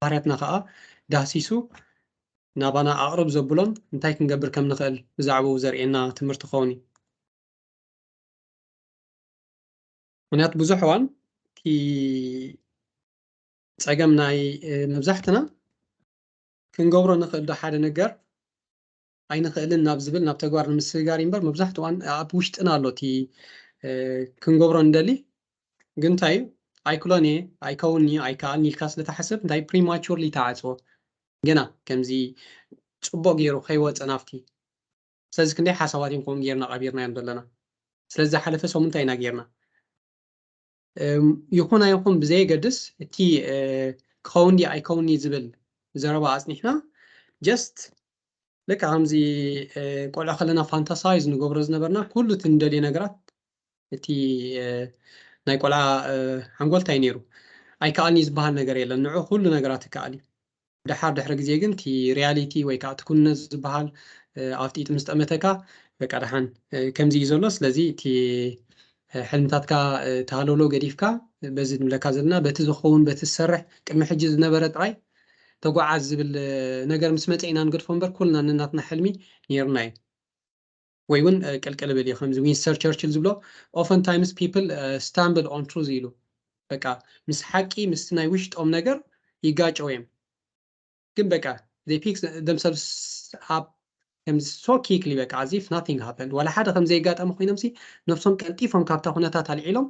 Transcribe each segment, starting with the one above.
ባህርያትና ከዓ ዳህሲሱ ናባና ኣቕርብ ዘብሎን እንታይ ክንገብር ከም ንኽእል ብዛዕባኡ ዘርእየና ትምህርቲ ክኸውን እዩ። ምክንያቱ ብዙሕ እዋን እቲ ፀገም ናይ መብዛሕትና ክንገብሮ ንኽእል ዶ ሓደ ነገር ኣይንኽእልን ናብ ዝብል ናብ ተግባር ንምስግጋር እምበር መብዛሕትኡ እዋን ኣብ ውሽጥና ኣሎ እቲ ክንገብሮ ንደሊ ግን እንታይ እዩ ኣይክሎን እየ ኣይከውን እዩ ኣይከኣልን ኢልካ ስለተሓሰብ እንታይ prematurely ተዓፅዎ ገና ከምዚ ፅቡቅ ገይሩ ከይወፀ ናብቲ ስለዚ ክንደይ ሓሳባት እዮም ከምኡ ጌርና ቀቢርናዮም ዘለና ስለዚ ዝሓለፈ ሰሙን እንታይ ኢና ጌርና ይኹን ኣይኹን ብዘየገድስ እቲ ክኸውን ድዩ ኣይከውን እዩ ዝብል ዘረባ ኣፅኒሕና just ልካ ከምዚ ቆልዑ ከለና fantasize ንገብሮ ዝነበርና ኩሉ እቲ ንደልዮ ነገራት እቲ ናይ ቆልዓ ሓንጎል እንታይ ነይሩ ኣይከኣልን እዩ ዝበሃል ነገር የለን ንዑ ኩሉ ነገራት ይከኣል እዩ ድሓር ድሕሪ ግዜ ግን እቲ reality ወይ ከዓ እቲ ኩነት ዝበሃል ኣፍጢጡ ምስ ጠመተካ በቃ ደሓን ከምዚ እዩ ዘሎ ስለዚ እቲ ሕልምታትካ ተሃለሎ ገዲፍካ በዚ ንብለካ ዘለና በቲ ዝኸውን በቲ ዝሰርሕ ቅድሚ ሕጂ ዝነበረ ጥራይ ተጓዓዝ ዝብል ነገር ምስ መፀ ኢና ንገድፎ እምበር ኩልና ነናትና ሕልሚ ነይርና እዩ ወይ እውን ቅልቅል ብል እዩ ከምዚ Winston Churchill ዝብሎ often times people stumble on truth ኢሉ በቃ ምስ ሓቂ ምስቲ ናይ ውሽጦም ነገር ይጋጨው እዮም ግን በቃ they pick themselves up ከምዚ so quickly በቃ as if nothing happened ዋላ ሓደ ከም ዘየጋጠመ ኮይኖም ሲ ነብሶም ቀልጢፎም ካብታ ኩነታት ኣልዒሎም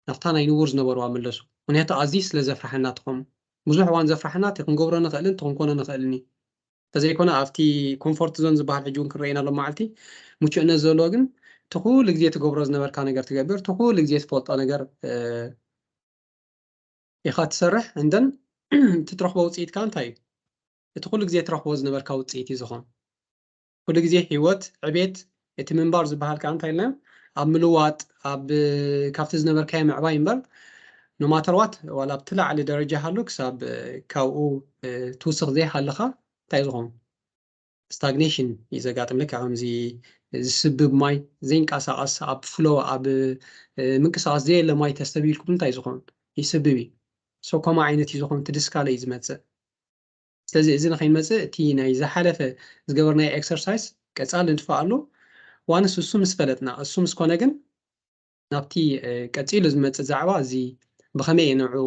ናብታ ናይ ንቡር ዝነበርዋ ምለሱ ምክንያቱ ኣዝዩ ስለ ዘፍርሓና ትኾኑ ብዙሕ እዋን ዘፍርሓና እቲ ክንገብሮ ንኽእልን እቲ ክንኮኖ ንኽእልን እዩ እንተዘይኮነ ኣብቲ comfort zone ዝበሃል ሕጂ እውን ክንረአና ሎም መዓልቲ ምቹእነት ዘለዎ ግን እቲ ኩሉ ግዜ ትገብሮ ዝነበርካ ነገር ትገብር እቲ ኩሉ ግዜ ትፈልጦ ነገር ኢኻ ትሰርሕ and then እቲ ትረኽቦ ውፅኢት ከዓ እንታይ እዩ እቲ ኩሉ ግዜ ትረኽቦ ዝነበርካ ውፅኢት እዩ ዝኾን ኩሉ ግዜ ህይወት ዕቤት እቲ ምንባር ዝበሃል ከዓ እንታይ ኢልና ኣብ ምልዋጥ ኣብ ካብቲ ዝነበርካዮ ምዕባይ እምበር no matter what ዋላ ኣብቲ ላዕሊ ደረጃ ሃሉ ክሳብ ካብኡ ትውስኽ ዘይሃለኻ እንታይ ዝኾን stagnation እዩ ዘጋጥም ልክዕ ከምዚ ዝስብብ ማይ ዘይንቀሳቐስ ኣብ flow ኣብ ምንቅስቃስ ዘየለ ማይ ተስተብሂልኩም እንታይ ዝኾን ይስብብ እዩ so ከምኡ ዓይነት እዩ ዝኾን እቲ ድስካለ እዩ ዝመፅእ ስለዚ እዚ ንኸይመፅእ እቲ ናይ ዝሓለፈ ዝገበርናዮ exercise ቀፃሊ ንድፍኣሉ ዋንስ እሱ ምስ ፈለጥና እሱ ምስ ኮነ ግን ናብቲ ቀፂሉ ዝመፅእ ዛዕባ እዚ ብኸመይ እየ ንዑ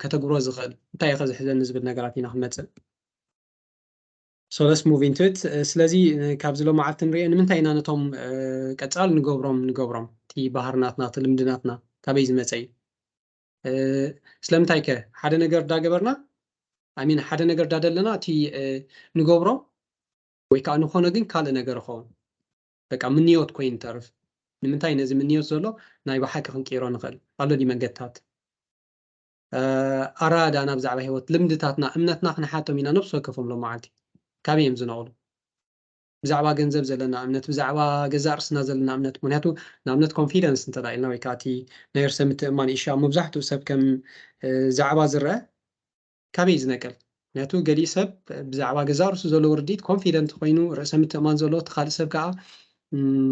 ከተግብሮ ዝኽእል እንታይ እየ ዝሕዘኒ ዝብል ነገራት ኢና ክንመፅእ so let's move into it ስለዚ ካብዚ ሎመዓልቲ ንሪኦ ንምንታይ ኢና ነቶም ቀፃል ንገብሮም ንገብሮም እቲ ባህርናትና እቲ ልምድናትና ካበይ ዝመፀ እዩ ስለምንታይ ከ ሓደ ነገር እንዳገበርና I mean ሓደ ነገር እንዳደለና እቲ ንገብሮ ወይ ከዓ ንኾነ ግን ካልእ ነገር ይኸውን በቃ ምንዮት ኮይኑ ተርፍ ንምንታይ ነዚ ምንዮት ዘሎ ናይ ብሓቂ ክንቅይሮ ንኽእል ኣሎ ድዩ መንገድታት ኣረዳድኣና ብዛዕባ ህይወት ልምድታትና እምነትና ክንሓቶም ኢና ነብሲ ወከፎም ሎመዓልቲ ካበይ እዮም ዝነቕሉ ብዛዕባ ገንዘብ ዘለና እምነት ብዛዕባ ገዛእ ርስና ዘለና እምነት ምክንያቱ ንኣብነት confidence እንተ ኢልና ወይ ከዓ እቲ ናይ ርእሰ ምትእማን ኢሻ መብዛሕትኡ ሰብ ከም ዛዕባ ዝረአ ካበይ ዝነቅል ምክንያቱ ገሊእ ሰብ ብዛዕባ ገዛእ ርእሱ ዘለዎ ርድኢት confident ኮይኑ ርእሰ ምትእማን ዘለዎ እቲ ካልእ ሰብ ከዓ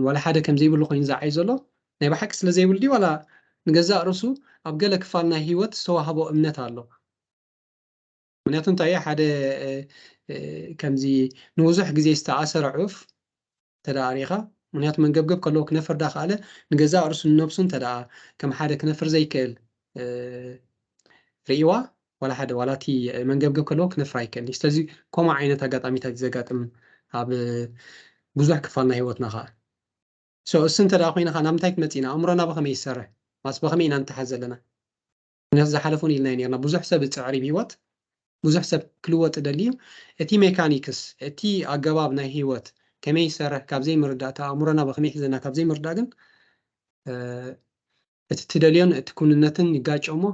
ዋላ ሓደ ከም ዘይብሉ ኮይኑ ዝዓይ ዘሎ ናይ ብሓቂ ስለ ዘይብሉ ድዩ ዋላ ንገዛእ ርእሱ ኣብ ገለ ክፋል ናይ ህይወት ዝተዋህቦ እምነት ኣሎ ምክንያቱ እንታይ ሓደ ከምዚ ንብዙሕ ግዜ ዝተኣሰረ ዑፍ ተዳኣ ሪኢኻ ምክንያቱ መንገብገብ ከለዎ ክነፍር ዳኸኣለ ንገዛእ ርእሱ ንነብሱ እንተ ከም ሓደ ክነፍር ዘይክእል ርእይዋ ዋላ ሓደ ዋላ እቲ መንገብገብ ከለዎ ክነፍር ኣይክእል ስለዚ ከምኡ ዓይነት ኣጋጣሚታት ዘጋጥም ኣብ ብዙሕ ክፋል ናይ ህይወትና ከዓ so እሱ እንተ ደኣ ኮይና ከዓ ናብ ምንታይ ክትመፅእ ኢና ኣእምሮና ብኸመይ ይሰርሕ ማስ ብኸመይ ኢና ንተሓዝ ዘለና ምክንያቱ ዝሓለፉን ኢልና ነርና ብዙሕ ሰብ እፅዕር ብሂወት ብዙሕ ሰብ ክልወጥ ደሊ እዩ እቲ ሜካኒክስ እቲ ኣገባብ ናይ ሂወት ከመይ ይሰርሕ ካብ ዘይምርዳእ እቲ ኣእምሮና ብኸመይ ሒዘና ካብ ዘይምርዳእ ግን እቲ ትደልዮን እቲ ኩንነትን ይጋጨ እሞ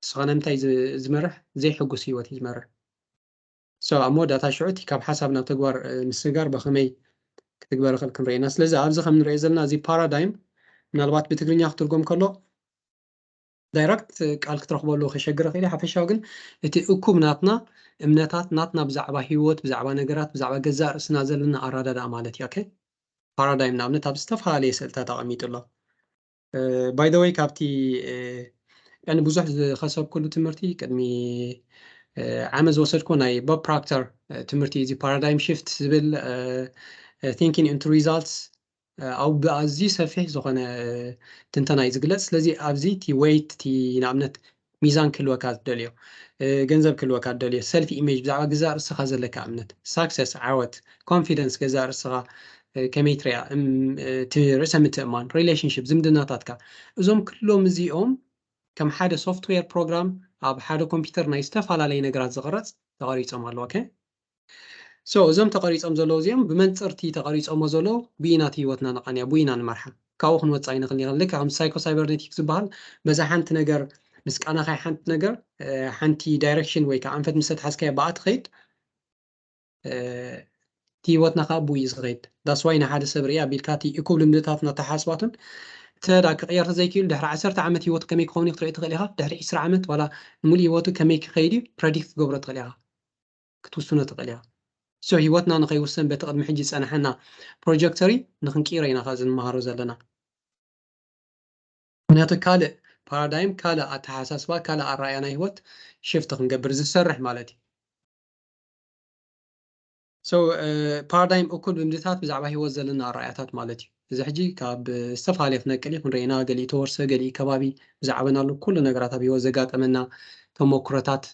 ንስኻ ንምንታይ ዝመርሕ ዘይሕጉስ ሂወት እዩ ዝመርሕ so ኣብ መወዳእታ ሽዑ እቲ ካብ ሓሳብ ናብ ተግባር ምስጋር ብኸመይ ክትግበር ይኽእል ክንርኢ ኢና ስለዚ ኣብዚ ከም ንሪኦ ዘለና እዚ ፓራዳይም ምናልባት ብትግርኛ ክትርጎም ከሎ ዳይረክት ቃል ክትረኽበሉ ከሸግር ይኽእል ሓፈሻዊ ግን እቲ እኩብ ናትና እምነታት ናትና ብዛዕባ ሂወት ብዛዕባ ነገራት ብዛዕባ ገዛእ ርእስና ዘለና ኣራዳድኣ ማለት እዩ okay ፓራዳይም ንኣብነት ኣብ ዝተፈላለየ ስእልታት ኣቐሚጡ ኣሎ by the way ካብቲ ቀኒ ብዙሕ ዝኸሰብኩሉ ትምህርቲ ቅድሚ ዓመት ዝወሰድኩ ናይ ቦብ ፕሮክተር ትምህርቲ እዚ ፓራዳይም ሽፍት ዝብል ቲንኪንግ ኢንቱ ሪዛልትስ ኣብ ብኣዝዩ ሰፊሕ ዝኾነ ትንተና እዩ ዝግለጽ። ስለዚ ኣብዚ እቲ ዌይት እቲ ንኣብነት ሚዛን ክህልወካ ትደልዮ፣ ገንዘብ ክህልወካ ትደልዮ፣ ሰልፍ ኢሜጅ ብዛዕባ ገዛእ ርእስኻ ዘለካ እምነት፣ ሳክሰስ ዓወት፣ ኮንፊደንስ ገዛእ ርእስኻ ከመይ ትሪኣ፣ እቲ ርእሰ ምትእማን፣ ሪሌሽንሽፕ፣ ዝምድናታትካ፣ እዞም ክሎም እዚኦም ከም ሓደ ሶፍትዌር ፕሮግራም ኣብ ሓደ ኮምፒውተር ናይ ዝተፈላለየ ነገራት ዝቕረጽ ተቐሪጾም ኣለዉ። ኦኬ፣ ሶ እዞም ተቐሪጾም ዘለዉ እዚኦም ብመንጽርቲ ተቐሪጾሞ ዘለዉ ብኢና እቲ ህይወትና ነቓንያ፣ ብኢና ንመርሓ፣ ካብኡ ክንወጽእ ኣይንኽእል ኢና። ልክዕ ከም ሳይኮ ሳይበርኔቲክ ዝበሃል በዛ ሓንቲ ነገር ምስ ቃናኻይ ሓንቲ ነገር ሓንቲ ዳይሬክሽን ወይ ከዓ ኣንፈት ምስ ኣትሓዝካዮ ብኣ ትኸይድ እቲ ህይወትና ከዓ ብኡ እዩ ዝኸይድ። ዳስ ዋይ ንሓደ ሰብ ርኢ ኣቢልካ እቲ እኩብ ልምድታትን ኣተሓሳስባቱን እንተ ደኣ ክቕየር ተዘይክኢሉ ድሕሪ ዓሰርተ ዓመት ህይወቱ ከመይ ክኸውን እዩ ክትርኢ ትኽእል ኢኻ። ድሕሪ ዕስራ ዓመት ዋላ ንሙሉእ ህይወቱ ከመይ ክኸይድ እዩ ፕረዲክት ክትገብሮ ትኽእል ኢኻ፣ ክትውስኖ ትኽእል ኢኻ። ሶ ህይወትና ንኸይውሰን በቲ ቅድሚ ሕጂ ዝጸናሓና ፕሮጀክተሪ ንኽንቅይሮ ኢና ካብ እዚ ንመሃሮ ዘለና። ምክንያቱ ካልእ ፓራዳይም፣ ካልእ ኣተሓሳስባ፣ ካልእ ኣረኣእያ ናይ ህይወት ሽፍት ክንገብር ዝሰርሕ ማለት እዩ። ሶ ፓራዳይም እኩል ልምድታት ብዛዕባ ህይወት ዘለና ኣረኣእያታት ማለት እዩ። እዚ ሕጂ ካብ ዝተፈላለየ ክነቅል እዩ ክንርኢና፣ ገሊኡ ተወርሰ፣ ገሊኡ ከባቢ ዝዓበናሉ ኩሉ ነገራት ኣብ ህይወት ዘጋጠመና ተመክሮታት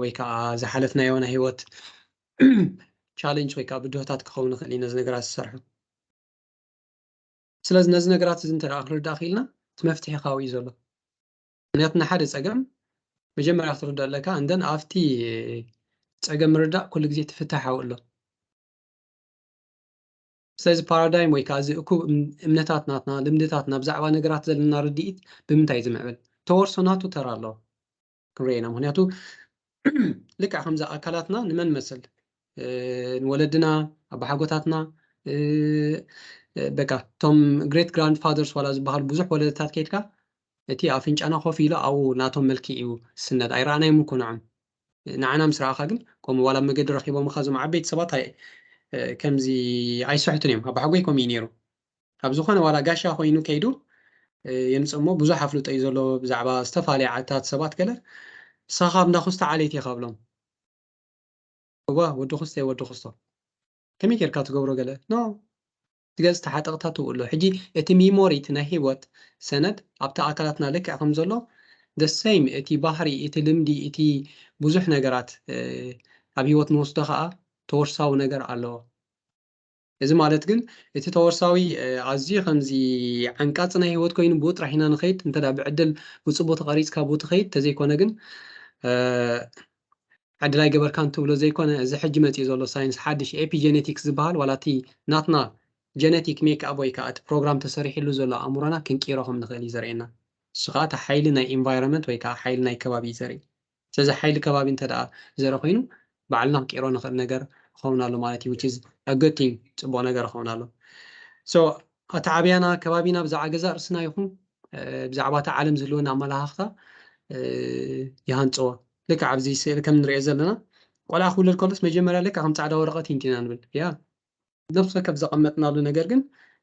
ወይ ከዓ ዝሓለፍናዮ ናይ ህይወት ቻለንጅ ወይ ከዓ ብድሆታት ክኸውን ይኽእል እዩ ነዚ ነገራት ዝሰርሑ። ስለዚ ነዚ ነገራት እዚ እንተ ደኣ ክንርዳእ ክኢልና እቲ መፍትሒ ካብኡ እዩ ዘሎ። ምክንያቱ ንሓደ ጸገም መጀመርያ ክትርዳእ ኣለካ፣ እንደን ኣብቲ ጸገም ምርዳእ ኩሉ ግዜ እቲ ፍታሕ ኣብኡ ኣሎ። ስለዚ ፓራዳይም ወይ ከዓ እዚ እኩብ እም- እምነታት ናትና፣ ልምድታት ናብ ዛዕባ ነገራት ዘለና ርድኢት ብምንታይ እዩ ዝምዕብል? ተወርሶ ናቱ ተራ ኣለዎ ክንርኢ ኢና። ምክንያቱ ልክዕ ከምዚ ኣካላትና ንመን መስል ንወለድና ኣባሓጎታትና በቃ እቶም ግሬት ግራንድ ፋደርስ ዋላ ዝበሃሉ ብዙሕ ወለድታት ከይድካ እቲ ኣፍንጫና ኮፍ ኢሉ ኣብኡ ናቶም መልክዕ እዩ ዝስነድ ኣይረኣናዮም እኮ ንዖም ንዓና ምስ ረኣኻ ግን ከምኡ ዋላ መገዲ ረኺቦምኻ እዞም ዓበይቲ ሰባት ከምዚ ኣይስሕቱን እዮም ኣባሓጎይ ከምኡ እዩ ነይሩ ኣብ ዝኾነ ዋላ ጋሻ ኮይኑ ከይዱ የምፅእ እሞ ብዙሕ ኣፍልጦ እዩ ዘለዎ ብዛዕባ ዝተፈላለዩ ዓድታት ሰባት ገለ ንስኻ ካብ እንዳኹስታ ዓሌት ኢኻ ብሎም እዋ ወዲ ኩስተ ወዲ ኩስቶ ከመይ ጌርካ ትገብሮ ገለ ኖ ትገዝ ተሓጠቕታ ትውእሎ ሕጂ እቲ ሚሞሪ እቲ ናይ ህይወት ሰነድ ኣብቲ ኣካላትና ልክዕ ከም ዘሎ the same እቲ ባህሪ እቲ ልምዲ እቲ ብዙሕ ነገራት ኣብ ህይወት ንወስዶ ከዓ ተወርሳዊ ነገር ኣለዎ እዚ ማለት ግን እቲ ተወርሳዊ ኣዝዩ ከምዚ ዓንቃፂ ናይ ህይወት ኮይኑ ብኡ ጥራሕ ኢና ንኸይድ እንተ ብዕድል ብፅቡቅ ተቐሪፅካ ብኡ ትኸይድ ተዘይኮነ ግን ዕድል ኣይገበርካን ትብሎ ዘይኮነ እዚ ሕጂ መፂኡ ዘሎ ሳይንስ ሓድሽ ኤፒጀኔቲክስ ዝበሃል ዋላ እቲ ናትና ጀነቲክ ሜክ ኣፕ ወይ ከዓ እቲ ፕሮግራም ተሰሪሕሉ ዘሎ ኣእምሮና ክንቅይሮ ከም ንኽእል እዩ ዘርእየና እሱ ከዓ እቲ ሓይሊ ናይ ኢንቫይሮንመንት ወይ ከዓ ሓይሊ ናይ ከባቢ እዩ ዘርኢ ስለዚ ሓይሊ ከባቢ እንተ ደኣ ዘርኢ ኮይኑ ባዕልና ክንቅይሮ ንኽእል ነገር ክኸውን ኣሎ ማለት እዩ which is a good thing ፅቡቅ ነገር ክኸውን ኣሎ so ኣተዓብያና ከባቢና ብዛዕባ ገዛ ርእስና ይኹን ብዛዕባ እታ ዓለም ዝህልወና ኣመላኻኽታ ይሃንፅዎ ልክዕ ኣብዚ ስእሊ ከም ንሪኦ ዘለና ቆልዓ ክውለድ ከሎስ መጀመርያ ልክዕ ከም ፃዕዳ ወረቐት ኢንቲና ንብል ያ ነፍሲ ወከፍ ዘቐመጥናሉ ነገር ግን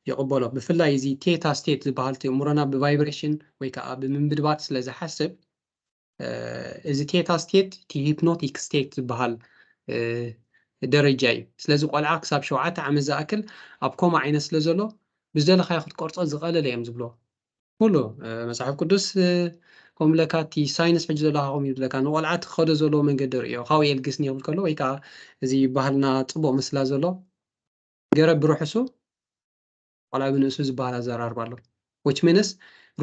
ይቕበሎ ብፍላይ እዚ ቴታ ስቴት ዝበሃል እቲ እምሮና ብቫይብሬሽን ወይ ከዓ ብምንብድባት ስለ ዝሓስብ እዚ ቴታ ስቴት እቲ ሂፕኖቲክ ስቴት ዝበሃል ደረጃ እዩ ስለዚ ቆልዓ ክሳብ ሸውዓተ ዓመት ዝኣክል ኣብ ኮማ ዓይነት ስለ ዘሎ ብዝደለካዮ ክትቆርፆ ዝቐለለ እዮም ዝብሎ ኩሉ መፅሓፍ ቅዱስ ከምብለካ እቲ ሳይንስ ሕጂ ዘለካ ከም ይብለካ ንቆልዓ ትኸዶ ዘለዎ መንገዲ ርእዮ ካብኡ የልግስኒ ይብል ከሎ ወይ ከዓ እዚ ባህልና ፅቡቅ ምስላ ዘሎ ገረብ ብርሕሱ ቆልዓ ብንእሱ ዝበሃል ኣዘራርባ ኣሎ which means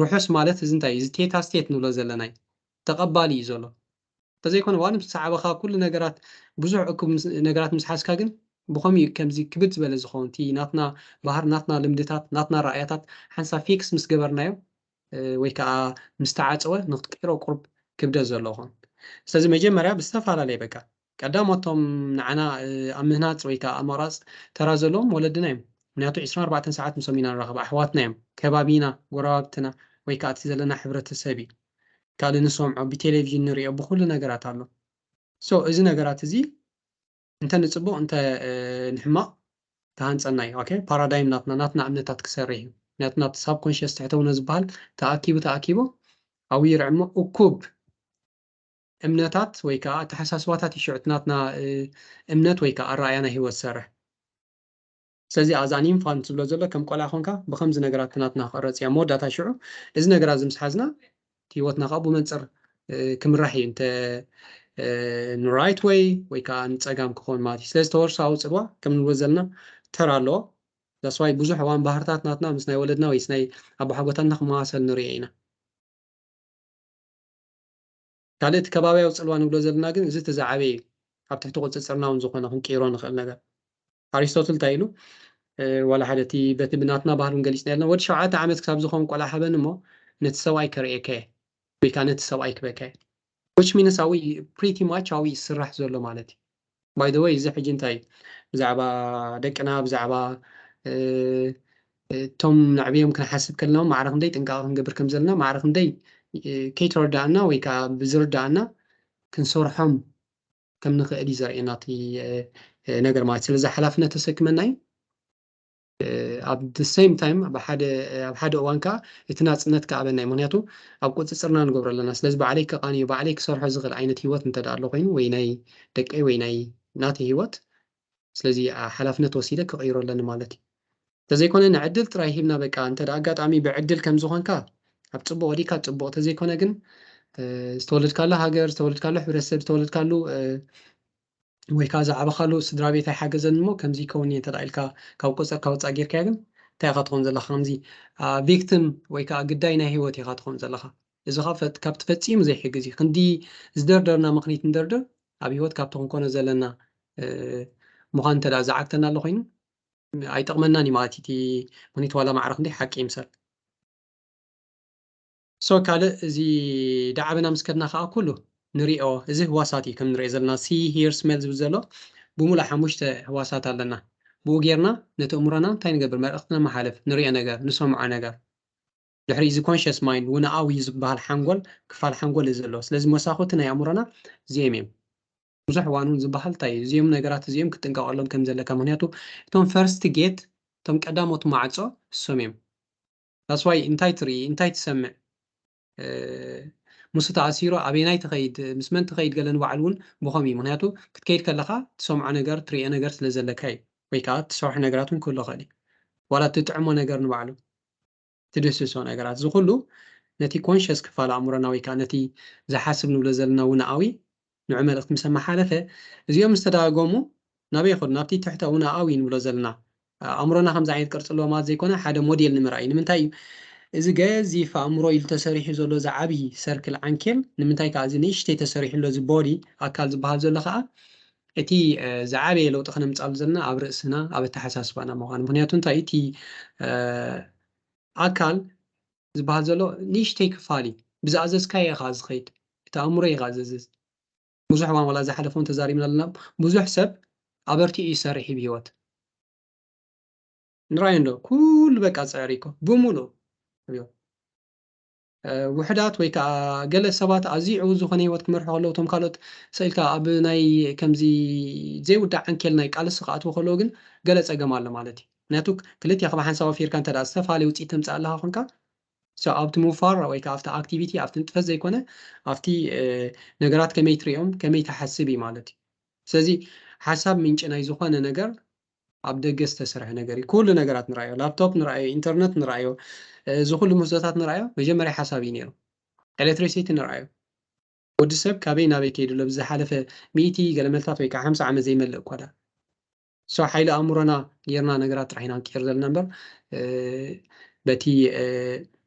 ርሑስ ማለት እዚ እንታይ እዚ ቴታ ስቴት ንብሎ ዘለና እዩ ተቐባሊ እዩ ዘሎ እንተዘይኮነ ዋላ ምስ ሰዓበኻ ኩሉ ነገራት ብዙሕ እኩብ ነገራት ምስ ሓዝካ ግን ብኸምኡ እዩ ከምዚ ክብድ ዝበለ ዝኸውን እቲ ናትና ባህር ናትና ልምድታት ናትና ረኣያታት ሓንሳብ ፊክስ ምስ ገበርናዮ ወይ ከዓ ምስ ተዓፀወ ንክትቀይሮ ቁርብ ክብደት ዘሎ ይኸውን ስለዚ መጀመርያ ብዝተፈላለየ በቃ ቀዳሞቶም ንዓና ኣብ ምህናፅ ወይ ከዓ ኣብ ምቕራፅ ተራ ዘለዎም ወለድና እዮም ምክንያቱ ዕስራን ኣርባዕተን ሰዓት ምሶም ኢና ንራኸብ ኣሕዋትና እዮም ከባቢና ጎረባብትና ወይ ከዓ እቲ ዘለና ሕብረተሰብ እዩ ካልእ ንሰምዖ ብቴሌቪዥን ንሪኦ ብኩሉ ነገራት ኣሎ so እዚ ነገራት እዚ እንተ ንፅቡቅ እንተ ንሕማቅ ክሃንፀና እዩ okay ፓራዳይም ናትና ናትና እምነታት ክሰርሕ እዩ ምክንያቱ ናብቲ ሳብ ኮንሽስ ትሕተውነ ዝበሃል ተኣኪቡ ተኣኪቡ ኣብኡ ይርዕሞ እኩብ እምነታት ወይ ከዓ ኣተሓሳስባታት እዩ ሽዑ እቲ ናትና እምነት ወይ ከዓ ኣረኣእያ ናይ ህይወት ዝሰርሕ። ስለዚ ኣዛኒም ፋን ዝብሎ ዘሎ ከም ቆልዓ ኮንካ ብከምዚ ነገራት ናትና ክቐረፅ እያ መወዳእታ ሽዑ። እዚ ነገራት እዚ ምስ ሓዝና ህይወትና ከዓ ብመንፅር ክምራሕ እዩ እንተ ንራይት ወይ ወይ ከዓ ንፀጋም ክኸውን ማለት እዩ። ስለዚ ተወርሳዊ ፅልዋ ከም ንብሎ ዘለና ተራ ኣለዎ። ዳስዋይ ብዙሕ እዋን ባህርታት ናትና ምስ ናይ ወለድና ወይስ ናይ ኣቦሓጎታትና ክመሳሰል ንሪኦ ኢና። ካልእ እቲ ከባቢያዊ ፅልዋ ንብሎ ዘለና ግን እዚ እቲ ዝዓበየ እዩ። ኣብ ትሕቲ ቁፅፅርና እውን ዝኾነ ክንቅይሮ ንኽእል ነገር። ኣሪስቶትል እንታይ ኢሉ? ዋላ ሓደ እቲ በቲ ብናትና ባህል እውን ገሊፅና የለና። ወዲ ሸውዓተ ዓመት ክሳብ ዝኾን ቆልዓ ሃበኒ እሞ ነቲ ሰብኣይ ከርእየካ እየ ወይ ከዓ ነቲ ሰብኣይ ክበካ እየ። Which means ኣብኡ pretty much ኣብኡ ይስራሕ ዘሎ ማለት እዩ። By the way እዚ ሕጂ እንታይ ብዛዕባ ደቅና ብዛዕባ እቶም ነዕብዮም ክንሓስብ ከለና ማዕረ ክንደይ ጥንቃቐ ክንገብር ከም ዘለና ማዕረ ክንደይ ከይተረዳእና ወይ ከዓ ብዝርዳእና ክንሰርሖም ከም ንኽእል እዩ ዘርእየና እቲ ነገር ማለት። ስለዚ ሓላፍነት ተሰክመና እዩ። ኣብ the same time ኣብ ሓደ ኣብ ሓደ እዋን ከዓ እቲ ናፅነት ክኣበና እዩ። ምክንያቱ ኣብ ቁፅፅርና ንገብሮ ኣለና። ስለዚ ባዕለይ ከቃንዮ ባዕለይ ክሰርሖ ዝኽእል ዓይነት ህይወት እንተ ደኣ ኣሎ ኮይኑ ወይ ናይ ደቀይ ወይ ናይ ናተይ ህይወት ስለዚ ሓላፍነት ወሲደ ክቕይሮ ኣለኒ ማለት እዩ። ተዘይኮነ ንዕድል ጥራይ ሂብና በቃ እንተ ኣጋጣሚ ብዕድል ከም ዝኾንካ ኣብ ፅቡቕ ወዲካ ፅቡቕ ተዘይኮነ ግን ዝተወለድካሉ ሃገር ዝተወለድካሉ ሕብረተሰብ ዝተወለድካሉ ወይ ከዓ ዝዓበኻሉ ስድራ ቤት ኣይሓገዘን እሞ ከምዚ ይከውን እየ እንተ ኢልካ ካብ ቆፀርካ ወፃእ ጌርካዮ ግን እንታይ ኢኻ ትኸውን ዘለኻ ከምዚ ቪክቲም ወይ ከዓ ግዳይ ናይ ህይወት ኢኻ ትኸውን ዘለኻ። እዚ ካብ ትፈፂሙ ዘይሕግዝ እዩ። ክንዲ ዝደርደርና ምክኒት እንደርድር ኣብ ህይወት ካብቲ ክንኮኖ ዘለና ምዃን እንተ ዝዓግተና ኣሎ ኮይኑ ኣይጠቕመናን እዩ ማለት እቲ ምክኒት ዋላ ማዕረ ክንደይ ሓቂ ይምሰል። ሶ ካልእ እዚ ዳዕበና ምስ ከድና ከዓ ኩሉ ንሪኦ እዚ ህዋሳት እዩ ከም ንሪኦ ዘለና see hear smell ዝብል ዘሎ ብሙሉእ ሓሙሽተ ህዋሳት ኣለና። ብኡ ጌርና ነቲ እምሮና እንታይ ንገብር መልእኽቲ ነመሓልፍ ንሪኦ ነገር ንሰምዖ ነገር ድሕሪ እዚ conscious mind ውንኣዊ ዝበሃል ሓንጎል ክፋል ሓንጎል እዩ ዘሎ። ስለዚ መሳኹቲ ናይ ኣእምሮና እዚኦም እዮም። ብዙሕ እዋን እውን ዝበሃል እንታይ እዩ እዚኦም ነገራት እዚኦም ክትጥንቀቐሎም ከም ዘለካ ምክንያቱ እቶም ፈርስት ጌት እቶም ቀዳሞት ማዕፆ እሶም እዮም። ዳስዋይ እንታይ ትርኢ እንታይ ትሰምዕ ምስ ተኣሲሩ ኣበይናይ ትኸይድ ምስ መን ትኸይድ ገለ ንባዕሉ እውን ብኸም እዩ ምክንያቱ ክትከይድ ከለካ ትሰምዖ ነገር ትሪኦ ነገር ስለ ዘለካ እዩ ወይ ከዓ ትሰርሖ ነገራት እውን ክህሉ ኽእል እዩ ዋላ ትጥዕሞ ነገር ንባዕሉ ትድስሶ ነገራት እዚ ኩሉ ነቲ conscious ክፋል ኣእምሮና ወይ ከዓ ነቲ ዝሓስብ ንብሎ ዘለና ውንኣዊ ንዑ መልእክቲ ምስ ኣመሓለፈ እዚኦም ምስ ተዳገሙ ናበይ ይኸዱ ናብቲ ትሕተ ውንኣዊ ንብሎ ዘለና ኣእምሮና ከምዚ ዓይነት ቅርፂ ኣለዎ ማለት ዘይኮነ ሓደ ሞዴል ንምርኣይ ንምንታይ እዩ እዚ ገዚፍ ኣእምሮ ኢሉ ተሰሪሑ ዘሎ እዚ ዓብዪ ሰርክል ዓንኬል ንምንታይ ከዓ እዚ ንእሽተይ ተሰሪሑ ኣሎ እዚ ቦዲ ኣካል ዝበሃል ዘሎ ከዓ እቲ ዝዓበየ ለውጢ ክነምፃሉ ዘለና ኣብ ርእስና ኣብ ኣተሓሳስባና ምዃኑ ምክንያቱ እንታይ እቲ ኣካል ዝበሃል ዘሎ ንእሽተይ ክፋል እዩ ብዝኣዘዝካዮ ኢኻ ዝኸይድ እቲ ኣእምሮ ኢኻ ዘዝዝ ብዙሕ እዋን ዋላ ዝሓለፈውን ተዛሪብና ኣለና ብዙሕ ሰብ ኣበርቲኡ ይሰርሕ እዩ ብሂወት ንራዮ እንዶ ኩሉ በቃ ፀዕሪ እኮ ብምሉእ ውሕዳት ወይ ከዓ ገለ ሰባት ኣዝዩ ዕዉት ዝኾነ ህይወት ክመርሑ ከለዉ እቶም ካልኦት ስኢልካ ኣብ ናይ ከምዚ ዘይውዳእ ዓንኬል ናይ ቃልሲ ክኣትዉ ከለዉ ግን ገለ ፀገም ኣሎ ማለት እዩ ምክንያቱ ክልቲኣኻ ብሓንሳብ ኣፊርካ እንተ ዝተፈላለየ ውፅኢት ተምፅእ ኣለካ ኮንካ ኣብቲ ምውፋር ወይ ከዓ ኣብቲ ኣክቲቪቲ ኣብቲ ንጥፈት ዘይኮነ ኣብቲ ነገራት ከመይ ትሪኦም ከመይ ትሓስብ እዩ ማለት እዩ ስለዚ ሓሳብ ምንጭ ናይ ዝኾነ ነገር ኣብ ደገ ዝተሰርሐ ነገር እዩ ኩሉ ነገራት ንርኣዮ ላፕቶፕ ንርኣዮ ኢንተርነት ንርኣዮ እዚ ኩሉ ምህዞታት ንርኣዮ መጀመርያ ሓሳብ እዩ ነይሩ ኤሌክትሪሲቲ ንርኣዮ ወዲ ሰብ ካበይ ናበይ ከይዱ ኣሎ ብዝሓለፈ ሚእቲ ገለ መልታት ወይ ከዓ ሓምሳ ዓመት ዘይመልእ እኳ ዳ so ሓይሊ ኣእምሮና ጌርና ነገራት ጥራሕ ኢና ንቅየር ዘለና እምበር በቲ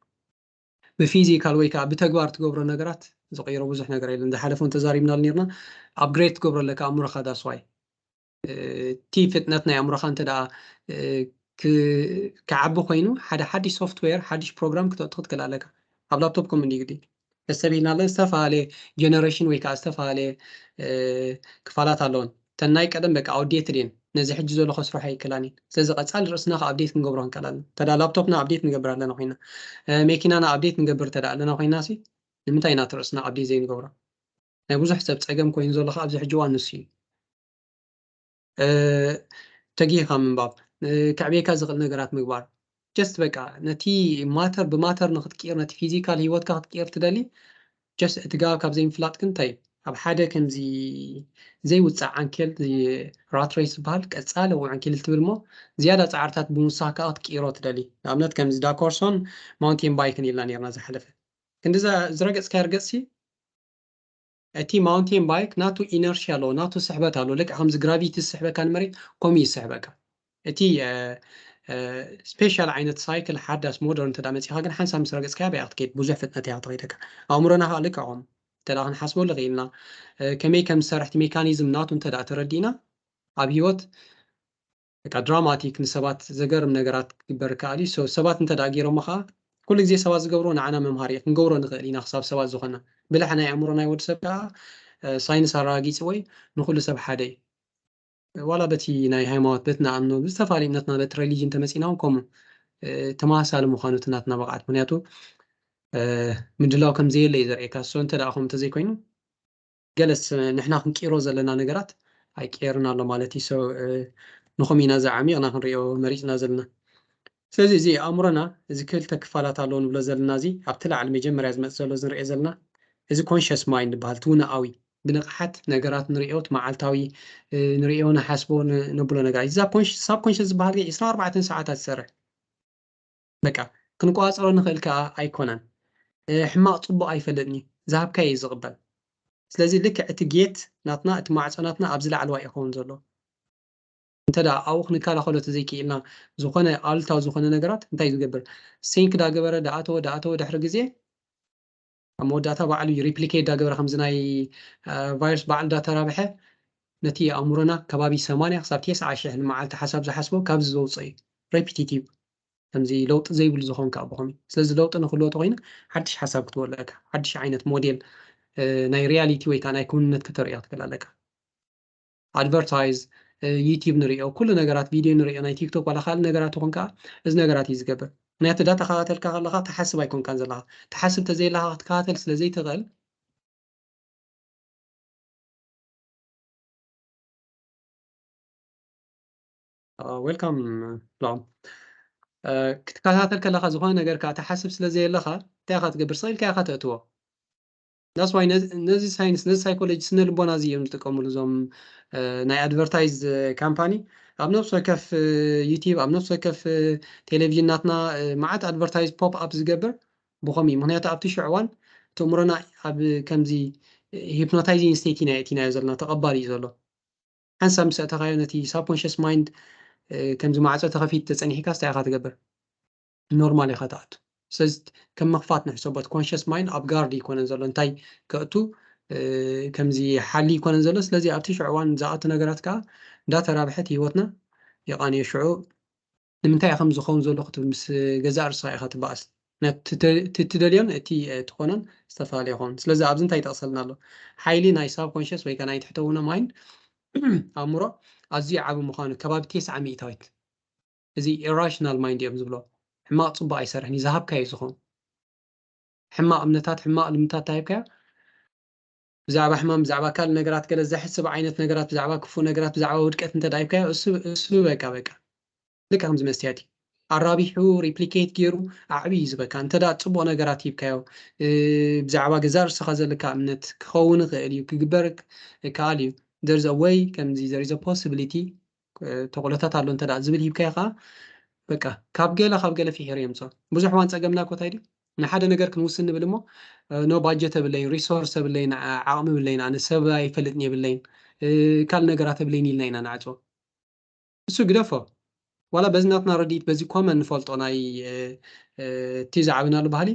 ብፊዚካል ወይ ከዓ ብተግባር ትገብሮ ነገራት ዝቀይሮ ብዙሕ ነገር የለን ዝሓለፈ እውን ተዛሪብናሉ ነርና ኣፕግሬድ ትገብሮ ኣለካ ኣእምሮካ that's why እቲ ፍጥነት ናይ ኣእምሮካ እንተ ደኣ ክዓቢ ኮይኑ ሓደ ሓድሽ ሶፍትዌር ሓድሽ ፕሮግራም ክተእቱ ክትክእል ኣለካ ኣብ ላፕቶፕ ከምኡ እንዲ ግዲ ተሰቢልና ኣሎ ዝተፈላለየ ጀነሬሽን ወይ ከዓ ዝተፈላለየ ክፋላት ኣለውን ተናይ ቀደም በቃ ኣውዴት ድን ነዚ ሕጂ ዘሎ ከስርሖ ኣይክእላን እዩ ስለዚ ቀፃል ርእስና ከ ኣፕዴት ክንገብሮ ክንክእል ኣለና ተዳ ላፕቶፕና ኣፕዴት ንገብር ኣለና ኮይና መኪናና ኣፕዴት ንገብር ተዳ ኣለና ኮይና ሲ ንምንታይ ኢና ርእስና ኣፕዴት ዘይንገብሮ ናይ ብዙሕ ሰብ ፀገም ኮይኑ ዘሎ ከዓ ኣብዚ ሕጂ እዋን ንሱ እዩ ተጊህካ ምንባብ ከዕብየካ ዝኽእል ነገራት ምግባር just በቃ ነቲ ማተር ብማተር ንክትቅይር ነቲ ፊዚካል ህይወትካ ክትቅይር ትደሊ just እቲ ጋብ ካብ ዘይምፍላጥ ግን እንታይ ኣብ ሓደ ከምዚ ዘይውፃእ ዓንኬል ራት ሬስ ዝበሃል ቀፃሊ ዓንኬል ትብል እሞ ዝያዳ ፃዕርታት ብምውሳኽ ከዓ ክትቅይሮ ትደሊ። ንኣብነት ከምዚ ዳኮርሶን ማውንቴን ባይክን ኢልና ነርና ዝሓለፈ ክንዲ ዝረገፅካዮ ርገፅሲ እቲ ማውንቴን ባይክ ናቱ ኢነርሽያ ኣለዎ፣ ናቱ ስሕበት ኣለዎ። ልክዕ ከምዚ ግራቪቲ ዝስሕበካ ንመሬት ከምኡ ይስሕበካ። እቲ ስፔሻል ዓይነት ሳይክል ሓዳስ ሞደርን እንተ መፂኻ ግን ሓንሳብ ምስ ረገፅካያ ብያ ክትከይድ ብዙሕ ፍጥነት እያ ክትኸይደካ። ኣእምሮና ከዓ ልክዖም እንተ ክንሓስበሉ ክኢልና ከመይ ከም ዝሰርሕ እቲ ሜካኒዝም ናቱ እንተ ተረዲእና ኣብ ህይወት በቃ ድራማቲክ ንሰባት ዘገርም ነገራት ክግበር ይከኣል እዩ። ሰባት እንተ ገይሮሞ ከዓ ኩሉ ግዜ ሰባት ዝገብሮ ንዓና መምሃሪ እዩ። ክንገብሮ ንኽእል ኢና ክሳብ ሰባት ዝኾና ብልሕ ናይ ኣእምሮ ናይ ወዲ ሰብ ከዓ ሳይንስ ኣረጋጊፂ ወይ ንኩሉ ሰብ ሓደ እዩ። ዋላ በቲ ናይ ሃይማኖት በቲ ንኣምኖ ብዝተፈላለዩ እምነትና በቲ ሬሊጅን ተመፂና እውን ከምኡ ተመሳሳሊ ምዃኑ እቲ ናትና ብቕዓት ምክንያቱ ምድላው ከም ዘየለ እዩ ዘርእየካ። እሶ እንተ ደኣ ከምኡ እንተዘይኮይኑ ገለስ ንሕና ክንቂሮ ዘለና ነገራት ኣይቀየርን ኣሎ ማለት እዩ። ንኹም ኢና ዝዓሚቕና ክንሪኦ መሪፅና ዘለና። ስለዚ እዚ ኣእምሮና እዚ ክልተ ክፋላት ኣለዎ ንብሎ ዘለና እዚ ኣብቲ ላዕሊ መጀመርያ ዝመፅ ዘሎ እዚ ንሪኦ ዘለና እዚ ኮንሽስ ማይንድ ዝበሃል ትውነኣዊ ብንቕሓት ነገራት ንሪኦ እቲ መዓልታዊ ንሪኦ ንሓስቦ ነብሎ ነገራት እዚ ሳብ ኮንሽስ ዝበሃል ግን ዕስራን ኣርባዕተን ሰዓታት ዝሰርሕ በቃ ክንቆፃፀሮ ንኽእል ከዓ ኣይኮነን። ሕማቕ ፅቡቕ ኣይፈልጥን እዩ ዝሃብካዮ እዩ ዝቕበል። ስለዚ ልክዕ እቲ ጌት ናትና እቲ ማዕፆ ናትና ኣብዚ ላዕለዋይ ይኸውን ዘሎ እንተ ኣብኡ ክንከላኸሎ ተዘይክኢልና ዝኾነ ኣሉታዊ ዝኾነ ነገራት እንታይ ዝገብር ሲንክ ዳገበረ ዳኣተወ ዳኣተወ ድሕሪ ግዜ ኣብ መወዳእታ ባዕሉ ሪፕሊኬት ዳገበረ ከምዚ ናይ ቫይረስ ባዕሉ ዳተራብሐ ነቲ ኣእምሮና ከባቢ ሰማንያ ክሳብ ተስዓ ሽሕ ንመዓልቲ ሓሳብ ዝሓስቦ ካብዚ ዘውፅኦ እዩ። ሬፒቲቲቭ ከምዚ ለውጢ ዘይብሉ ዝኾንካ ብኸመይ ስለዚ ለውጢ ንክህልዎ ተኮይኑ ሓድሽ ሓሳብ ክትወለካ ሓድሽ ዓይነት ሞዴል ናይ ሪያሊቲ ወይ ከዓ ናይ ክውንነት ከተርእዮ ክትክእል ኣለካ። ኣድቨርታይዝ ዩቲብ ንሪኦ ኩሉ ነገራት ቪድዮ ንሪኦ ናይ ቲክቶክ ዋላ ካልእ ነገራት ይኹን ከዓ እዚ ነገራት እዩ ዝገብር። ምክንያቱ ዳተኸታተልካ ከለካ ትሓስብ ኣይኮንካን ዘለካ። ትሓስብ ተዘየለካ ክትከታተል ስለዘይትኽእል ዌልካም ሎም ክትከታተል ከለካ ዝኾነ ነገር ከዓ ትሓስብ ስለዘየለካ እንታይ ኢካ ትገብር ስቕ ኢልካ ኢካ ተእትዎ። ዳስ ዋይ ነዚ ሳይንስ ነዚ ሳይኮሎጂ ስነ ልቦና እዚ እዮም ዝጥቀምሉ እዞም ናይ ኣድቨርታይዝ ካምፓኒ ኣብ ነብሲ ወከፍ ዩቲብ ኣብ ነብሲ ወከፍ ቴሌቪዥን ናትና መዓት ኣድቨርታይዝ ፖፕ ኣፕ ዝገብር ብኸም እዩ ምክንያቱ ኣብቲ ሽዑ እዋን እቲ እምሮና ኣብ ከምዚ ሂፕኖታይዚንግ ስቴት ኢና የእቲናዮ ዘለና ተቐባሊ እዩ ዘሎ ሓንሳብ ምስ ኣእተኻዮ ነቲ ሳብኮንሽስ ማይንድ ከምዚ ማዕፆ ተኸፊት ተፀኒሕካ ስታይ ኢኻ ትገብር ኖርማል ኢኻ ትኣቱ። ስለዚ ከም መኽፋት ንሕሰቦ እቲ ኮንሽስ ማይንድ ኣብ ጋርድ ይኮነን ዘሎ እንታይ ከእቱ ከምዚ ሓሊ ይኮነን ዘሎ። ስለዚ ኣብቲ ሽዑ እዋን ዝኣቱ ነገራት ከዓ እንዳተራብሐት ህይወትና የቃንዮ። ሽዑ ንምንታይ ከም ዝኸውን ዘሎ ክትብል ምስ ገዛእ ርእስኻ ኢኻ ትበኣስ። እቲ ትደልዮን እቲ ትኾኖን ዝተፈላለየ ይኸውን። ስለዚ ኣብዚ እንታይ ይጠቕሰልና ኣሎ? ሓይሊ ናይ ሳብኮንሽስ ወይ ከዓ ናይ ትሕተውነ ማይንድ ኣእምሮ ኣዝዩ ዓቢ ምዃኑ ከባቢ ቴስዓ ሚእታዊት እዚ ኢራሽናል ማይንድ እዮም ዝብሎ ሕማቕ ፅቡቅ ኣይሰርሕን እዩ ዝሃብካዮ ዝኸውን ሕማቕ እምነታት ሕማቕ ልምታት ታሂብካዮ ብዛዕባ ሕማም ብዛዕባ ካልእ ነገራት ገለ ዘሕስብ ዓይነት ነገራት ብዛዕባ ክፉእ ነገራት ብዛዕባ ውድቀት እንተ ዳሂብካዮ እሱ በቃ በቃ ልካ ከምዚ መስትያት እዩ ኣራቢሑ ሪፕሊኬት ገይሩ ኣዕቢ እዩ ዝበካ እንተ ዳ ፅቡቅ ነገራት ሂብካዮ ብዛዕባ ገዛ ርስኻ ዘለካ እምነት ክኸውን ይኽእል እዩ ክግበር ይከኣል እዩ there's a way ከምዚ there is a possibility ተቑለታት ኣሎ እንተ ዝብል ሂብካዮ ከዓ በቃ ካብ ገለ ካብ ገለ ፍሒሩ የምፅኦ ብዙሕ እዋን ፀገምና ኮታይ ድዩ ንሓደ ነገር ክንውስን ንብል እሞ ኖ ባጀት የብለይን ሪሶርስ የብለይን ዓቕሚ የብለይን ኣነ ሰብ ኣይፈልጥን የብለይን ካልእ ነገራት የብለይን ኢልና ኢና ንዓፅዎ እሱ ግደፎ ዋላ በዚ ናትና ረድኢት በዚ ኮመን ንፈልጦ ናይ እቲ ዝዓብናሉ ባህሊ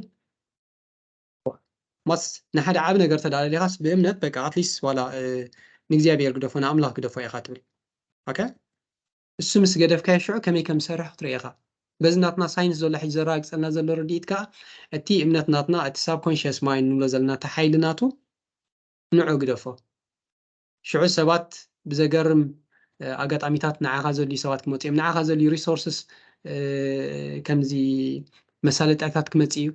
ማስ ንሓደ ዓብ ነገር ተዳለሊኻስ ብእምነት በቃ ኣትሊስት ዋላ ንእግዚኣብሔር ግደፎ ንኣምላኽ ግደፎ ኢኻ ትብል ኦኬ እሱ ምስ ገደፍካዮ ሽዑ ከመይ ከም ዝሰርሕ ክትርኢ ኢኻ በዚ ናትና ሳይንስ ዘሎ ሕጂ ዘረጋግፀልና ዘሎ ርድኢት ከዓ እቲ እምነት ናትና እቲ ሳብኮንሽስ ማይንድ ንብሎ ዘለና እቲ ሓይሊ ናቱ ንዑ ግደፎ ሽዑ ሰባት ብዘገርም ኣጋጣሚታት ንዓኻ ዘልዩ ሰባት ክመፁ እዮም ንዓኻ ዘልዩ ሪሶርስስ ከምዚ መሳለጥያታት ክመፅእ እዩ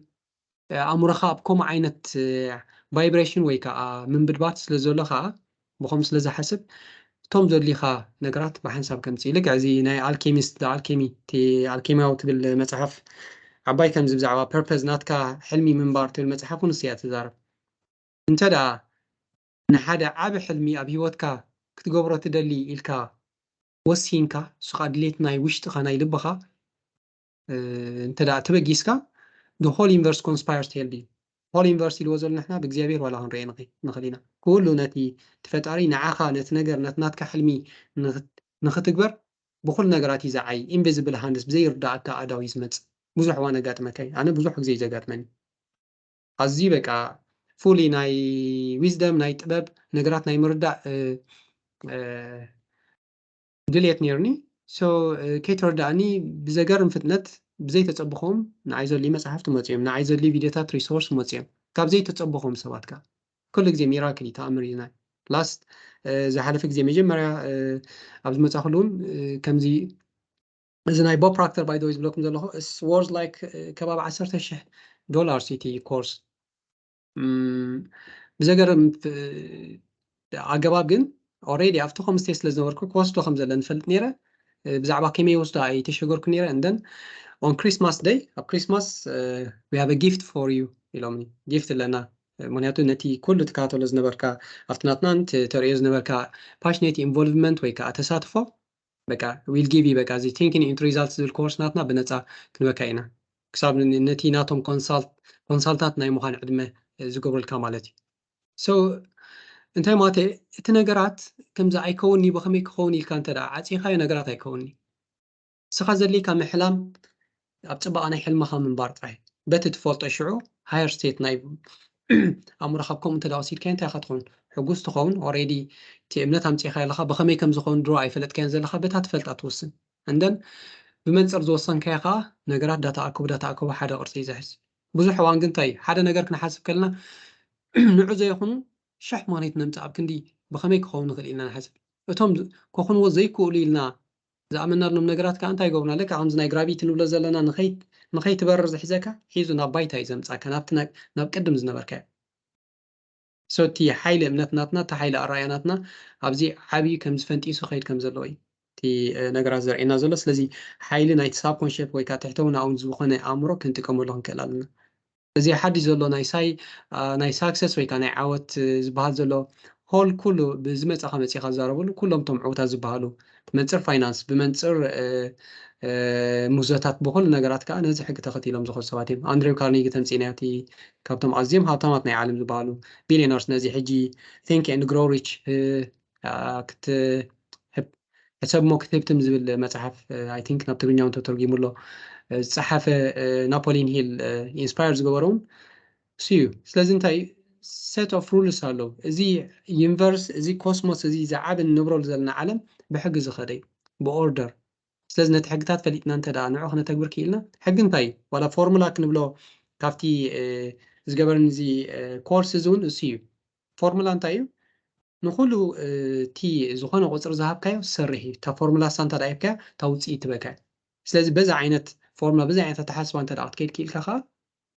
ኣእምሮኻ ኣብ ከምኡ ዓይነት ቫይብሬሽን ወይ ከዓ ምንብድባት ስለ ዘሎ ከዓ ብኸም ስለ ዝሓስብ እቶም ዘድልኻ ነገራት ብሓንሳብ ከምፅእ ልክዕ እዚ ናይ ኣልኬሚስት ኣልኬሚ ኣልኬሚያዊ ትብል መፅሓፍ ዓባይ ከምዚ ብዛዕባ ፐርፐዝ ናትካ ሕልሚ ምንባር ትብል መፅሓፍ እውን እያ ትዛረብ እንተ ደኣ ንሓደ ዓቢ ሕልሚ ኣብ ህይወትካ ክትገብሮ ትደሊ ኢልካ ወሲንካ፣ እሱ ከዓ ድሌት ናይ ውሽጥኻ ናይ ልብኻ እንተ ደኣ ተበጊስካ፣ the whole universe conspires to help you። Whole universe ኢልዎ ዘሎ ንሕና ብእግዚኣብሔር ዋላ ክንሪኦ ንኽእል ኢና። ኩሉ ነቲ ፈጣሪ ንዓኻ ነቲ ነገር ነቲ ናትካ ሕልሚ ንኽትግበር ብኹሉ ነገራት እዩ ዝዓይ። ኢንቪዚብል ሃንድስ ብዘይርዳእካ ኣእዳው እዩ ዝመጽእ። ብዙሕ እዋን ኣጋጥመካ እዩ። ኣነ ብዙሕ ግዜ እዩ ዘጋጥመኒ። ኣዝዩ በቃ ፉሊ ናይ ዊዝደም ናይ ጥበብ ነገራት ናይ ምርዳእ ድልየት ነይሩኒ። ከይተረዳእኒ ብዘገርም ፍጥነት ብዘይተጸብኾም ንዓይ ዘድልዩ መጽሓፍቲ መጽዮም፣ ንዓይ ዘድልዩ ቪድዮታት ሪሶርስ መጽዮም ካብ ዘይተጸብኾም ሰባት ከ ኩሉ ግዜ ሚራክል እዩ፣ ተኣምር እዩ። ናይ ላስት ዝሓለፈ ግዜ መጀመርያ ኣብ ዝመጻኹሉ እውን ከምዚ እዚ ናይ ቦብ ፕሮክተር ባይ ወይ ዝብለኩም ዘለኹ worth like ከባቢ ዓሰርተ ሽሕ ዶላር ሲቲ ኮርስ ብዘገርም ኣገባብ ግን ኦሬዲ ኣብቲ ሆምስቴይ ስለ ዝነበርኩ ክወስዶ ከም ዘለ ንፈልጥ ነይረ። ብዛዕባ ከመይ ወስዶ ኣይተሸገርኩ ነይረ። እንደን ኦን ክሪስማስ ደይ ኣብ ክሪስማስ we have a gift for you ኢሎምኒ። ጊፍት ኣለና ምክንያቱ ነቲ ኩሉ ትከታተሎ ዝነበርካ ኣብቲ ናትናን ተርእዮ ዝነበርካ ፓሽኔት ኢንቮልቭመንት ወይ ከዓ ተሳትፎ በቃ ዊል ጊቭ በቃ እዚ ቲንኪንግ ኢንቱ ሪዛልት ዝብል ኮርስ ናትና ብነፃ ክንበካ ኢና ክሳብ ነቲ ናቶም ኮንሳልታት ናይ ምዃን ዕድመ ዝገብሩልካ ማለት እዩ። እንታይ ማለት እቲ ነገራት ከምዚ ኣይከውንኒ ብኸመይ ክኸውን ኢልካ እንተ ዓፂኻዮ ነገራት ኣይከውንኒ። እስኻ ዘድልየካ ምሕላም ኣብ ፅባቐ ናይ ሕልምኻ ምንባር ጥራይ በቲ ትፈልጦ ሽዑ ሃየር ስቴት ናይ ኣእምሮኻ ከምኡ እንተ ወሲድካዮ እንታይ ኢኻ ትኸውን? ሕጉስ ትኸውን። ኦሬዲ እቲ እምነት ኣምፂእካ ኣለኻ። ብኸመይ ከም ዝኸውን ድሮ ኣይፈለጥካዮን ዘለኻ በታ ትፈልጣ ትውስን። እንደን ብመንፅር ዝወሰንካዮ ከዓ ነገራት ዳተኣከቡ ዳተኣከቡ ሓደ ቅርፂ እዩ ዝሕዝ። ብዙሕ እዋን ግን እንታይ ሓደ ነገር ክንሓስብ ከለና ንዑ ዘይኹኑ ሽሕ ማግኔት ነምፅእ ኣብ ክንዲ ብኸመይ ክኸውን ንኽእል ኢልና ንሓስብ። እቶም ክኹንዎ ዘይክእሉ ኢልና ዝኣመናሎም ነገራት ከዓ እንታይ ይገብሩና? ልክዕ ከምዚ ናይ ግራቪቲ ንብሎ ዘለና ንኸይትበርር ዝሕዘካ ሒዙ ናብ ባይታ እዩ ዘምፃካ ናብ ቅድም ዝነበርካዮ። So እቲ ሓይሊ እምነት ናትና እቲ ሓይሊ ኣረኣያ ናትና ኣብዚ ዓብዩ ከም ዝፈንጢሱ ከይድ ከም ዘለዎ እዩ እቲ ነገራት ዘርእየና ዘሎ። ስለዚ ሓይሊ ናይቲ ሳብኮንሽስ ወይ ከዓ ትሕተውናውን ዝኾነ ኣእምሮ ክንጥቀመሉ ክንክእል ኣለና። እዚ ሓድሽ ዘሎ ናይ ሳይ ናይ ሳክሰስ ወይ ከዓ ናይ ዓወት ዝበሃል ዘሎ ሆል ኩሉ ብዝመፃኻ መፂኻ ዝዛረበሉ ኩሎም ቶም ዕውታት ዝበሃሉ ብመንፅር ፋይናንስ ብመንፅር ምህዞታት ብኩሉ ነገራት ከዓ ነዚ ሕጊ ተኸቲሎም ዝኸዱ ሰባት እዮም። ኣንድሬው ካርኒጊ ተምፂእናዮ እቲ ካብቶም ኣዝዮም ሃብታማት ናይ ዓለም ዝበሃሉ ቢሊዮነርስ ነዚ ሕጂ ቲንክ ኤንድ ግሮው ሪች ክትህብ ሕሰብ እሞ ክትህብትም ዝብል መፅሓፍ ኣይ ቲንክ ናብ ትግርኛ እውን ተተርጊሙ ኣሎ ዝፀሓፈ ናፖሊን ሂል ኢንስፓየር ዝገበረውን እሱ እዩ። ስለዚ እንታይ set of rules ኣለዉ። እዚ ዩኒቨርስ እዚ ኮስሞስ እዚ ዝዓብን ንብረሉ ዘለና ዓለም ብሕጊ ዝኸደ እዩ ብኦርደር። ስለዚ ነቲ ሕግታት ፈሊጥና እንተ ደኣ ንዑ ክነተግብር ክኢልና ሕጊ እንታይ እዩ? ዋላ ፎርሙላ ክንብሎ ካብቲ ዝገበረኒ እዚ ኮርስ እዚ እውን እሱ እዩ። ፎርሙላ እንታይ እዩ? ንኩሉ እቲ ዝኾነ ቁፅሪ ዝሃብካዮ ዝሰርሕ እዩ። እታ ፎርሙላ እሳ እንተ ደኣ ሂብካያ እታ ውፅኢት ትበካ እያ። ስለዚ በዚ ዓይነት ፎርሙላ በዚ ዓይነት ኣተሓስባ እንተ ደኣ ክትከይድ ክኢልካ ከዓ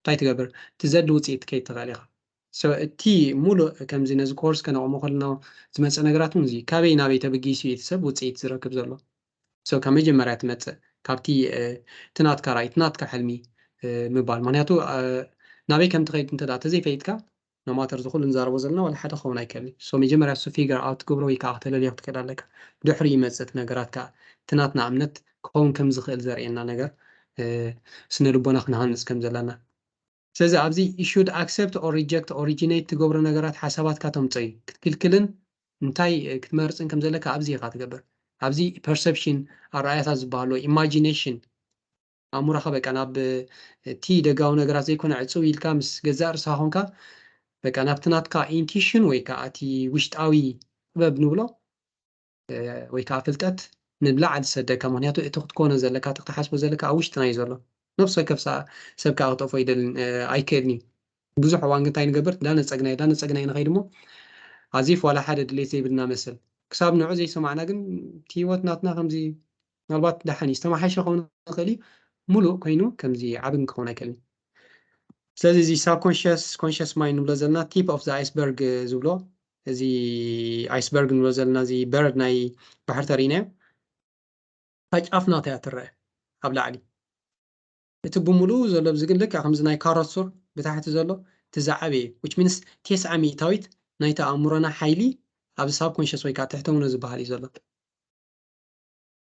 እንታይ ትገብር? እቲ ዘድሊ ውፅኢት ክትከይድ ትኽእል ኢኻ። እቲ ሙሉእ ከምዚ ነዚ ኮርስ ከነቕሞ ከለና ዝመፅእ ነገራት እውን እዚ ካበይ ናበይ ተበጊሱ እዩ እቲ ሰብ ውፅኢት ዝረክብ ዘሎ። ካብ መጀመርያ ትመፅእ ካብቲ እቲ ናትካ ራእይ እቲ ናትካ ሕልሚ ምባል ምክንያቱ ናበይ ከም ትኸይድ እንተ ተዘይፈሊጥካ no matter ዝኩሉ ንዛረቦ ዘለና ዋላ ሓደ ክኸውን ኣይክእል። So መጀመርያ እሱ ፊገር ኣውት ትገብሮ ወይ ከዓ ክተለልዮ ክትክእል ኣለካ። ድሕሪ ይመፅእ እቲ ነገራት ከዓ እቲ ናትና እምነት ክኸውን ከም ዝኽእል ዘርእየና ነገር ስነ ልቦና ክንሃንፅ ከም ዘለና። ስለዚ ኣብዚ you should accept or reject originate ትገብሮ ነገራት ሓሳባትካ ተምፀ እዩ ክትክልክልን እንታይ ክትመርፅን ከም ዘለካ ኣብዚ ኢኻ ትገብር። ኣብዚ ፐርሰፕሽን ኣረኣያታት ዝበሃሎ ኢማጂኔሽን ኣእምሮኻ በቃ ናብ እቲ ደጋዊ ነገራት ዘይኮነ ዕፅው ኢልካ ምስ ገዛእ ርእስኻ ኮንካ በቃ ናብቲ ናትካ ኢንቲሽን ወይ ከዓ እቲ ውሽጣዊ ጥበብ ንብሎ ወይ ከዓ ፍልጠት ንላዕሊ ዝሰደካ ምክንያቱ እቲ ክትኮኖ ዘለካ እቲ ክትሓስቦ ዘለካ ኣብ ውሽጥና እዩ ዘሎ። ነብሲ ወከፍ ሰብ ከዓ ክጠፍኦ ይደልን ኣይክእልን እዩ። ብዙሕ እዋን ግን እንታይ ንገብር ዳነፀግናይ ዳነፀግናይ ንኸይድ እሞ ኣዚፍ ዋላ ሓደ ድሌት ዘይብልና መስል ክሳብ ንዑ ዘይሰማዕና ግን እቲ ህይወት ናትና ከምዚ ምናልባት ደሓን እዩ ዝተመሓሸ ክኸውን ይኽእል እዩ። ሙሉእ ኮይኑ ከምዚ ዓብን ክኸውን ኣይክእልን። ስለዚ እዚ ሳብኮንሽስ ኮንሽስ ማይንድ ንብሎ ዘለና ቲፕ ኦፍ ዘ ኣይስበርግ ዝብሎ እዚ ኣይስበርግ ንብሎ ዘለና እዚ በረድ ናይ ባሕሪ ተርእናዮ እታ ጫፍ ናታ እያ ትረአ ኣብ ላዕሊ። እቲ ብምሉኡ ዘሎ ብዚ ግን ልክዕ ከምዚ ናይ ካሮት ሱር ብታሕቲ ዘሎ እቲ ዝዓበየ እዩ። Which means ቴስዓ ሚእታዊት ናይቲ ኣእምሮና ሓይሊ ኣብ ሳብኮንሽስ ወይ ከዓ ትሕተ ውነ ዝበሃል እዩ ዘሎ።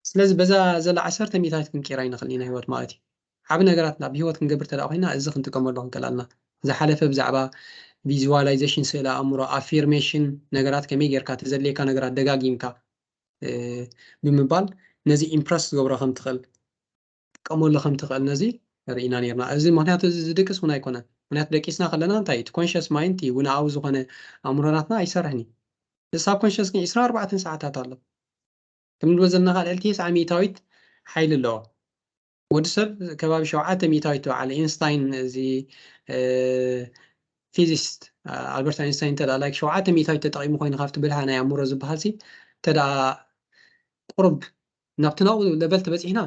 ስለዚ በዛ ዘላ ዓሰርተ ሚእታዊት ክንቅይራ ኣይንኽእል ኢና ህይወት ማለት እዩ። ዓቢ ነገራት ናብ ህይወት ክንገብር ተደኣ ኮይና እዚ ክንጥቀመሉ ክንክእል ኣለና። ዝሓለፈ ብዛዕባ ቪዝዋላይዜሽን፣ ስእለ ኣእምሮ፣ ኣፊርሜሽን፣ ነገራት ከመይ ጌርካ ተዘድልየካ ነገራት ደጋጊምካ ብምባል ነዚ ኢምፕረስ ትገብሮ ከም ትኽእል፣ ትጥቀመሉ ከም ትኽእል ነዚ ርኢና ነርና። እዚ ምክንያቱ እዚ ዝድቅስ እውን ኣይኮነን። ምክንያቱ ደቂስና ከለና እንታይ እቲ ኮንሽስ ማይንድ ውናኣዊ ዝኾነ ኣእምሮናትና ኣይሰርሕን እዩ። ሳብ ኮንሽስ ግን ዕስራን ኣርባዕተን ሰዓታት ኣሎ። ክንብሎ ዘለና ከዓ ልዕሊ ተስዓ ሚእታዊት ሓይሊ ኣለዎ። ወዲ ሰብ ከባቢ ሸውዓተ ሚእታዊት በዓል ኢንስታይን እዚ ፊዚስት ኣልበርት ኣይንስታይን እንተ ላይክ ሸውዓተ ሚእታዊት ተጠቂሙ ኮይኑ ካብቲ ብልሃ ናይ ኣእምሮ ዝበሃል ሲ እንተ ቁሩብ ናብቲ ናብኡ ለበል ተበፂሕና።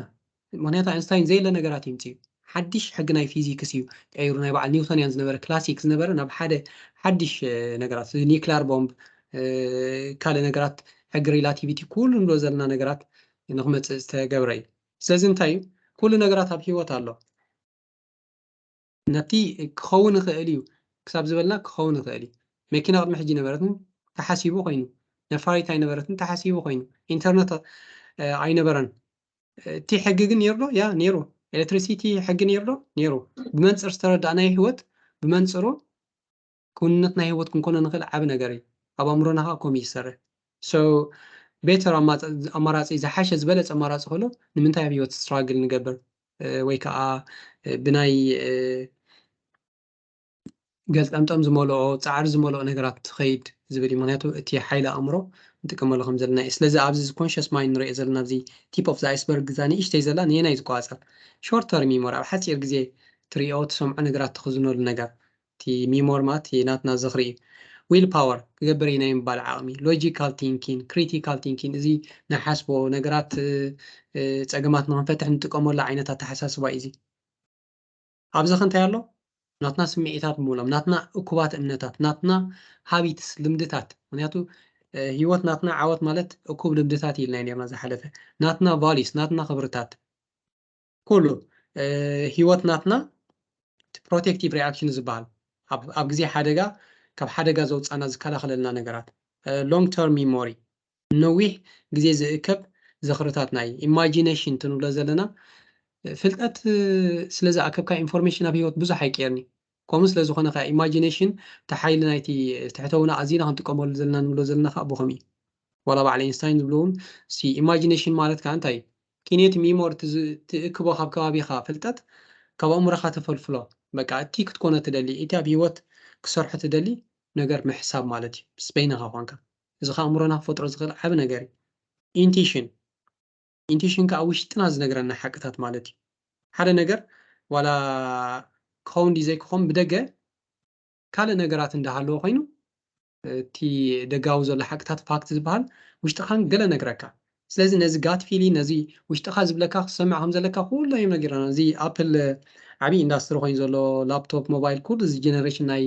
ምክንያቱ ኣይንስታይን ዘየለ ነገራት ይምፅእ እዩ። ሓድሽ ሕጊ ናይ ፊዚክስ እዩ ቀይሩ። ናይ በዓል ኒውቶንያን ዝነበረ ክላሲክ ዝነበረ ናብ ሓደ ሓድሽ ነገራት ኒክሊር ቦምብ ካልእ ነገራት ሕጊ ሪላቲቪቲ ኩሉ ንብሎ ዘለና ነገራት ንክመፅእ ዝተገብረ እዩ። ስለዚ እንታይ እዩ ኩሉ ነገራት ኣብ ህይወት ኣሎ። ነቲ ክኸውን ይኽእል እዩ ክሳብ ዝበልና ክኸውን ይኽእል እዩ። መኪና ቅድሚ ሕጂ ነበረትን ተሓሲቡ ኮይኑ፣ ነፋሪት ኣይነበረትን ተሓሲቡ ኮይኑ፣ ኢንተርነት ኣይነበረን። እቲ ሕጊ ግን ነይሩ ዶ? ያ ነይሩ። ኤሌክትሪሲቲ ሕጊ ነይሩ ዶ? ነይሩ። ብመንፅር ዝተረዳእናዮ ህይወት ብመንፅሩ ክውንነት ናይ ህይወት ክንኮኖ ንኽእል ዓቢ ነገር እዩ። ኣብ ኣእምሮና ከዓ ከምኡ ይሰርሕ። So ቤተር ኣማራፂ ዝሓሸ ዝበለፀ ኣማራፂ ከሎ ንምንታይ ኣብ ህይወት ስትራግል ንገብር ወይ ከዓ ብናይ ገልጠምጠም ዝመልኦ ፃዕሪ ዝመልኦ ነገራት ትኸይድ ዝብል እዩ። ምክንያቱ እቲ ሓይሊ ኣእምሮ ንጥቀመሉ ከም ዘለና እዩ። ስለዚ ኣብዚ ኮንሽስ ማይንድ ንሪኦ ዘለና ኣብዚ ቲፕ ኦፍ ዘ ኣይስበርግ እዛ ንእሽተይ ዘላ ንየናይ ዝቆፃፀር ሾርት ተርም ሚሞሪ ኣብ ሓፂር ግዜ ትሪኦ ትሰምዖ ነገራት ትኽዝነሉ ነገር እቲ ሚሞሪ ማለት ናትና ዝኽሪ እዩ። ዊል ፓወር ክገብር ኢና ምባል ዓቕሚ፣ ሎጂካል ቲንኪን፣ ክሪቲካል ቲንኪን እዚ ንሓስቦ ነገራት ፀገማት ንክንፈትሕ ንጥቀመሉ ዓይነት ኣተሓሳስባ እዩ። እዚ ኣብዚ ከ እንታይ ኣሎ? ናትና ስምዒታት ብምሎም ናትና እኩባት እምነታት ናትና ሃቢትስ ልምድታት ምክንያቱ ህይወት ናትና ዓወት ማለት እኩብ ልምድታት ኢልና ነርና ዝሓለፈ ናትና ቫሊስ ናትና ክብርታት ኩሉ ህይወት ናትና ፕሮቴክቲቭ ሪኣክሽን ዝበሃል ኣብ ግዜ ሓደጋ ካብ ሓደጋ ዘውፃና ዝከላኸለልና ነገራት ሎንግ ተርም ሚሞሪ ነዊሕ ግዜ ዝእከብ ዝኽርታት ናይ ኢማጂነሽን ትንብሎ ዘለና ፍልጠት ስለ ዝኣከብካ ኢንፎርሜሽን ኣብ ህይወት ብዙሕ ኣይቀየርን እዩ። ከምኡ ስለ ዝኾነ ከዓ ኢማጂነሽን እቲ ሓይሊ ናይቲ ትሕተውና ኣዚና ክንጥቀመሉ ዘለና ንብሎ ዘለና ከዓ ብኸም እዩ። ዋላ በዓል ኤንስታይን ዝብሉ እውን ኢማጂነሽን ማለት ከዓ እንታይ እዩ? ኪኔት ሚሞር ትእክቦ ካብ ከባቢኻ ፍልጠት ካብ ኣእምሮኻ ተፈልፍሎ በቃ እቲ ክትኮኖ ትደሊ እቲ ኣብ ህይወት ክሰርሖ ትደሊ ነገር ምሕሳብ ማለት እዩ። ምስ በይንኻ ኳንካ እዚ ከዓ ኣእምሮና ክፈጥሮ ዝኽእል ዓቢ ነገር እዩ። ኢንቲሽን ኢንቲሽን ከዓ ውሽጥና ዝነግረና ሓቅታት ማለት እዩ። ሓደ ነገር ዋላ ክኸውን ድዩ ዘይክኸውን ብደገ ካልእ ነገራት እንዳሃለዎ ኮይኑ እቲ ደጋዊ ዘሎ ሓቅታት ፋክት ዝበሃል ውሽጥኻን ገለ ነግረካ። ስለዚ ነዚ ጋት ፊሊ ነዚ ውሽጥኻ ዝብለካ ክሰምዕ ከም ዘለካ ኩሎ እዮም ነጊሮና። እዚ ኣፕል ዓብዪ ኢንዳስትሪ ኮይኑ ዘሎ ላፕቶፕ ሞባይል ኩሉ እዚ ጀነሬሽን ናይ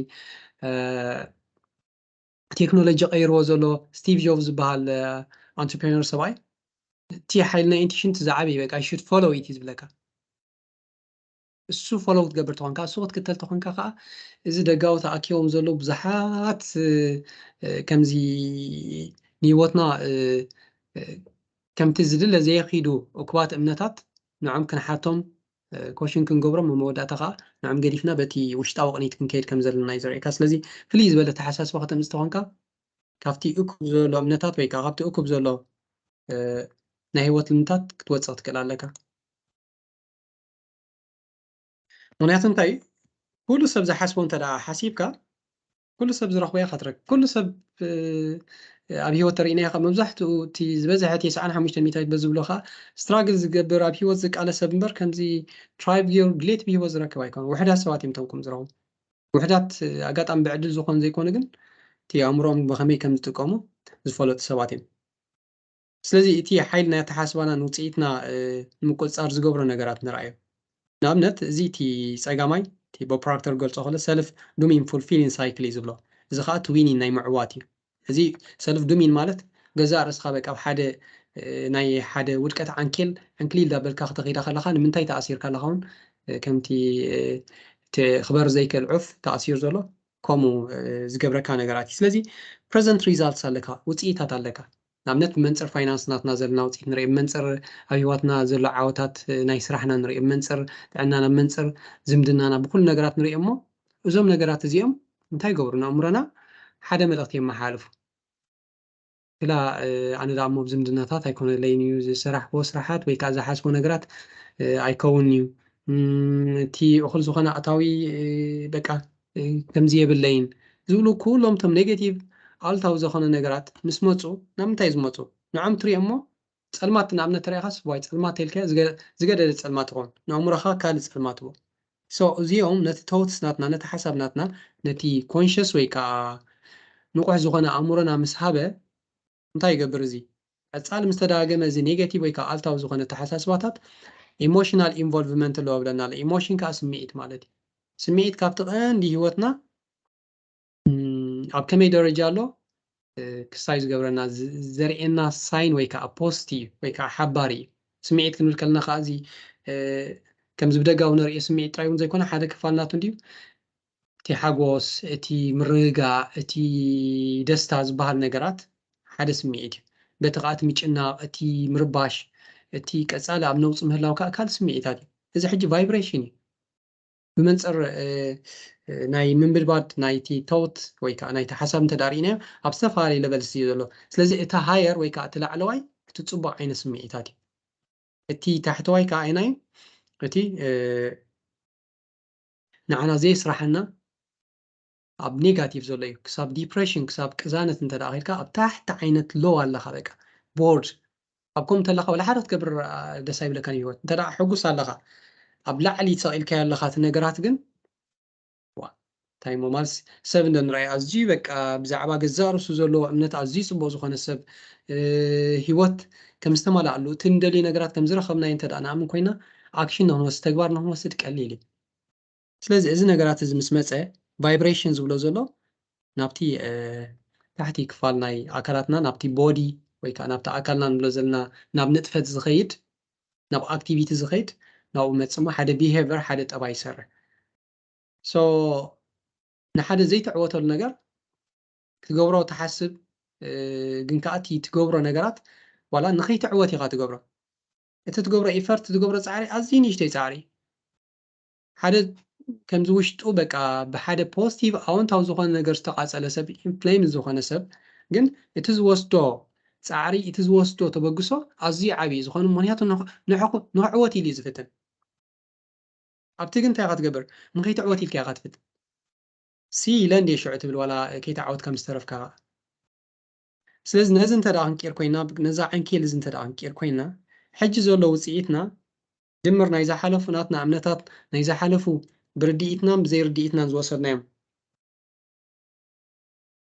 ቴክኖሎጂ ቀይርዎ ዘሎ ስቲቭ ጆብ ዝበሃል ኣንትርፕረነር ሰብኣይ እቲ ሓይሊ ናይ ኢንቲሽን ዝዓበየ በቃ ሹድ ፎሎው ኢት ዝብለካ እሱ ፎሎው ክትገብር ተኾንካ እሱ ክትክተል ተኾንካ ከዓ እዚ ደጋዊ ተኣኪቦም ዘለዉ ብዙሓት ከምዚ ንህይወትና ከምቲ ዝድለ ዘየኺዱ እኩባት እምነታት ንዖም ክንሓቶም ኮሽን ክንገብሮም መወዳእታ ከዓ ንዖም ገዲፍና በቲ ውሽጣዊ ቅኒት ክንከይድ ከም ዘለና እዩ ዘርእየካ። ስለዚ ፍልይ ዝበለ ተሓሳስባ ከተምፅ ተኾንካ ካብቲ እኩብ ዘሎ እምነታት ወይ ከዓ ካብቲ እኩብ ዘሎ ናይ ህይወት ልምታት ክትወፅእ ክትክእል ኣለካ። ምክንያቱ እንታይ ኩሉ ሰብ ዝሓስቦ እንተ ሓሲብካ ኩሉ ሰብ ዝረኽቦ ኢኻ ትረክብ። ኩሉ ሰብ ኣብ ህይወት ተርእናዮ ካብ መብዛሕትኡ እቲ ዝበዝሐ ተስዓን ሓሙሽተ ሚእታዊት በዚ ዝብሎ ከዓ ስትራግል ዝገብር ኣብ ህይወት ዝቃለ ሰብ እምበር ከምዚ ትራይቭ ገይሩ ድሌት ብህይወት ዝረክብ ኣይኮነ። ውሕዳት ሰባት እዮም ተንኩም ዝረኽቡ። ውሕዳት ኣጋጣሚ ብዕድል ዝኾኑ ዘይኮኑ ግን እቲ ኣእምሮም ብኸመይ ከም ዝጥቀሙ ዝፈለጡ ሰባት እዮም። ስለዚ እቲ ሓይሊ ናይ ኣተሓስባና ንውፅኢትና ንምቁፅፃር ዝገብሮ ነገራት ንርኣዮ። ንኣብነት እዚ እቲ ፀጋማይ እቲ ቦብ ፕሮክተር ገልፆ ከሎ ሰልፍ ዱሚንግ ፉልፊሊንግ ሳይክል እዩ ዝብሎ። እዚ ከዓ እቲ ዊኒን ናይ ምዕዋት እዩ። እዚ ሰልፍ ዱሚን ማለት ገዛእ ርእስኻ በቃ ኣብ ሓደ ናይ ሓደ ውድቀት ዓንኬል ዕንክሊል ዳበልካ ክተኺዳ ከለኻ ንምንታይ ተኣሲርካ ኣለኻ እውን ከምቲ ክበር ዘይክእል ዑፍ ተኣሲሩ ዘሎ ከምኡ ዝገብረካ ነገራት እዩ። ስለዚ present results ኣለካ፣ ውፅኢታት ኣለካ። ንኣብነት ብመንፅር ፋይናንስ ናትና ዘለና ውፅኢት ንርኢ፣ ብመንፅር ኣብ ህይወትና ዘሎ ዓወታት ናይ ስራሕና ንርኢ፣ ብመንፅር ጥዕናና፣ ብመንፅር ዝምድናና፣ ብኩሉ ነገራት ንርኢ እሞ እዞም ነገራት እዚኦም እንታይ ይገብሩ? ንኣእምሮና ሓደ መልእኽቲ የመሓላልፉ። ክላ ኣነ ደኣ እሞ ዝምድናታት ኣይኮነለይን እዩ፣ ዝሰራሕክዎ ስራሓት ወይ ከዓ ዝሓዝክዎ ነገራት ኣይከውን እዩ፣ እቲ እኹል ዝኾነ ኣታዊ በቃ ከምዚ የብለይን ዝብሉ ኩሎም እቶም ኔጌቲቭ ኣሉታዊ ዝኾነ ነገራት ምስ መፁ ናብ ምንታይ ዝመፁ? ንዖም ትሪኦ እሞ ፀልማት ንኣብነት ተሪኢኻስ ዋይ ፀልማት ተልካ ዝገደደ ፀልማት ይኸውን፣ ንኣእምሮኻ ካልእ ፀልማት ይቦ። So እዚኦም ነቲ ተውትስ ናትና ነቲ ሓሳብ ናትና ነቲ ኮንሽስ ወይ ከዓ ንቑሕ ዝኾነ ኣእምሮና ምስ ሃበ እንታይ ይገብር? እዚ ቀፃሊ ምስ ተደጋገመ እዚ ኔጌቲቭ ወይ ከዓ ኣሉታዊ ዝኾነ ተሓሳስባታት ኢሞሽናል ኢንቮልቭመንት ኣለዎ ብለና ኣሎ። ኢሞሽን ከዓ ስምዒት ማለት እዩ። ስምዒት ካብቲ ቀንዲ ህይወትና ኣብ ከመይ ደረጃ ኣሎ ክስታይ ዝገብረና ዘርእየና ሳይን ወይ ከዓ ፖስት እዩ ወይ ከዓ ሓባሪ እዩ። ስምዒት ክንብል ከለና ከዓ እዚ ከምዚ ብደጋዊ ነርእዮ ስምዒት ጥራይ እውን ዘይኮነ ሓደ ክፋል ናቱ እንድዩ እቲ ሓጎስ፣ እቲ ምርግጋእ፣ እቲ ደስታ ዝበሃል ነገራት ሓደ ስምዒት እዩ። በቲ ከዓ እቲ ምጭናቕ፣ እቲ ምርባሽ፣ እቲ ቀፃሊ ኣብ ነውፂ ምህላው ከዓ ካልእ ስምዒታት እዩ። እዚ ሕጂ ቫይብሬሽን እዩ። ብመንፅር ናይ ምንብድባድ ናይቲ ተውት ወይ ከዓ ናይቲ ሓሳብ እንተ ርኢናዮ ኣብ ዝተፈላለዩ ለቨልስ እዩ ዘሎ። ስለዚ እቲ ሃየር ወይ ከዓ እቲ ላዕለዋይ እቲ ፅቡቅ ዓይነት ስምዒታት እዩ። እቲ ታሕተዋይ ከዓ ኣይናይ እቲ ንዓና ዘይስራሓና ኣብ ኔጋቲቭ ዘሎ እዩ። ክሳብ ዲፕሬሽን ክሳብ ቅዛነት እንተ ደኣ ኸድካ ኣብ ታሕቲ ዓይነት ሎው ኣለኻ። በቃ ቦርድ ኣብ ከምኡ እንተለኻ ወላ ሓደ ክትገብር ደስ ኣይብለካን ህይወት። እንተ ደኣ ሕጉስ ኣለኻ ኣብ ላዕሊ ሰቒልካዮ ኣለኻ እቲ ነገራት ግን እንታይ እሞ ማለት ሰብ እንደ ንርኣይ ኣዝዩ በቃ ብዛዕባ ገዛእ ርእሱ ዘለዎ እምነት ኣዝዩ ጽቡቕ ዝኾነ ሰብ ህይወት ከም ዝተማልኣሉ እቲ እንደልዮ ነገራት ከም ዝረኸብናዮ እንተ ደኣ ንኣምን ኮይና ኣክሽን ንክንወስድ ተግባር ንክንወስድ ቀሊል እዩ። ስለዚ እዚ ነገራት እዚ ምስ መፀ ቫይብሬሽን ዝብሎ ዘሎ ናብቲ ታሕቲ ክፋል ናይ ኣካላትና ናብቲ ቦዲ ወይ ከዓ ናብቲ ኣካልና ንብሎ ዘለና ናብ ንጥፈት ዝኸይድ ናብ ኣክቲቪቲ ዝኸይድ ናብኡ መፅሞ ሓደ ቢሄቨር ሓደ ጠባይ ይሰርሕ። ሶ ንሓደ ዘይትዕወተሉ ነገር ክትገብሮ ትሓስብ ግን ከዓ እቲ ትገብሮ ነገራት ዋላ ንኸይትዕወት ኢኻ ትገብሮ። እቲ ትገብሮ ኢፈርት ትገብሮ ፃዕሪ ኣዝዩ ንእሽተይ ፃዕሪ ሓደ ከምዚ ውሽጡ በቃ ብሓደ ፖዚቲቭ ኣወንታዊ ዝኾነ ነገር ዝተቃፀለ ሰብ ኢንፍሌም ዝኾነ ሰብ ግን እቲ ዝወስዶ ፃዕሪ እቲ ዝወስዶ ተበግሶ ኣዝዩ ዓብዪ ዝኾነ ምክንያቱ ንክዕወት ኢሉ እዩ ዝፍትን። ኣብቲ ግን እንታይ ኢኻ ትገብር? ንኸይትዕወት ኢልካ ኢኻ ትፍትን። ሲ ኢለ እንድየ ሽዑ ትብል ዋላ ከይተዓወትካ ምስ ተረፍካ ከዓ። ስለዚ ነዚ እንተ ደኣ ክንቅይር ኮይና ነዛ ዓንኬል እዚ እንተ ደኣ ክንቅይር ኮይና ሕጂ ዘሎ ውፅኢትና ድምር ናይ ዝሓለፉ ናትና እምነታት ናይ ዝሓለፉ ብርድኢትናን ብዘይርድኢትናን ዝወሰድናዮም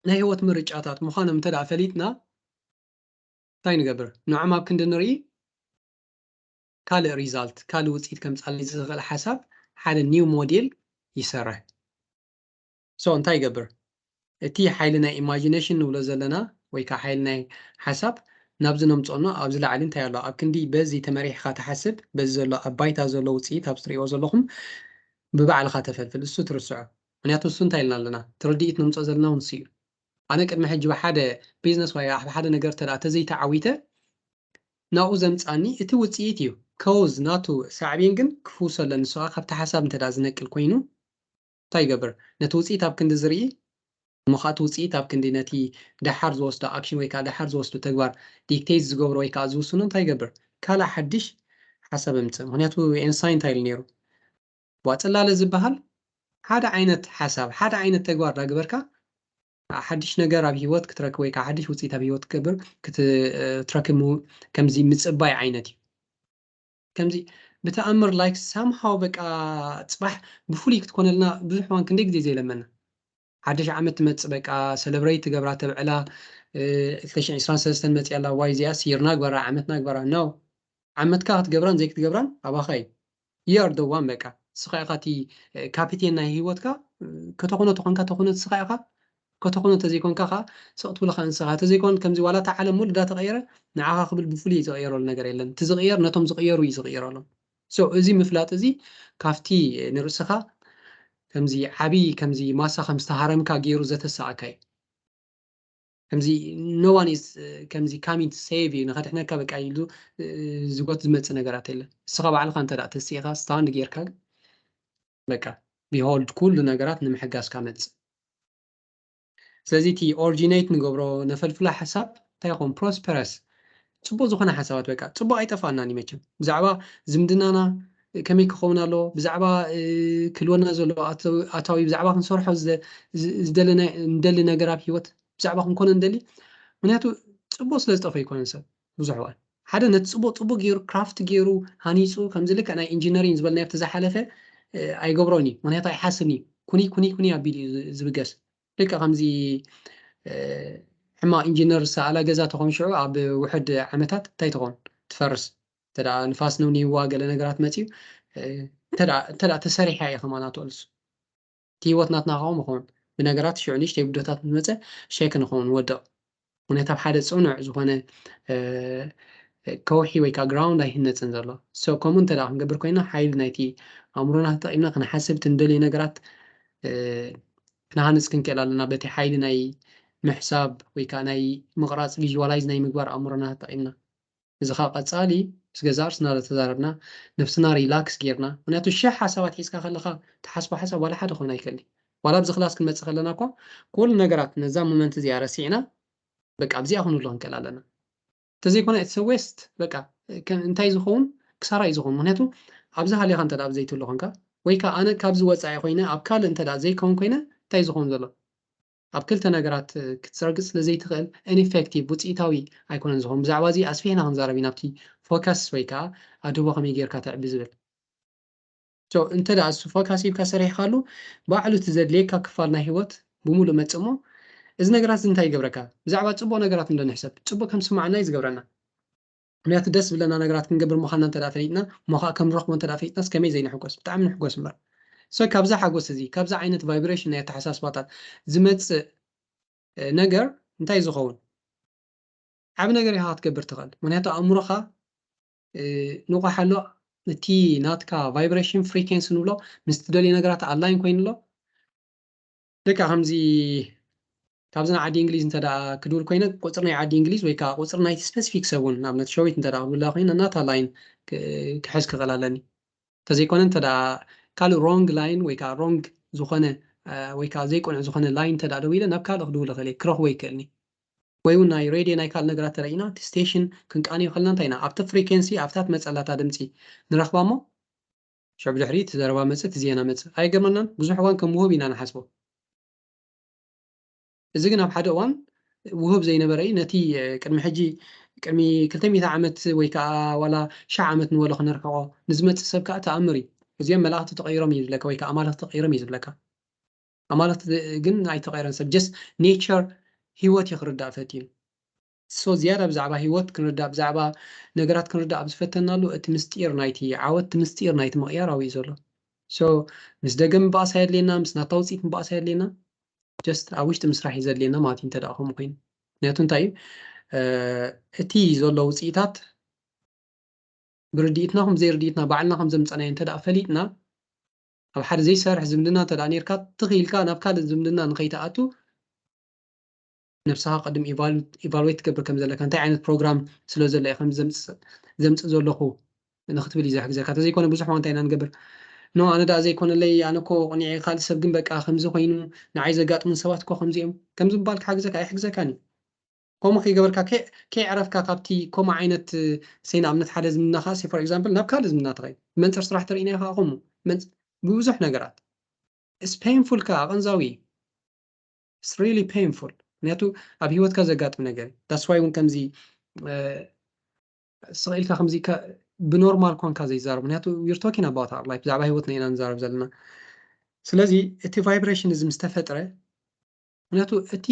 ናይ ህይወት ምርጫታት ምዃኖም እንተ ደኣ ፈሊጥና እንታይ ንገብር? ንዖም ኣብ ክንዲ ንርኢ ካልእ ሪዛልት ካልእ ውፅኢት ከምፃለይ ዝኽእል ሓሳብ ሓደ ኒው ሞዴል ይሰርሕ። ሶ እንታይ ይገብር? እቲ ሓይሊ ናይ ኢማጂነሽን ንብሎ ዘለና ወይ ከዓ ሓይሊ ናይ ሓሳብ ናብዚ ነምፅኦኖ ኣብዚ ላዕሊ እንታይ ኣሎ ኣብ ክንዲ በዚ ተመሪሕካ ትሓስብ በዚ ዘሎ ኣብ ባይታ ዘሎ ውፅኢት ኣብዚ ትሪእዎ ዘለኹም ብባዕልኻ ተፈልፍል እሱ ትርስዖ። ምክንያቱ እሱ እንታይ ኢልና ኣለና ትርድኢት ነምፅኦ ዘለና እውን እሱ እዩ። ኣነ ቅድሚ ሕጂ ብሓደ ቢዝነስ ወይ ብሓደ ነገር እንተ ተዘይተዓዊተ ናብኡ ዘምፃኒ እቲ ውፅኢት እዩ። ከውዝ ናቱ ሳዕቤን ግን ክፍውሶ ኣለኒ። ንሱ ካብቲ ሓሳብ እንተ ዝነቅል ኮይኑ እንታይ ይገብር? ነቲ ውፅኢት ኣብ ክንዲ ዝርኢ እሞ ከዓ እቲ ውፅኢት ኣብ ክንዲ ነቲ ደሓር ዝወስዶ ኣክሽን ወይ ከዓ ደሓር ዝወስዶ ተግባር ዲክቴት ዝገብሮ ወይ ከዓ ዝውስኖ እንታይ ይገብር? ካልእ ሓድሽ ሓሳብ የምፅእ። ምክንያቱ ኤንስታይን እንታይ ኢሉ ነይሩ? ዋ ፅላለ ዝበሃል ሓደ ዓይነት ሓሳብ ሓደ ዓይነት ተግባር ዳግበርካ ሓድሽ ነገር ኣብ ህይወት ክትረክብ ወይ ከዓ ሓድሽ ውፅኢት ኣብ ህይወት ክትገብር ክትረክብ ከምዚ ምፅባይ ዓይነት እዩ። ከምዚ ብተኣምር ላይክ ሳምሃው በቃ ፅባሕ ብፍሉይ ክትኮነልና ብዙሕ እዋን ክንደይ ግዜ ዘይለመና ሓድሽ ዓመት ትመፅእ በቃ ሰለብሬት ትገብራ ተብዕላ ክልተ ሽሕን ዕስራን ሰለስተን መፅያ ኣላ ዋይ እዚኣ ሲርና ግበራ ዓመትና ግበራ ነው ዓመትካ ክትገብራን ዘይክትገብራን ኣባኻ እዩ። You are the one በቃ ንስኻ ኢኻ እቲ ካፒቴን ናይ ህይወትካ። ከተኾኖ ተኾንካ ተኾኖ ንስኻ ኢኻ። ከተኾኖ ተዘይኮንካ ከዓ ስቕ ትብልኻ ንስኻ። ተዘይኮን ከምዚ ዋላ እታ ዓለም ሙሉ እንዳተቐየረ ንዓኻ ክብል ብፍሉይ ዝቕየረሉ ነገር የለን። እቲ ዝቕየር ነቶም ዝቕየሩ እዩ ዝቕየረሎም። So እዚ ምፍላጥ እዚ ካብቲ ንርእስኻ ከምዚ ዓብዪ ከምዚ ማሳ ከም ዝተሃረምካ ገይሩ ዘተሰኣካ እዩ። ከምዚ no one is ከምዚ coming to save you፣ ንኸድሕነካ በቃ ኢሉ ዝጎት ዝመፅእ ነገራት የለን። ንስኻ ባዕልኻ እንተ ተሲእኻ stand ጌርካ በቃ behold ኩሉ ነገራት ንምሕጋዝካ መፅእ። ስለዚ እቲ originate ንገብሮ ነፈልፍሎ ሓሳብ እንታይ ይኸውን? Prosperous፣ ፅቡቅ ዝኾነ ሓሳባት። በቃ ፅቡቅ ኣይጠፋናን እዩ መቸም። ብዛዕባ ዝምድናና ከመይ ክኸውን ኣለዎ፣ ብዛዕባ ክልወና ዘሎ ኣታዊ፣ ብዛዕባ ክንሰርሖ ንደሊ ነገር ኣብ ሂወት፣ ብዛዕባ ክንኮነ ንደሊ። ምክንያቱ ፅቡቅ ስለ ዝጠፈ ይኮነን ሰብ ብዙሕ እዋን ሓደ ነቲ ፅቡቅ ፅቡቅ ገይሩ ክራፍት ገይሩ ሃኒፁ ከምዚ ልክዕ ናይ ኢንጂነሪንግ ዝበልናዮ ኣብቲ ዝሓለፈ ኣይገብሮን እዩ። ምክንያቱ ኣይሓስብን እዩ። ኩኒ ኩኒ ኩኒ ኣቢሉ እዩ ዝብገስ። ልክዕ ከምዚ ሕማቕ ኢንጂነር ሰኣላ ገዛ ተኾን ሽዑ ኣብ ውሕድ ዓመታት እንታይ ትኾን ትፈርስ። እንተ ንፋስ ነውኒዋ ገለ ነገራት መፅዩ እንተ ተሰሪሓ እየ ከማና ትወልሱ። እቲ ህይወት ናትና ካው መኾን ብነገራት ሽዑ ንሽተይ ብዶታት ምስ መፀ ሸክ ንኸውን ንወድቕ። ምክንያቱ ኣብ ሓደ ፅኑዕ ዝኾነ ከውሒ ወይ ከዓ ግራውንድ ኣይህነፅን ዘሎ። ሶ ከምኡ እንተ ደኣ ክንገብር ኮይና ሓይሊ ናይቲ ኣእምሮና ተጠቂምና ክንሓስብ እቲ ንደልዮ ነገራት ክንሃንፅ ክንክእል ኣለና። በቲ ሓይሊ ናይ ምሕሳብ ወይ ከዓ ናይ ምቕራፅ ቪዥዋላይዝ ናይ ምግባር ኣእምሮና ተጠቂምና። እዚ ከዓ ቀፃሊ ምስ ገዛ ርእስና ተዛረብና ነብስና ሪላክስ ጌርና። ምክንያቱ ሽሕ ሓሳባት ሒዝካ ከለካ ትሓስቦ ሓሳብ ዋላ ሓደ ክኾን ኣይክእል። ዋላ ኣብዚ ክላስ ክንመፅእ ከለና እኳ ኩሉ ነገራት ነዛ ሞመንት እዚኣ ረሲዕና በቃ ኣብዚኣ ክንህሉ ክንክእል ኣለና። እንተዘይኮነ it's a waste። በቃ እንታይ ዝኸውን ክሳራ እዩ ዝኸውን። ምክንያቱ ኣብዚ ሃሊኻ እንተ ኣብ ዘይትህሉ ኮንካ ወይ ከዓ ኣነ ካብዚ ወፃኢ ኮይነ ኣብ ካልእ እንተ ዘይከውን ኮይነ እንታይ ዝኸውን ዘሎ ኣብ ክልተ ነገራት ክትረግፅ ስለ ዘይትኽእል ኢንኢፌክቲቭ ውፅኢታዊ ኣይኮነን ዝኸውን። ብዛዕባ እዚ ኣስፊሕና ክንዛረብ ኢና ኣብቲ ፎከስ ወይ ከዓ ኣድህቦ ከመይ ጌርካ ተዕቢ ዝብል። እንተ ደኣ እሱ ፎካስ ሂብካ ሰሪሕካሉ ባዕሉ እቲ ዘድልየካ ክፋል ናይ ህይወት ብምሉእ መፅእ እሞ እዚ ነገራት እዚ እንታይ ይገብረካ? ብዛዕባ ፅቡቅ ነገራት እንዶ ንሕሰብ ፅቡቅ ከም ስማዓና እዩ ዝገብረና። ምክንያቱ ደስ ዝብለና ነገራት ክንገብር ምዃንና እንተ ፈሊጥና እሞ ከዓ ከም ንረኽቦ እንተ ፈሊጥናስ ከመይ ዘይንሕጎስ? ብጣዕሚ ንሕጎስ እምበር። ሶ ካብዛ ሓጎስ እዚ ካብዛ ዓይነት ቫይብሬሽን ናይ ኣተሓሳስባታት ዝመፅእ ነገር እንታይ ዝኸውን? ዓብ ነገር ኢኻ ክትገብር ትኽእል። ምክንያቱ ኣእምሮኻ ንቑሕ ኣሎ። እቲ ናትካ ቫይብሬሽን ፍሪኬንሲ ንብሎ ምስ ትደልዮ ነገራት ኣላይን ኮይኑ ኣሎ። ደቂ ከምዚ ካብዚ ናይ ዓዲ እንግሊዝ እንተ ክድውል ኮይነ ቁፅሪ ናይ ዓዲ እንግሊዝ ወይ ከዓ ቁፅሪ ናይቲ ስፔሲፊክ ሰብ እውን ንኣብነት ሸዊት እንተ ክብላ ኮይነ ናታ ላይን ክሕዝ ክኽእል ኣለኒ። እንተዘይኮነ እንተ ካልእ ሮንግ ላይን ወይ ከዓ ሮንግ ዝኾነ ወይ ከዓ ዘይቆንዕ ዝኾነ ላይን እንተ ደዊለ ናብ ካልእ ክድውል ይኽእል ክረኽቦ ይክእልኒ። ወይ እውን ናይ ሬድዮ ናይ ካልእ ነገራት ተረኢና እቲ ስቴሽን ክንቃንዮ ከለና እንታይ ኢና ኣብቲ ፍሪኬንሲ ኣብታ ትመፀላታ ድምፂ ንረኽባ እሞ ሽዑ ብድሕሪ እቲ ዘረባ መፅእ እቲ ዜና መፅእ ኣይገርመናን። ብዙሕ እዋን ከም ውሁብ ኢና ንሓስቦ። እዚ ግን ኣብ ሓደ እዋን ውሁብ ዘይነበረ እዩ። ነቲ ቅድሚ ሕጂ ቅድሚ ክልተ ሚእቲ ዓመት ወይ ከዓ ዋላ ሽሕ ዓመት ንበሎ ክነርሕቆ ንዝመፅእ ሰብ ከዓ ተኣምር እዩ። እዚኦም መላእክቲ ተቐይሮም እዩ ዝብለካ ወይ ከዓ ኣማልኽቲ ተቐይሮም እዩ ዝብለካ። ኣማልኽቲ ግን ኣይተቐይረን ሰብ ጀስት ኔቸር ህይወት እዩ ክርዳእ ፈትዩ። ሶ ዝያዳ ብዛዕባ ህይወት ክንርዳእ ብዛዕባ ነገራት ክንርዳእ ኣብ ዝፈተናሉ እቲ ምስጢር ናይቲ ዓወት እቲ ምስጢር ናይቲ ምቕያር ኣብኡ እዩ ዘሎ። ሶ ምስ ደገ ምባኣስ ኣየድልየና፣ ምስ ናታ ውፅኢት ምባኣስ ኣየድልየና። ጀስት ኣብ ውሽጢ ምስራሕ እዩ ዘድልየና ማለት እዩ እንተ ከምኡ ኮይኑ። ምክንያቱ እንታይ እዩ እቲ ዘሎ ውፅኢታት ብርድኢትና ከም ዘይርድኢትና ባዕልና ከም ዘምፀናዮ እንተ ፈሊጥና ኣብ ሓደ ዘይሰርሕ ዝምድና እንተ ኔርካ ትኽኢልካ ናብ ካልእ ዝምድና ንኸይትኣቱ ነብስኻ ቅድም ኢቫሉዌት ትገብር ከም ዘለካ እንታይ ዓይነት ፕሮግራም ስለ ዘሎ እየ ከም ዘምፅእ ዘለኹ ንክትብል እዩ ዝሕግዘካ። ተዘይኮነ ብዙሕ እንታይ ኢና ንገብር ኖ ኣነ ደኣ ዘይኮነለይ ኣነ ኮ ቁኒዐ ካልእ ሰብ ግን በቃ ከምዚ ኮይኑ ንዓይ ዘጋጥሙን ሰባት እኮ ከምዚኦም ከምዚ ምባል ክሓግዘካ ኣይሕግዘካን እዩ። ከምኡ ከይገበርካ ከይዕረፍካ ካብቲ ከምኡ ዓይነት ሰይ ንኣብነት ሓደ ዝምድና ከዓ ፎር ኤግዛምፕል ናብ ካልእ ዝምድና ትኸይድ መንፅር ስራሕ ተርእና ኢኻ ከምኡ ብብዙሕ ነገራት ስ ፔንፉል ከዓ ኣቐንዛዊ ስ ሪሊ ፔንፉል ምክንያቱ ኣብ ህይወትካ ዘጋጥም ነገር ዳስዋይ እውን ከምዚ ስቕ ኢልካ ከምዚ ብኖርማል ኮንካ ዘይዛረብ ምክንያቱ ዩር ቶኪን ኣባውት ላይፍ ብዛዕባ ህይወትና ኢና ንዛረብ ዘለና። ስለዚ እቲ ቫይብሬሽን እዚ ምስ ተፈጥረ ምክንያቱ እቲ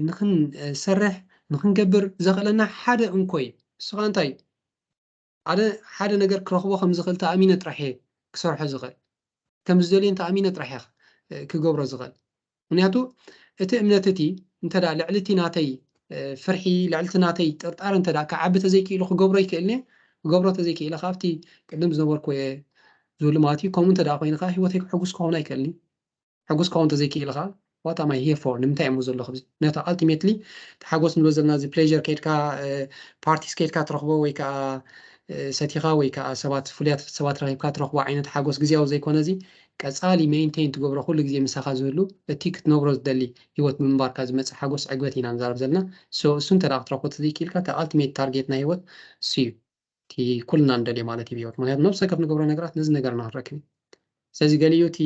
ንክንሰርሕ ንክንገብር ዘኽእለና ሓደ እንኮ እዩ። ንሱ ከዓ እንታይ እዩ? ሓደ ሓደ ነገር ክረኽቦ ከም ዝኽእል ተኣሚነ ጥራሕ እየ ክሰርሖ ዝኽእል። ከም ዝደልዮ እንተኣሚነ ጥራሕ እየ ክገብሮ ዝኽእል። ምክንያቱ እቲ እምነት እቲ እንተ ልዕሊ እቲ ናተይ ፍርሒ ልዕሊ እቲ ናተይ ጥርጣረ እንተ ክዓቢ ተዘይክኢሉ ክገብሮ ይክእል እየ። ክገብሮ ተዘይክኢለ ከዓ ኣብቲ ቅድም ዝነበርኩ እየ ዝብሉ ማለት እዩ። ከምኡ እንተ ኮይኑ ከዓ ህይወተይ ክሕጉስ ክኸውን ኣይክእልን እዩ። ሕጉስ ክኸውን ተዘይክእል ኸዓ what am I here for? ንምንታይ እሞ ዘለኹ? ምክንያቱ ultimately ተሓጎስ ንብሎ ዘለና እዚ pleasure ከይድካ parties ከይድካ ትረኽቦ ወይ ከዓ ሰቲኻ ወይ ከዓ ሰባት ፍሉያት ሰባት ረኺብካ ትረኽቦ ዓይነት ሓጎስ ግዜያዊ ዘይኮነ እዚ ቀፃሊ maintain ትገብሮ ኩሉ ግዜ ምሳኻ ዝህሉ እቲ ክትነብሮ ዝደሊ ህይወት ብምንባርካ ዝመፅእ ሓጎስ ዕግበት ኢና ንዛረብ ዘለና። እሱ እንተ ክትረኽቦ ተዘይክኢልካ እቲ ultimate target ናይ ህይወት እሱ እዩ። እቲ ኩልና ንደልዮ ማለት እዩ ብህይወት። ምክንያቱ ነብሲ ወከፍ ንገብሮ ነገራት ነዚ ነገር ኢና ክንረክብ እዩ። ስለዚ ገሊኡ እቲ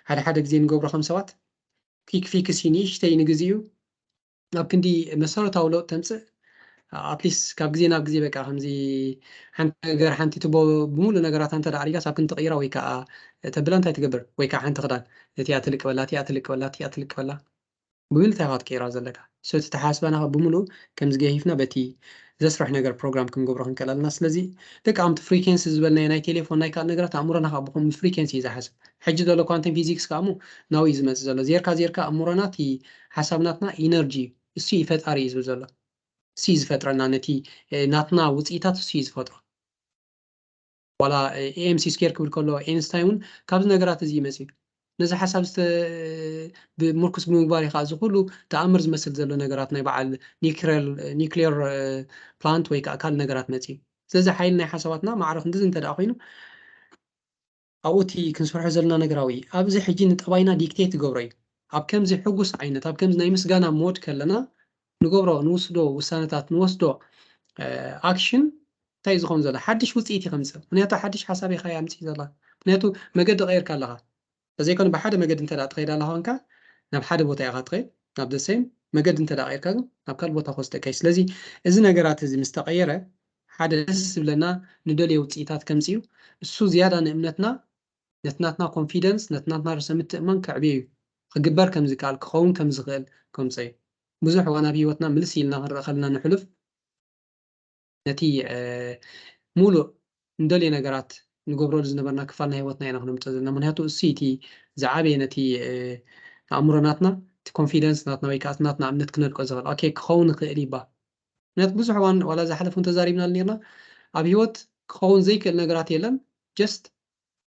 ሓደ ሓደ ግዜ ንገብሮ ከም ሰባት quick fix እዩ፣ ንእሽተይ ንግዜኡ ኣብ ክንዲ መሰረታዊ ለውጥ ተምፅእ። At least ካብ ግዜ ናብ ግዜ በቃ ከምዚ ሓንቲ ነገር ሓንቲ ትቦ ብምሉእ ነገራት እንተ ኣዕሪጋስ ኣብ ክንዲ ትቕይራ ወይ ከዓ ተብላ እንታይ ትገብር? ወይ ከዓ ሓንቲ ክዳን እቲኣ ትልቅ በላ፣ እቲኣ ትልቅ በላ፣ እቲኣ ትልቅ በላ ብምልታይ ኢኻ ትቀይራ ዘለካ? So እቲ ተሓስባና ብምሉእ ከምዚ ገሂፍና በቲ ዘስርሕ ነገር ፕሮግራም ክንገብሮ ክንክእል ኣለና። ስለዚ ደቂ ኣምቲ frequency ዝበልናዮ ናይ ቴሌፎን ናይ ካልእ ነገራት ኣእምሮና ካብ ብኹም frequency እዩ ዝሓስብ። ሕጂ ዘሎ quantum physics ከዓ እሞ ናብኡ እዩ ዝመፅእ ዘሎ። ዜርካ ዜርካ ኣእምሮና እቲ ሓሳብ ናትና ኢነርጂ እዩ፣ እሱ እዩ ፈጣሪ እዩ ዝብል ዘሎ። እሱ እዩ ዝፈጥረና፣ ነቲ ናትና ውፅኢታት እሱ እዩ ዝፈጥሮ። ዋላ ኤምሲ ስኬር ክብል ከሎ ኤንስታይን እውን ካብዚ ነገራት እዚ ይመፅእ እዩ። ነዚ ሓሳብ ብምርኩስ ብምግባር እዩ ከዓ እዚ ኩሉ ተኣምር ዝመስል ዘሎ ነገራት ናይ በዓል ኒክሌር ፕላንት ወይ ከዓ ካልእ ነገራት መፅእ እዩ። ስለዚ ሓይሊ ናይ ሓሳባትና ማዕረ ክንድዚ እንተ ደኣ ኮይኑ ኣብኡ እቲ ክንሰርሖ ዘለና ነገራዊ ኣብዚ ሕጂ ንጠባይና ዲክቴት ዝገብሮ እዩ። ኣብ ከምዚ ሕጉስ ዓይነት ኣብ ከምዚ ናይ ምስጋና ሞድ ከለና ንገብሮ ንውስዶ ውሳነታት ንወስዶ ኣክሽን እንታይ እዩ ዝኸውን ዘሎ ሓድሽ ውፅኢት እዩ ከምፅእ። ምክንያቱ ሓድሽ ሓሳብ ኢኻ ኣምፅእ ዘላ ምክንያቱ መገዲ ቀይርካ ኣለኻ። ተዘይኮነ ብሓደ መገዲ እንተ ትኸይድ ኣለኻ ኮንካ ናብ ሓደ ቦታ ኢኻ ትኸይድ ናብ the same መገዲ እንተ ቀይርካ ግን ናብ ካልእ ቦታ ክወስደካ እዩ። ስለዚ እዚ ነገራት እዚ ምስ ተቐየረ ሓደ ደስ ዝብለና ንደልዮ ውፅኢታት ከምፅእ እዩ። እሱ ዝያዳ ንእምነትና ነቲ ናትና ኮንፊደንስ ነቲ ናትና ርእሰ ምትእማን ከዕብዮ እዩ። ክግበር ከም ዝከኣል ክኸውን ከም ዝኽእል ከምፅእ እዩ። ብዙሕ እዋን ኣብ ህይወትና ምልስ ኢልና ክንርኢ ከለና ንሕሉፍ ነቲ ሙሉእ እንደልዮ ነገራት ንገብረሉ ዝነበርና ክፋል ናይ ህይወትና ኢና ክነምፅኦ ዘለና። ምክንያቱ እሱ እቲ ዝዓበየ ነቲ ኣእምሮ ናትና እቲ ኮንፊደንስ ናትና ወይ ከዓ ናትና እምነት ክነልቆ ዝኽእል ኦኬ ክኸውን ይኽእል ይባ ምክንያቱ ብዙሕ እዋን ዋላ ዝሓለፉ ተዛሪብናሉ ነርና ኣብ ህይወት ክኸውን ዘይክእል ነገራት የለን። ጀስት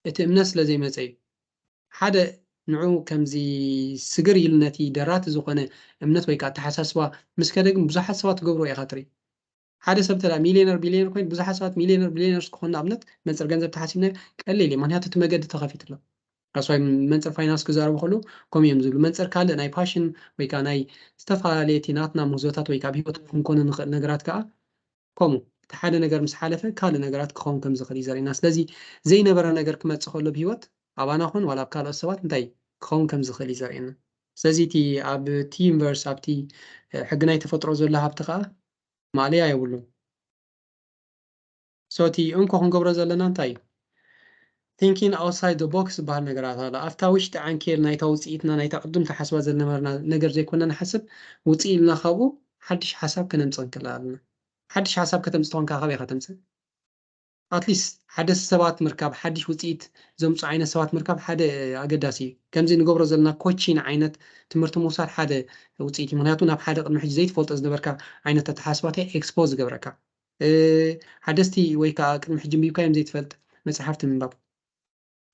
እቲ እምነት ስለ ዘይመፀ እዩ። ሓደ ንዑ ከምዚ ስግር ኢሉ ነቲ ደራቲ ዝኾነ እምነት ወይ ከዓ ኣተሓሳስባ ምስ ከደ ግን ብዙሓት ሰባት ትገብርዎ ኢኻ ትርኢ። ሓደ ሰብ እንተ ሚልዮነር ቢልዮነር ኮይኑ ብዙሓት ሰባት ሚልዮነር ቢልዮነር ክኾኑ ንኣብነት መንፅር ገንዘብ ተሓሲብና ቀሊል እዩ። ምክንያቱ እቲ መገዲ ተኸፊቱ ኣሎ። ኣስዋይ መንፅር ፋይናንስ ክዛረቡ ከሉ ከምኡ እዮም ዝብሉ። መንፅር ካልእ ናይ ፓሽን ወይ ከዓ ናይ ዝተፈላለየ እቲ ናትና ምህዞታት ወይ ከዓ ኣብ ህይወት ክንኮኑ ንኽእል ነገራት ከዓ ከምኡ እቲ ሓደ ነገር ምስ ሓለፈ ካልእ ነገራት ክኸውን ከም ዝኽእል እዩ ዘርእና። ስለዚ ዘይነበረ ነገር ክመፅእ ከሎ ብህይወት ኣባና ኹን ዋላ ኣብ ካልኦት ሰባት እንታይ ክኸውን ከም ዝኽእል እዩ ዘርእየና። ስለዚ እቲ ኣብ እቲ ዩኒቨርስ ኣብቲ ሕጊ ናይ ተፈጥሮ ዘሎ ሃብቲ ከዓ ማእለያ የብሉን። So እቲ እንኮ ክንገብሮ ዘለና እንታይ እዩ? Thinking outside the box ዝበሃል ነገራት ኣሎ። ኣብታ ውሽጢ ዓንኬል ናይታ ውፅኢትና ናይታ ቅድም ተሓስባ ዝነበርና ነገር ዘይኮነ ንሓስብ ውፅእ ኢልና ካብኡ ሓድሽ ሓሳብ ከነምፅእ ንክእል ኣለና። ሓድሽ ሓሳብ ከተምፅእ ተኾንካ ካበይ ኢኻ ተምፅእ? ኣትሊስት ሓደ ሰባት ምርካብ ሓድሽ ውፅኢት ዘምፁ ዓይነት ሰባት ምርካብ ሓደ ኣገዳሲ እዩ። ከምዚ ንገብሮ ዘለና ኮቺን ዓይነት ትምህርቲ ምውሳድ ሓደ ውፅኢት እዩ። ምክንያቱ ናብ ሓደ ቅድሚ ሕጂ ዘይትፈልጦ ዝነበርካ ዓይነት ኣተሓስባታ ኤክስፖዝ ዝገብረካ ሓደስቲ ወይ ከዓ ቅድሚ ሕጂ ምቢብካዮም ዘይትፈልጥ መፅሓፍቲ ምንባብ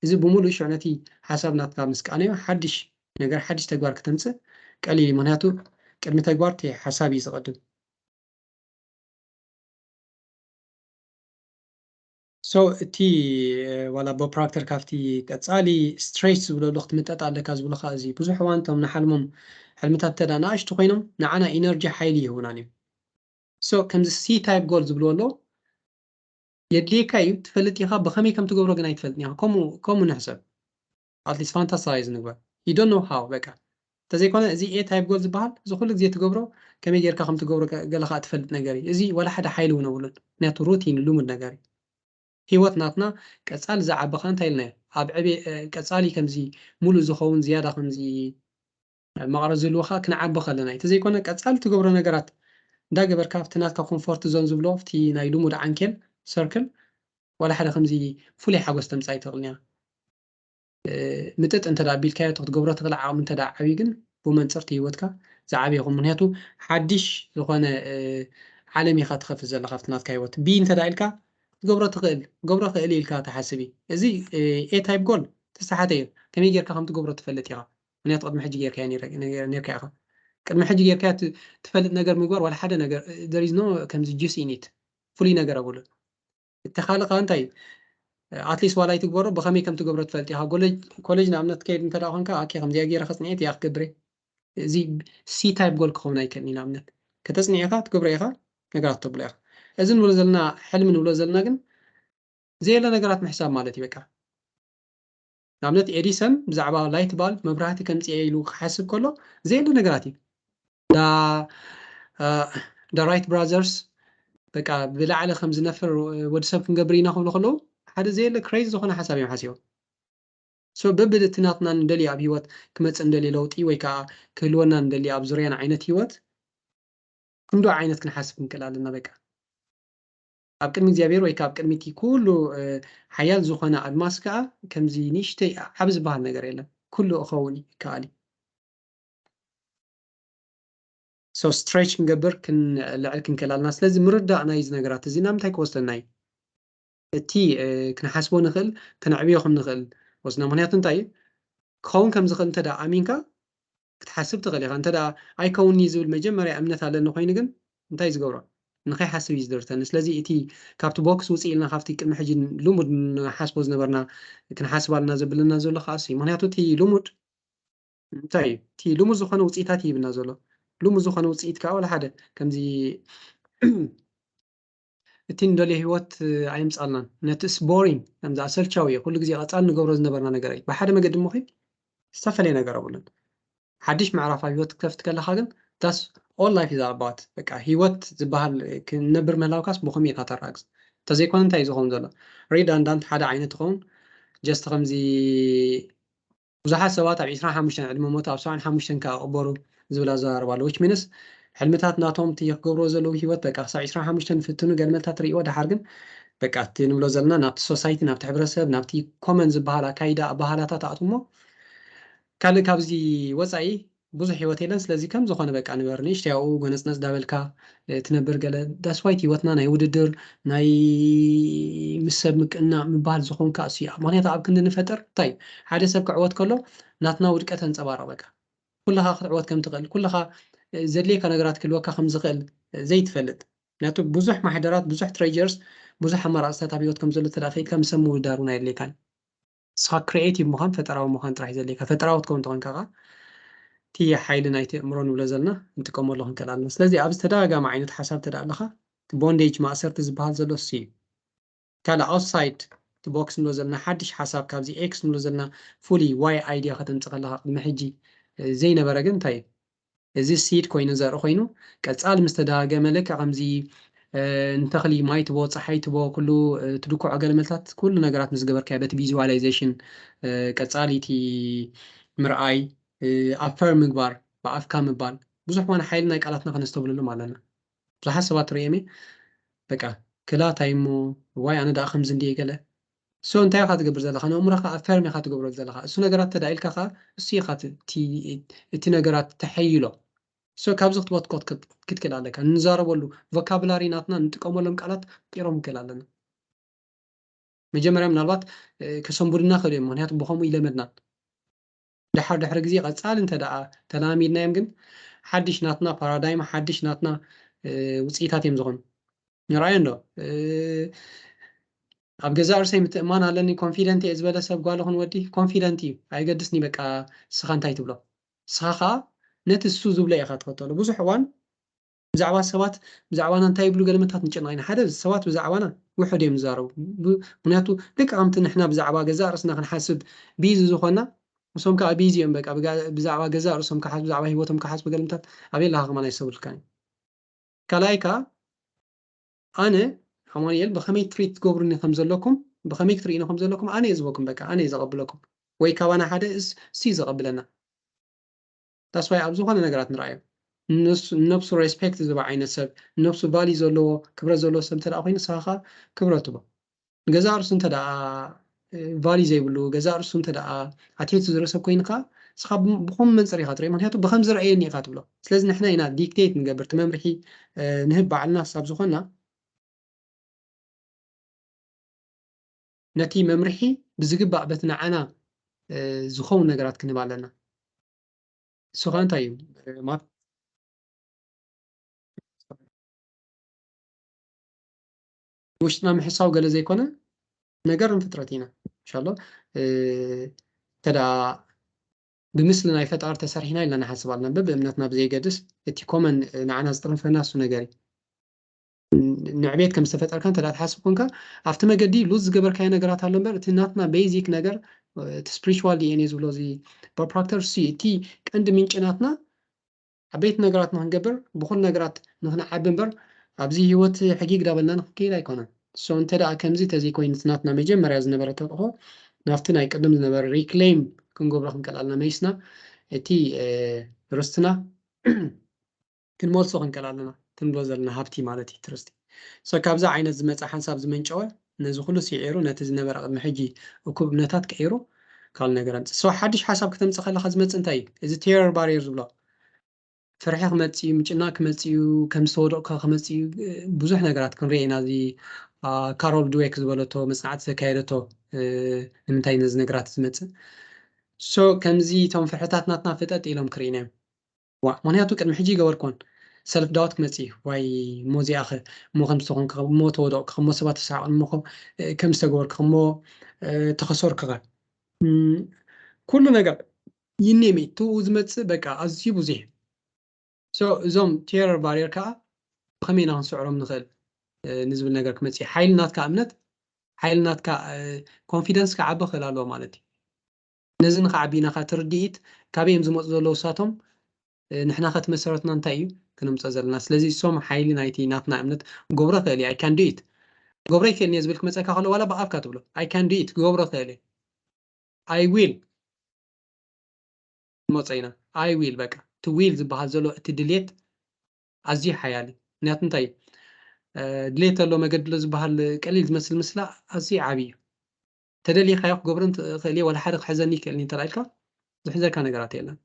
እዚ ብምሉእ ሽዑ ነቲ ሓሳብ ናትካ ምስ ከኣነዮ ሓድሽ ነገር ሓድሽ ተግባር ክተምፅእ ቀሊል እዩ። ምክንያቱ ቅድሚ ተግባር እቲ ሓሳብ እዩ ዝቐድም። So እቲ ዋላ ቦብ ፕራክተር ካብቲ ቀፃሊ ስትሬች ዝብለሉ ክትምጠጥ ኣለካ ዝብሉ ከዓ እዚ ብዙሕ እዋን እቶም ንሓልሞም ሕልምታት እንተ ንኣሽቱ ኮይኖም ንዓና ኢነርጂ ሓይሊ ይህቡናን እዮም። So ከምዚ ሲ ታይፕ ጎል ዝብልዎ ኣለዉ የድልየካ እዩ ትፈልጥ ኢኻ ብኸመይ ከም ትገብሮ ግን ኣይትፈልጥን ኢኻ። ከምኡ ንሕሰብ ኣትሊስት ፋንታሳይዝ ንግበር you don't know how በቃ እንተዘይኮነ እዚ ኤ ታይፕ ጎል ዝበሃል እዚ ኩሉ ግዜ ትገብሮ ከመይ ጌርካ ከም ትገብሮ ገለ ከዓ ትፈልጥ ነገር እዩ። እዚ ዋላ ሓደ ሓይሊ እውን ኣብሉን ምክንያቱ ሩቲን ልሙድ ነገር እዩ። ህይወት ናትና ቀፃሊ ዝዓበኻ እንታይ ኢልናዮ ኣብ ዕቤ ቀፃሊ ከምዚ ሙሉእ ዝኸውን ዝያዳ ከምዚ መቐረት ዝህልዎ ከዓ ክንዓቢ ከለና እዩ። እንተዘይኮነ ቀፃሊ ትገብሮ ነገራት እንዳገበርካ ኣብቲ ናትካ ኮምፎርት ዞን ዝብሎ ኣብቲ ናይ ልሙድ ዓንኬል ሰርክል ዋላ ሓደ ከምዚ ፍሉይ ሓጎስ ተምፃእ ኣይትኽእልን እያ። ምጥጥ እንተ ኣቢልካዮ እቲ ክትገብሮ ትኽእል ዓቕሚ እንተ ዓብዩ ግን ብመንፅርቲ ህይወትካ ዝዓበየ ይኹን ምክንያቱ ሓድሽ ዝኾነ ዓለም ኢኻ ትኸፍት ዘለካ ኣብቲ ናትካ ህይወት ቢ እንተ ኢልካ ክትገብሮ ትኽእል ገብሮ ክእል ኢልካ ትሓስብ እዩ። እዚ ኤ ታይፕ ጎል ተሳሓተ እዩ። ከመይ ጌርካ ከም ትገብሮ ትፈልጥ ኢኻ። ምክንያቱ ቅድሚ ሕጂ ጌርካዮ ነይረ- ነይረ- ነይርካ ኢኻ። ቅድሚ ሕጂ ጌርካዮ ት- ትፈልጥ ነገር ምግባር ዋላ ሓደ ነገር there is no ከምዚ juice in it፣ ፍሉይ ነገር ኣብሉን። እቲ ካልእ ከዓ እንታይ at least ዋላ ኣይትግበሮ፣ ብኸመይ ከም ትገብሮ ትፈልጥ ኢኻ። ኮሌጅ ኮሌጅ ንኣብነት ትከይድ እንተ ደኣ ኮንካ ኣኬ ከምዚኣ ገይረ ከጽንኤት እያ ክገብር እየ፣ እዚ C type goal ክኸውን ኣይክእልን እዩ። ንኣብነት ከተጽንኤካ ትገብሮ ኢኻ፣ ነገራት ተብሎ ኢኻ። እዚ ንብሎ ዘለና ሕልሚ ንብሎ ዘለና ግን ዘየለ ነገራት ምሕሳብ ማለት እዩ። በቃ ንኣብነት ኤዲሰን ብዛዕባ light bulb መብራህቲ ከምፅኤ ኢሉ ክሓስብ ከሎ ዘየለ ነገራት እዩ። ዳ ራይት ብራዘርስ በቃ ብላዕሊ ከም ዝነፍር ወዲ ሰብ ክንገብር ኢና ክብሉ ከለዉ ሓደ ዘየለ crazy ዝኾነ ሓሳብ እዮም ሓሲቦም። So በብድ እቲ ናትና ንደልዮ ኣብ ህይወት ክመፅእ ንደልዮ ለውጢ ወይ ከዓ ክህልወና ንደልዮ ኣብ ዙርያና ዓይነት ህይወት ክንዶ ዓይነት ክንሓስብ ክንክእል ኣለና። በቃ ኣብ ቅድሚ እግዚኣብሔር ወይ ከዓ ኣብ ቅድሚ እቲ ኩሉ ሓያል ዝኾነ ኣድማስ ከዓ ከምዚ ንእሽተይ ዓብ ዝበሃል ነገር የለን። ኩሉ እኸውን ይከኣል እዩ። So stretch ክንገብር ክንልዕል ክንክእል ኣለና። ስለዚ ምርዳእ ናይዚ ነገራት እዚ ናብ ምንታይ ክወስደና እዩ? እቲ ክንሓስቦ ንኽእል፣ ክነዕብዮ ከም ንኽእል ወስና። ምክንያቱ እንታይ እዩ? ክኸውን ከም ዝኽእል እንተ ኣሚንካ ክትሓስብ ትኽእል ኢኻ። እንተ ኣይከውንኒ ዝብል መጀመርያ እምነት ኣለኒ ኮይኑ ግን እንታይ ዝገብሮ? ንኸይሓስብ እዩ ዝደርተኒ። ስለዚ እቲ ካብቲ ቦክስ ውፅእ ኢልና ካብቲ ቅድሚ ሕጂ ልሙድ ንሓስቦ ዝነበርና ክንሓስብ ኣለና ዘብለና ዘሎ ከዓ እሱ እዩ። ምክንያቱ እቲ ልሙድ እንታይ እዩ? እቲ ልሙድ ዝኾነ ውፅኢታት ይህብና ዘሎ። ልሙድ ዝኾነ ውፅኢት ከዓ ዋላ ሓደ ከምዚ እቲ ንደልዮ ህይወት ኣየምፃልናን። ነቲ ስ boring ከምዚ ኣሰልቻዊ እዩ። ኩሉ ግዜ ቀፃል ንገብሮ ዝነበርና ነገር እዩ። ብሓደ መገዲ እሞ ዝተፈለየ ነገር ኣብሉን። ሓድሽ ምዕራፍ ኣብ ህይወት ክትከፍት ከለካ ግን that's all life is about። በቃ ህይወት ዝበሃል ክንነብር ምህላውካስ ብኸመይ ኢካ ተራግዝ? እንተዘይኮነ እንታይ እዩ ዝኸውን ዘሎ? ሪዳንዳንት ሓደ ዓይነት ይኸውን። Just ከምዚ ብዙሓት ሰባት ኣብ ዒስራን ሓሙሽተን ዕድመ ሞቱ ኣብ ሰብዓን ሓሙሽተን ከኣ ቅበሩ ዝብል ኣዘራርባ ኣሎ። Which means ሕልምታት ናቶም እቲ ክገብርዎ ዘለዉ ህይወት በቃ ክሳብ ዒስራን ሓሙሽተን ፍትኑ ገለ መልታት ርእይዎ ደሓር ግን በቃ እቲ ንብሎ ዘለና ናብቲ society ናብቲ ሕብረተሰብ ናብቲ common ዝበሃል ኣካይዳ ኣበሃላታት ኣእትሞ ካልእ ካብዚ ወፃኢ ብዙሕ ህይወት የለን። ስለዚ ከም ዝኾነ በቃ ንበር ንእሽተይ ኣብኡ ጎነፅነፅ ዳበልካ ትነብር ገለ that's why ህይወትና ናይ ውድድር ናይ ምስ ሰብ ምቅናእ ምባል ዝኾንካ እሱ እዩ። ምክንያቱ ኣብ ክንዲ ንፈጥር እንታይ ሓደ ሰብ ክዕወት ከሎ ናትና ውድቀት ተንፀባርቕ በቃ ኩልኻ ክትዕወት ከም ትኽእል ኩልኻ ዘድልየካ ነገራት ክህልወካ ከም ዝኽእል ዘይትፈልጥ ምክንያቱ ብዙሕ ማሕደራት ብዙሕ treasures ብዙሕ ኣማራፅታት ኣብ ህይወት ከም ዘሎ ተዳኺልካ ምስ ሰብ ምውዳር እውን ኣየድልየካን። ንስኻ creative ምዃን ፈጠራዊ ምዃን ጥራሕ እዩ ዘድልየካ። ፈጠራዊ ክትከውን እንተኾንካ ከዓ እቲ ሓይሊ ናይቲ ኣእምሮ ንብሎ ዘለና ንጥቀመሉ ክንክእል ኣለና። ስለዚ ኣብዚ ተደጋጋሚ ዓይነት ሓሳብ ተዳ ኣለኻ bondage ማእሰርቲ ዝበሃል ዘሎ እሱ እዩ። ካልእ outside the box ንብሎ ዘለና ሓድሽ ሓሳብ ካብዚ ኤክስ ንብሎ ዘለና ፍሉይ ዋይ idea ከተምፅእ ከለኻ ቅድሚ ሕጂ ዘይነበረ ግን እንታይ እዩ? እዚ seed ኮይኑ ዘርኢ ኮይኑ ቀፃሊ ምስ ተደጋገመ ልክዕ ከምዚ ንተኽሊ ማይ ትቦ ፀሓይ ትቦ ኩሉ ትድኩዖ ገለ መልታት ኩሉ ነገራት ምስ ገበርካዮ በቲ visualization ቀፃሊ እቲ ምርኣይ affirm ምግባር ብኣፍካ ምባል ብዙሕ ዋና ሓይሊ ናይ ቃላትና ከነስተብልሎም ኣለና። ብዙሓት ሰባት ርእየም በቃ ክላ ታይ እሞ ዋይ ኣነ ደኣ ከምዚ እንድየ ገለ so እንታይ ኢኻ ትገብር ዘለኻ? ንእምሮኻ affirm ኢኻ ትገብሮ ዘለኻ። እሱ ነገራት ተዳኢልካ ኸዓ እሱ ኢኻ እቲ ነገራት ተሐይሎ። So ካብዚ ክትበትኮት ክትክእል ኣለካ። ንዛረበሉ vocabulary ናትና ንጥቀመሎም ቃላት ቂሮም ክእል ኣለና። መጀመርያ ምናልባት ከሰንቡድና ክእል እዮም፣ ምክንያቱ ብከምኡ ይለመድናን። ድሓር ድሕሪ ግዜ ቀፃሊ እንተ ደኣ ተላሚድናዮም ግን ሓድሽ ናትና ፓራዳይም ሓድሽ ናትና ውፅኢታት እዮም ዝኾኑ። ንርኣዮ እንዶ ኣብ ገዛእ ርእሰይ ምትእማን ኣለኒ ኮንፊደንት እየ ዝበለ ሰብ ጓል ኹን ወዲ ኮንፊደንት እዩ ኣይገድስኒ በቃ ንስኻ እንታይ ትብሎ ንስኻ ከዓ ነቲ እሱ ዝብሎ ኢኻ ትኸተሎ ብዙሕ እዋን ብዛዕባ ሰባት ብዛዕባና እንታይ ይብሉ ገለመታት ንጨነቕ ኢና ሓደ ሰባት ብዛዕባና ውሑድ እዮም ዝዛረቡ ምክንያቱ ልክዕ ከምቲ ንሕና ብዛዕባ ገዛእ ርእስና ክንሓስብ ቢዚ ዝኾና ንሶም ከዓ ቢዚ እዮም በቃ ብዛዕባ ገዛእ ርእሶም ክሓስቡ ብዛዕባ ሂወቶም ክሓስቡ ገለመታት ኣበይ ኣለካ ከማን ኣይሰብልካን ካልኣይ ከዓ ኣነ ኣማኑኤል ብኸመይ ትሪት ትገብሩኒ ከም ዘለኩም ብኸመይ ክትርእዩኒ ከም ዘለኩም ኣነ እየ ዝበኩም በቃ ኣነ እየ ዘቐብለኩም ወይ ካባና ሓደ እስ ሲ ዘቐብለና that's why ኣብ ዝኾነ ነገራት ንርኣዮ ንነብሱ ሬስፔክት ዝህባ ዓይነት ሰብ ንነብሱ ቫሊ ዘለዎ ክብረት ዘለዎ ሰብ እንተ ኮይኑ ንስኻ ከዓ ክብረት ትቦ ንገዛ ርእሱ እንተ ደኣ ቫሊ ዘይብሉ ገዛ ርእሱ እንተ ደኣ ኣትሒቱ ዝርኢ ሰብ ኮይኑ ከዓ ንስኻ ብኸም መንፅር ኢኻ ትርኢ ምክንያቱ ብኸም ዝረኣየኒ ኢኻ ትብሎ ስለዚ ንሕና ኢና ዲክቴት ንገብር እቲ መምርሒ ንህብ ባዕልና ሳብ ዝኾንና ነቲ መምርሒ ብዝግባእ በቲ ንዓና ዝኸውን ነገራት ክንህብ ኣለና እሱ ኸዓ እንታይ እዩ? እ፣ ማት-፣ ውሽጥና ምሕሳው ገለ ዘይኮነ ነገር ንፍጥረት ኢና። ኢንሻላህ፣ እ፣ እንተ ደኣ ብምስሊ ናይ ፈጣሪ ተሰሪሕና ኢልና ንሓስብ ኣለና። በብእምነትና ብዘይገድስ፣ እቲ ኮመን ንዓና ዝጥርንፈና እሱ ነገር እዩ። ን-፣ ንዕቤት ከም ዝተፈጠርካ እንተ ደኣ ትሓስብ ኮንካ፣ ኣብቲ መገዲ ሉዝ ዝገበርካዮ ነገራት ኣሎ እምበር፣ እቲ ናትና ቤዚክ ነገር፣ እ፣ እቲ ስፒሪቹዋል ዲ ኤን ኤ ዝብሎ፣ እዚ ፕሮፕራክተር ሲ፣ እቲ ቀንዲ ምንጪ ናትና፣ ዓበይቲ ነገራት ንክንገብር፣ ብኹል ነገራት ንክንዓቢ እምበር፣ ኣብዚ ህይወት ሕጊግ ዳበልና ንክንከይድ ኣይኮነን። ሶ፣ እንተ ደኣ ከምዚ ተዘይኮይኑ፣ እቲ ናትና መጀመርያ ዝነበረ ተልእኾ፣ ናብቲ ናይ ቅድም ዝነበረ ሪክሌም ክንገብሮ ክንቀል ኣለና፣ መይስና፣ እቲ፣ እ፣ ርስትና ክንመልሶ ክንቀል ኣለና፣ ትንብሎ ዘለና ሃብቲ ማለት እዩ፣ ትርስቲ። ሶ፣ ካብዚ ዓይነት ዝመጸ ሓንሳብ ዝመንጨወ፣ ነዚ ኩሉ ስዒሩ፣ ነቲ ዝነበረ ቅድሚ ሕጂ እኩብ እምነታት ቀይሩ፣ ካልእ ነገር ኣምጽእ። ሶ፣ ሓድሽ ሓሳብ ከተምጽእ ከለኻ ዝመጽእ እንታይ እዩ? እዚ ቴረር ባሪየር ዝብሎ። ፍርሒ ክመጽእ እዩ፣ ምጭናቕ ክመጽእ እዩ፣ ከም ዝተወደቕካ ክመጽእ እዩ፣ እ፣ ብዙሕ ነገራት ክንርኢ ኢና። እዚ፣ አ፣ ካሮል ድዌክ ዝበለቶ፣ መጽናዕቲ ዘካየደቶ፣ እ፣ ንምንታይ ነዚ ነገራት ዝመጽእ? ሶ፣ ከምዚ እቶም ፍርሕታት ናትና ፍጠጥ ኢሎም ክርእዩና እዮም። ዋ፣ ምኽንያቱ ቅድሚ ሕጂ ይገበርኩዎን። ሰልፍ ዳውት ክመጽእ እዩ። ዋይ፣ እሞ እዚኣኸ፣ እሞ ከምዚ ተኾንካ፣ እሞ ተወደቕካ፣ እሞ ሰባት ተሳዕቑን፣ እሞ ከ-፣ እ፣ ከም ዝተገበርካ፣ እሞ፣ እ፣ ተኸሰርኩኸ። እም፣ ኩሉ ነገር፣ you name it፣ ትኡ ዝመጽእ በቃ ኣዝዩ ብዙሕ እዩ። ሶ፣ እዞም ቴረር ባሪየር ከኣ ብኸመይ ኢና ክንስዕሮም ንኽእል፣ እ፣ ንዝብል ነገር ክመጽእ እዩ። ሓይሊ ናትካ እምነት፣ ሓይሊ ናትካ፣ እ፣ ኮንፊደንስ ክዓቢ ክእል ኣለዎ ማለት እዩ። ነዚ ንኽዓቢ ኢና ከኣ እቲ ርድኢት ካበይ እዮም ዝመጹ ዘለዉ እሳቶም፣ እ፣ ንሕና ከ እቲ መሰረትና እንታይ እዩ ክነምጽኦ ዘለና። ስለዚ እሶም ሓይሊ ናይቲ ናትና እምነት ክገብሮ ክእል እየ፣ I can do it። ክገብሮ ይክእልን እየ ዝብል ክመጸካ ከሎ ዋላ ብኣፍካ ትብሎ፣ I can do it፣ ክገብሮ ክእል እየ። I will። ንመጾ ኢና። I will በቃ። እቲ ዊል ዝበሃል ዘሎ እቲ ድሌት ኣዝዩ ሓያል እዩ። ምኽንያቱ እንታይ እዩ? እ፣ ድሌት ኣሎ መገዲ ኣሎ ዝበሃል ቀሊል ዝመስል ምስላ ኣዝዩ ዓቢ እዩ። ተደሊኻዮ ክገብሮ ትኽእል እየ፣ ዋላ ሓደ ክሕዘኒ ይክእልኒ እንተ ኢልካ፣ ዝሕዘካ ነገራት የለን።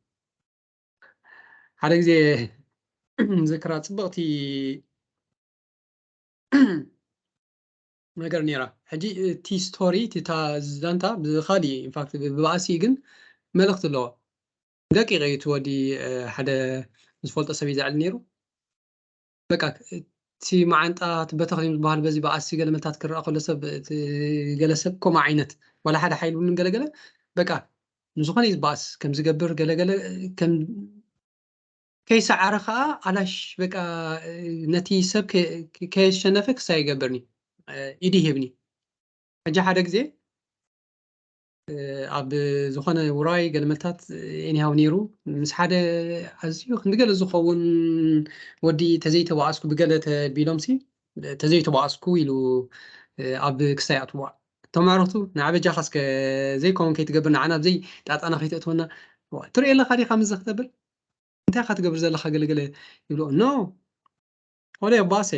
ሓደ ግዜ ዝክራ ጽብቕቲ ነገር ነይራ። ሕጂ እቲ ስቶሪ፣ እቲ እታ ዛንታ ብኻልእ፣ ኢንፋክት፣ ብ-፣ ብባእሲ ግን መልእኽቲ ኣለዎ። ደቂቕ እዩ እቲ ወዲ፣ እ፣ ሓደ ዝፈልጦ ሰብ እዩ ዘዕሊ ነይሩ። በቃ፣ እቲ መዓንጣ፣ እቲ በተኽ ድዩ ዝበሃል፣ በዚ ብኣሲ ገለ መታት ክረኣ ከሎ ሰብ፣ እቲ ገለ ሰብ ከምኡ ዓይነት፣ ዋላ ሓደ ሓይል እውን ገለ ገለ፣ በቃ፣ ንዝኾነ እዩ ዝበኣስ፣ ከም ዝገብር ገለ ገለ፣ ከም ከይሰዓረ ኸኣ ኣላሽ፣ በቃ፣ ነቲ ሰብ ከ-፣ ከየሸነፈ ክሳይ ይገብርኒ፣ ኢዱ ይህብኒ። ሕጂ ሓደ ግዜ፣ እ፣ ኣብ ዝኾነ ውራይ ገለመታት፣ ኤኒሃው ነይሩ። ምስ ሓደ ኣዝዩ ክንዲ ገለ ዝኸውን ወዲ፣ "ተዘይተባኣስኩ ብገለ ተቢሎምሲ፣ ተዘይተባኣስኩ" ኢሉ፣ እ፣ ኣብ ክሳይ ኣትዋ። እቶም ኣዕሩኽቱ፣ "ንዓ በጃኻ እስከ ዘይከውን ከይትገብር፣ ንዓና ኣብ ዘይጣጣና ከይተእትወና። ዋ፣ ትርኢ ኣለኻ ዲኻ ከምዚ ክተብል? እንታይ ኢኻ ትገብር ዘለኻ?" ገለ ገለ ይብሎ። ኖ፣ ወደ ባሰ።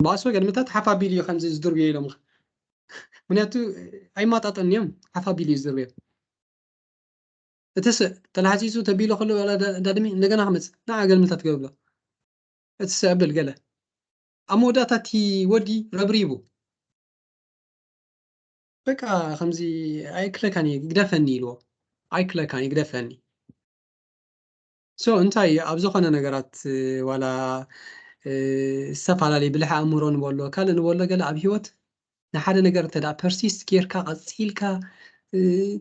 ባእሲ ገለመታት ሓፍ ኣቢሉ እዩ ከምዚ ዝድርብዮ ኢሎምኻ። ምኽንያቱ ኣይማጣጠን እዮም፣ ሓፍ ኣቢሉ እዩ ዝድርብዮ። እቲ ስ-፣ ተላሕጺጹ ተቢሉ ከሎ ዋላ ዳ-፣ ዳድሚ እንደገና ክመጽእ፣ ንዓ ገለመታት ገለ ብሎ። እቲ ሰብ ብል ገለ። ኣብ መወዳእታ እቲ ወዲ ረብሪቡ። በቃ ከምዚ ኣይክለካን እየ፣ ግደፈኒ ኢልዎ። ኣይክለካን እየ፣ ግደፈኒ። ሶ፣ እንታይ ኣብ ዝኾነ ነገራት፣ እ፣ ዋላ፣ እ፣ ዝተፈላለየ ብልሒ ኣእምሮ ንበሎ፣ ካልእ ንበሎ፣ ገለ ኣብ ህይወት ንሓደ ነገር እንተ ደኣ ፐርሲስት ጌርካ፣ ቀጺልካ፣ እ፣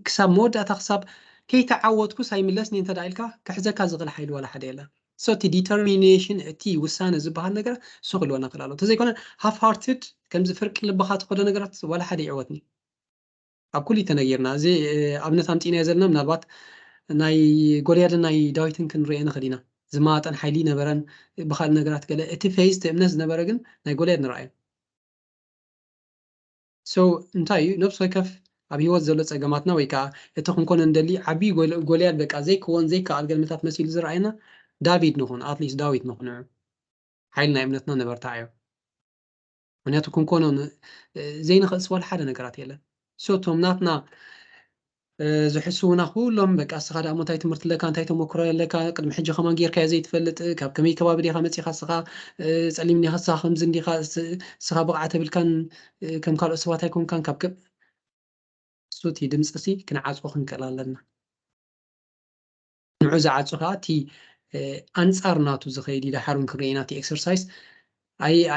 ክሳብ መወዳእታ፣ ክሳብ "ከይተዓወትኩስ ኣይምለስን እየ" እንተ ደኣ ኢልካ፣ ክሕዘካ ዝኽእል ሓይሊ ዋላ ሓደ የለን። ሶ፣ እቲ ዲተርሚኔሽን፣ እቲ ውሳነ ዝበሃል ነገር፣ እሱ ክህልወና ክእል ኣለዎ። እንተዘይኮነ፣ ሃፍ ሃርትድ፣ ከምዚ ፍርቂ ልብኻ ትኸዶ ነገራት ዋላ ሓደ ይዕወትኒ። ኣብ ኩሉ ተነጊርና። እዚ፣ እ፣ ኣብነት ኣምጺእናዮ ዘለና ምናልባት ናይ ጎልያድን ናይ ዳዊትን ክንሪኦ ንኽእል ኢና። ዝማጠን ሓይሊ ነበረን፣ ብኻልእ ነገራት ገለ። እቲ ፌዝ፣ እቲ እምነት ዝነበረ ግን ናይ ጎልያድ ንርኣዮ። ሶ፣ እንታይ እዩ? ነብሲ ወከፍ ኣብ ህይወት ዘሎ ጸገማትና ወይ ከኣ እቲ ክንኮኖ እንደሊ ዓቢ ጎል-፣ ጎልያድ በቃ ዘይክወን ዘይከኣል ገልምታት መሲሉ ዝረኣየና ዳቪድ ንኹን፣ ኣትሊስት ዳዊት ንኹን። ሓይሊ ናይ እምነትና ነበርትዓዮ። ምኽንያቱ ክንኮኖ ን-፣ ዘይንኽእል ስዋል ሓደ ነገራት የለን። ሶ፣ እቶም ናትና፣ እ፣ ዝሕስዉና ኩሎም፣ በቃ፣ እስኻ ደኣ እሞ እንታይ ትምህርቲ ኣለካ፣ እንታይ ተመክሮ ኣለካ፣ ቅድሚ ሕጂ ከማን ጌርካዮ ዘይትፈልጥ፣ ካብ ከመይ ከባቢ ዲኻ መጺኻ እስኻ፣ እ፣ ጸሊም ዲኻ፣ እስኻ ከምዚ እንዲኻ፣ እስ-፣ እስኻ ብቕዓት የብልካን፣ እ፣ ከም ካልኦት ሰባት ኣይኮንካን፣ ካብ ከ-፣ እሱ እቲ ድምጺ ሲ ክንዓጽዎ ክንክእል ኣለና። ንዑ ዝዓጹ ከዓ እቲ ኣንጻር ናቱ ዝኸይድ እዩ። ደሓር እውን ክንርኢ ኢና እቲ ኤክሰርሳይዝ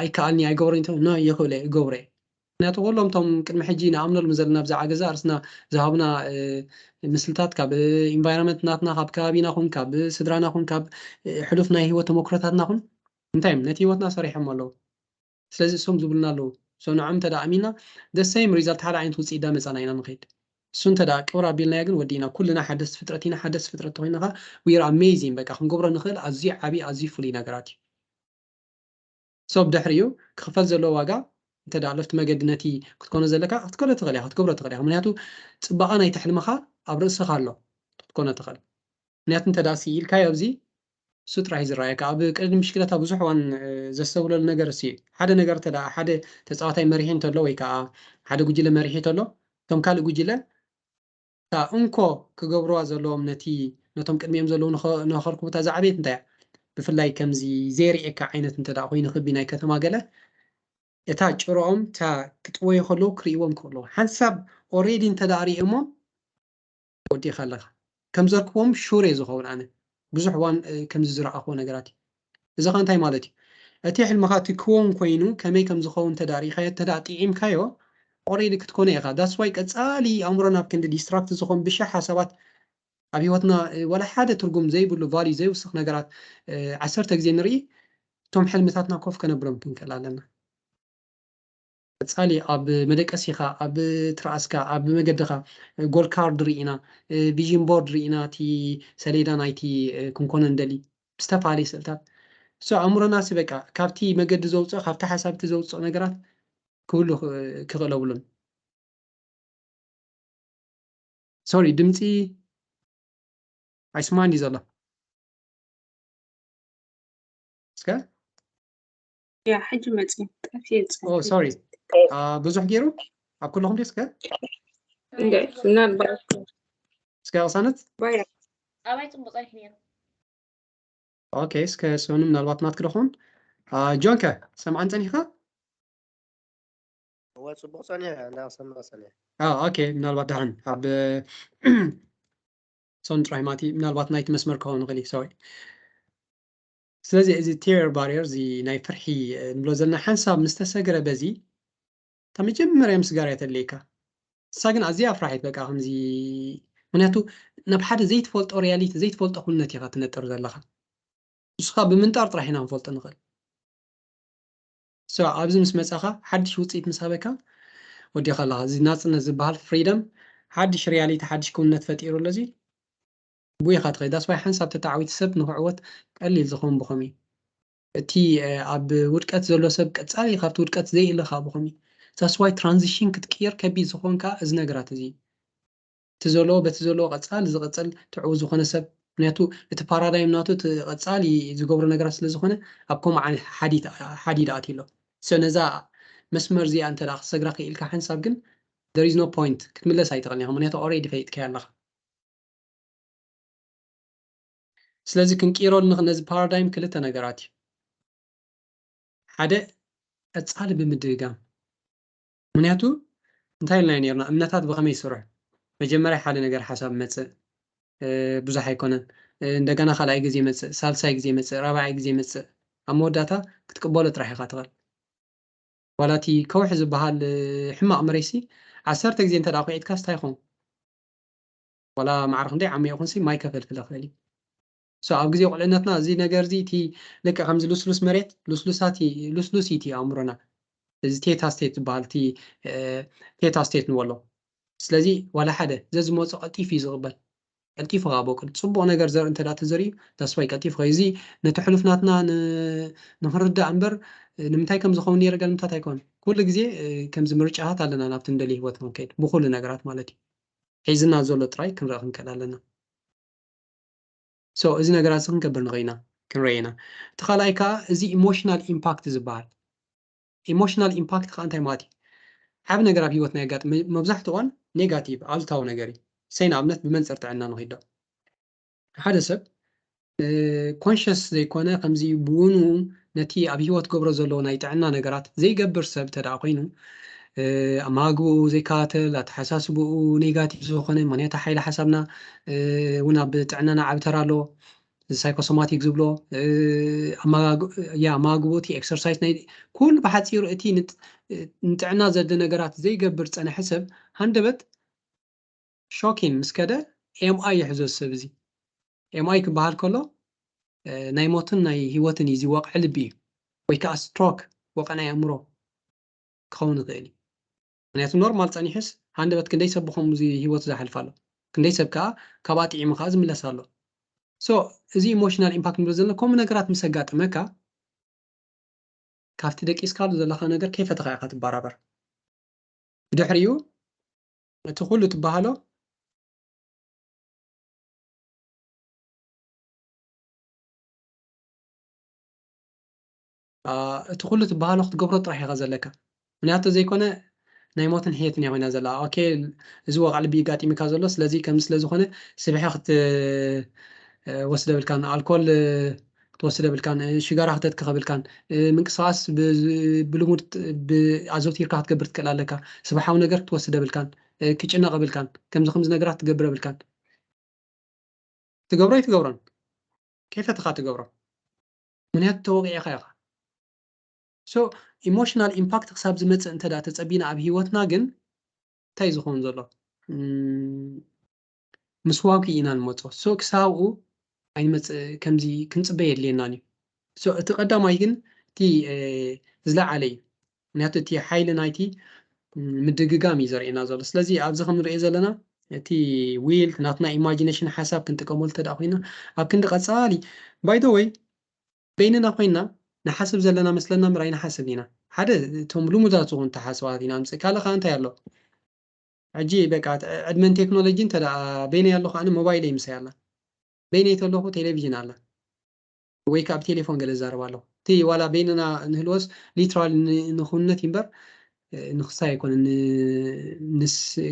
ኣይከኣልኒ ኣይገብሮ ኖ ይኽእለ ይገብረ ምክንያቱ ኩሎም እቶም ቅድሚ ሕጂ ንኣምነሎም ዘለና ብዛዕባ ገዛ ርእስና ዝሃቡና ምስልታት ካብ ኢንቫይሮንመንት ናትና ካብ ከባቢና ኹን ካብ ስድራና ኹን ካብ ሕሉፍ ናይ ህይወት ተመክሮታትና ኹን እንታይ እዮም ነቲ ህይወትና ሰሪሖም ኣለዉ። ስለዚ እሶም ዝብሉና ኣለዉ። ንዖም እንተ ኣሚና the same result ሓደ ዓይነት ውፅኢት ዳመፃና ኢና ንኸይድ። እሱ እንተ ቅብር ኣቢልናዮ ግን ወዲእና ኩልና ሓደስቲ ፍጥረት ኢና። ሓደስቲ ፍጥረት ተኮይና ከዓ we are amazing በቃ ክንገብሮ ንኽእል ኣዝዩ ዓብዪ ኣዝዩ ፍሉይ ነገራት እዩ። So ብድሕሪኡ ክኽፈል ዘለዎ ዋጋ እንተ ኣለፍቲ መገዲ ነቲ ክትኮኖ ዘለካ ክትኮኖ ትኽእል ኢኻ ክትገብሮ ትኽእል ኢኻ። ምክንያቱ ፅባቐ ናይቲ ሕልምኻ ኣብ ርእስኻ ኣሎ ክትኮኖ ትኽእል። ምክንያቱ እንተ ስኢልካዮ ኣብዚ እሱ ጥራሕ እዩ ዝረኣየካ። ኣብ ቅድሚ ምሽክለታ ብዙሕ ዋን ዘስተብለሉ ነገር እሱ ሓደ ነገር ተ ሓደ ተፃዋታይ መሪሒ እንተሎ ወይ ከዓ ሓደ ጉጅለ መሪሒ እንተሎ እቶም ካልእ ጉጅለ እታ እንኮ ክገብርዋ ዘለዎም ነቲ ነቶም ቅድሚኦም ዘለዉ ንኸርክቡ እታ ዝዓበየት እንታይ እያ? ብፍላይ ከምዚ ዘይርእየካ ዓይነት እንተ ኮይኑ ክቢ ናይ ከተማ ገለ እታ ጭርኦም እታ ክጥወዩ ከለዉ ክርእይዎም ክኽእሉ ሓንሳብ ኦሬዲ እንተ ርእየሞ ወዲእካ ኣለካ ከም ዘርክቦም ሹር እየ ዝኸውን ኣነ ብዙሕ እዋን ከምዚ ዝረኣኽዎ ነገራት እዩ። እዚ ኸ እንታይ ማለት እዩ? እቲ ሕልምኻ እቲ ክወን ኮይኑ ከመይ ከም ዝኸውን ተዳሪኻዮ ተዳ ጥዒምካዮ ኦሬዲ ክትኮነ ኢኻ። ዳስ ዋይ ቀፃሊ ኣእምሮ ናብ ክንዲ ዲስትራክት ዝኾን ብሻ ሓሳባት ኣብ ህይወትና ወላ ሓደ ትርጉም ዘይብሉ ቫልዩ ዘይውስኽ ነገራት ዓሰርተ ግዜ ንርኢ እቶም ሕልምታትና ኮፍ ከነብሎም ክንክእል ኣለና። ቀፃሊ ኣብ መደቀሲኻ ኣብ ትርኣስካ ኣብ መገድኻ ጎል ካርድ ርኢና ቪዥን ቦርድ ርኢና እቲ ሰሌዳ ናይቲ ክንኮነ እንደሊ ብዝተፈላለየ ስእልታት so ኣእምሮና ሲ በቃ ካብቲ መገዲ ዘውፅኦ ካብቲ ሓሳብቲ ዘውፅኦ ነገራት ክህሉ ክኽእል ኣብሉን። ሶሪ ድምፂ ኣይስማዕን እዩ ዘሎ። እስከ ያ ሕጂ መፂ ጠፍየ ኦ ሶሪ ብዙሕ ገይሩ ኣብ ኩለኹም ድዩ እስከ ምናልባት እስከ ቅሳነት ባያ ኣባይ ፅቡቅ ፀኒሑ ነይሩ። ኦኬ እስከ ሶኒ ምናልባት ናትክ ዶ ኾን ጆንከ ሰምዓን ፀኒኻ እወ ፅቡቅ ፀኒሐ እንዳሰማ ፀኒሐ ኦኬ ምናልባት ደሓን ኣብ ሶን ጥራይ ማቲ ምናልባት ናይቲ መስመር ክኸውን ይኽእል እዩ ሶሪ ስለዚ እዚ ቴረር ባሪየር እዚ ናይ ፍርሒ ንብሎ ዘለና ሓንሳብ ምስ ተሰግረ በዚ እታ መጀመርያ ምስጋር እያ ተድልየካ ንሳ ግን ኣዝያ ኣፍራሒት በቃ ከምዚ ምክንያቱ ናብ ሓደ ዘይትፈልጦ ሪያሊቲ ዘይትፈልጦ ኩነት ኢኻ ትነጥር ዘለኻ ንስኻ ብምንጣር ጥራሕ ኢና ክንፈልጦ ንኽእል so ኣብዚ ምስ መጻኻ ሓድሽ ውፅኢት ምስ ሃበካ ወዲኻ ኣለኻ እዚ ናፅነት ዝበሃል ፍሪደም ሓድሽ ሪያሊቲ ሓድሽ ክውነት ፈጢሩ ኣሎ እዚ ብኢኻ ትኸይድ that's why ሓንሳብ ተታዓዊቲ ሰብ ንክዕወት ቀሊል ዝኾን ብኸም እዩ እቲ ኣብ ውድቀት ዘሎ ሰብ ቀፃሊ ካብቲ ውድቀት ዘይእለ ከዓ ብኸም እዩ that's why ትራንዚሽን ክትቅየር ከቢድ ዝኾን ከዓ እዚ ነገራት እዚ እቲ ዘለዎ በቲ ዘለዎ ቀፃሊ ዝቐፅል ትዕው ዝኾነ ሰብ ምክንያቱ እቲ ፓራዳይም ናቱ እቲ ቀፃሊ ዝገብሮ ነገራት ስለ ዝኾነ ኣብ ከምኡ ዓይነት ሓዲድ ኣትዩ ኣሎ so ነዛ መስመር እዚኣ እንተ ክትሰግራ ክኢልካ ሓንሳብ ግን there is no point ክትምለስ ኣይትኽእልን ኢኻ ምክንያቱ already ፈሊጥካያ ኣለኻ ስለዚ ክንቅይረሉ ንኽእል ነዚ ፓራዳይም ክልተ ነገራት እዩ ሓደ ቀፃሊ ብምድግጋም ምክንያቱ እንታይ ኢልና ነርና እምነታት ብኸመይ ይስርሑ መጀመርያ ሓደ ነገር ሓሳብ መፅእ ብዙሕ ኣይኮነን እንደገና ካልኣይ ግዜ መፅእ ሳልሳይ ግዜ መፅእ ራብዓይ ግዜ መፅእ ኣብ መወዳእታ ክትቅበሎ ጥራሕ ኢኻ ትኽእል ዋላ እቲ ከውሒ ዝበሃል ሕማቕ መሬሲ ዓሰርተ ግዜ እንተ ኩዒትካስ እንታይ ይኸውን ዋላ ማዕረ ክንደይ ዓሚ ይኹንሲ ማይ ከፈልፍለ ክእል እዩ so ኣብ ግዜ ቁልዕነትና እዚ ነገር እዚ እቲ ልክዕ ከምዚ ልስሉስ መሬት ልስሉሳት ልስሉስ እዩ እቲ ኣእምሮና እዚ ቴታ ስቴት ዝበሃል እቲ ቴታ ስቴት ንበሎ ስለዚ ዋላ ሓደ ዘዝመፆ ቀልጢፍ እዩ ዝቕበል ቀልጢፉ ካብ በቁል ፅቡቕ ነገር ዘርኢ እንተ ተዘሪኡ ተስፋይ ቀልጢፉ እዚ ነቲ ሕሉፍ ናትና ንክንርዳእ እምበር ንምንታይ ከም ዝኸውን ነይረ ገልምታት ኣይኮን ኩሉ ግዜ ከምዚ ምርጫታት ኣለና ናብቲ ንደሊ ህይወት ክንከይድ ብኩሉ ነገራት ማለት እዩ ሒዝና ዘሎ ጥራይ ክንርኢ ክንክእል ኣለና so እዚ ነገራት እዚ ክንገብር ንኽእል ኢና ክንርኢ ኢና እቲ ካልኣይ ከዓ እዚ ኢሞሽናል ኢምፓክት ዝበሃል ኢሞሽናል ኢምፓክት ከዓ እንታይ ማለት እዩ ዓብ ነገር ኣብ ህይወትና የጋጥም መብዛሕትኡ እዋን ኔጋቲቭ ኣሉታዊ ነገር እዩ ሰይ ንኣብነት ብመንፅር ጥዕና ንኽይዶ ሓደ ሰብ ኮንሽስ ዘይኮነ ከምዚ ብውኑ ነቲ ኣብ ህይወት ገብሮ ዘለዎ ናይ ጥዕና ነገራት ዘይገብር ሰብ እንተ ኮይኑ ኣመጋግብኡ ዘይከታተል፣ ኣተሓሳስብኡ ኔጋቲቭ ዝኾነ፣ ምክንያቱ ሓይሊ ሓሳብና እውን ኣብ ጥዕናና ዓቢ ተራ ኣለዎ። ሳይኮሶማቲክ ዝብሎ ኣመጋግብኡ፣ እቲ ኤክሰርሳይዝ፣ ናይ ኩሉ ብሓፂሩ እቲ ንጥዕና ዘድሊ ነገራት ዘይገብር ዝፀንሐ ሰብ ሃንደበት ሾኪን ምስ ከደ ኤምኣይ ይሕዞ ሰብ። እዚ ኤምኣይ ክበሃል ከሎ ናይ ሞትን ናይ ህይወትን እዩ። እዚ ወቕዒ ልቢ እዩ፣ ወይ ከዓ ስትሮክ፣ ወቕዒ ናይ ኣእምሮ ክኸውን ይኽእል እዩ። ምክንያቱ ኖርማል ፀኒሑስ ሃንደበት ክንደይ ሰብ ብኸምዚ ህይወቱ ዝሓልፍ ኣሎ፣ ክንደይ ሰብ ከዓ ካብ ኣጥዒሙ ከዓ ዝምለስ ኣሎ። ሶ እዚ ኢሞሽናል ኢምፓክት ንብሎ ዘለና ከምኡ ነገራት ምስ ኣጋጥመካ ካብቲ ደቂስካሉ ዘለኻ ነገር ከይፈተኻ ኢኻ ትበራበር። ብድሕሪኡ እቲ ኩሉ ትበሃሎ እቲ ኩሉ ትበሃሎ ክትገብሮ ጥራሕ ኢኻ ዘለካ። ምክንያቱ ዘይኮነ ናይ ሞትን ሕየትን እያ ኮይና ዘላ። ኦኬ፣ እዚ ወቕዒ ልቢ እዩ ጋጢምካ ዘሎ። ስለዚ ከምዚ ስለ ዝኾነ ስብሒ ክትወስድ የብልካን፣ ኣልኮል ክትወስድ የብልካን፣ ሽጋራ ክተትክኽ የብልካን፣ ምንቅስቓስ ብልሙድ ኣዘውቲርካ ክትገብር ትክእል ኣለካ። ስብሓዊ ነገር ክትወስድ የብልካን፣ ክጭነቕ የብልካን፣ ከምዚ ከምዚ ነገራት ክትገብር የብልካን። ትገብሮ ኣይትገብሮን፣ ከይፈተኻ ትገብሮ። ምክንያቱ ተወቂዕኻ ኢኻ። ሶ ኢሞሽናል ኢምፓክት ክሳብ ዝመፅእ እንተ ተፀቢና ኣብ ህይወትና ግን እንታይ ዝኸውን ዘሎ? ምስዋጉ ኢና ንመፆ። ሶ ክሳብኡ ኣይንመፅእ፣ ከምዚ ክንፅበ የድልየናን እዩ። ሶ እቲ ቀዳማይ ግን እቲ ዝለዓለ እዩ። ምክንያቱ እቲ ሓይሊ ናይቲ ምድግጋም እዩ ዘርእየና ዘሎ። ስለዚ ኣብዚ ከም ንሪኦ ዘለና እቲ ዊል ናትና ኢማጂኔሽን ሓሳብ ክንጥቀመሉ እንተ ደኣ ኮይና ኣብ ክንዲ ቀጻሊ፣ ባይ ዘ ወይ በይንና ኮይና ንሓስብ ዘለና መስለና እምበር ኣይንሓስብን ኢና። ሓደ እቶም ልሙዳት ዝኾኑ ተሓስባት ኢና ምጽእ። ካልእ ከዓ እንታይ ኣሎ? ሕጂ በቃ ዕድመን ቴክኖሎጂ እንተ ደኣ በይነይ ኣለኹ ኣነ ሞባይለይ ምሳይ ኣላ። በይነይ ተለኹ ቴሌቪዥን ኣላ። ወይ ከዓ ብቴሌፎን ገለ ዝዛረብ ኣለኹ። እቲ ዋላ በይንና ንህልወስ ሊትራሊ ንክውነት እምበር ንክሳይ ኣይኮነን።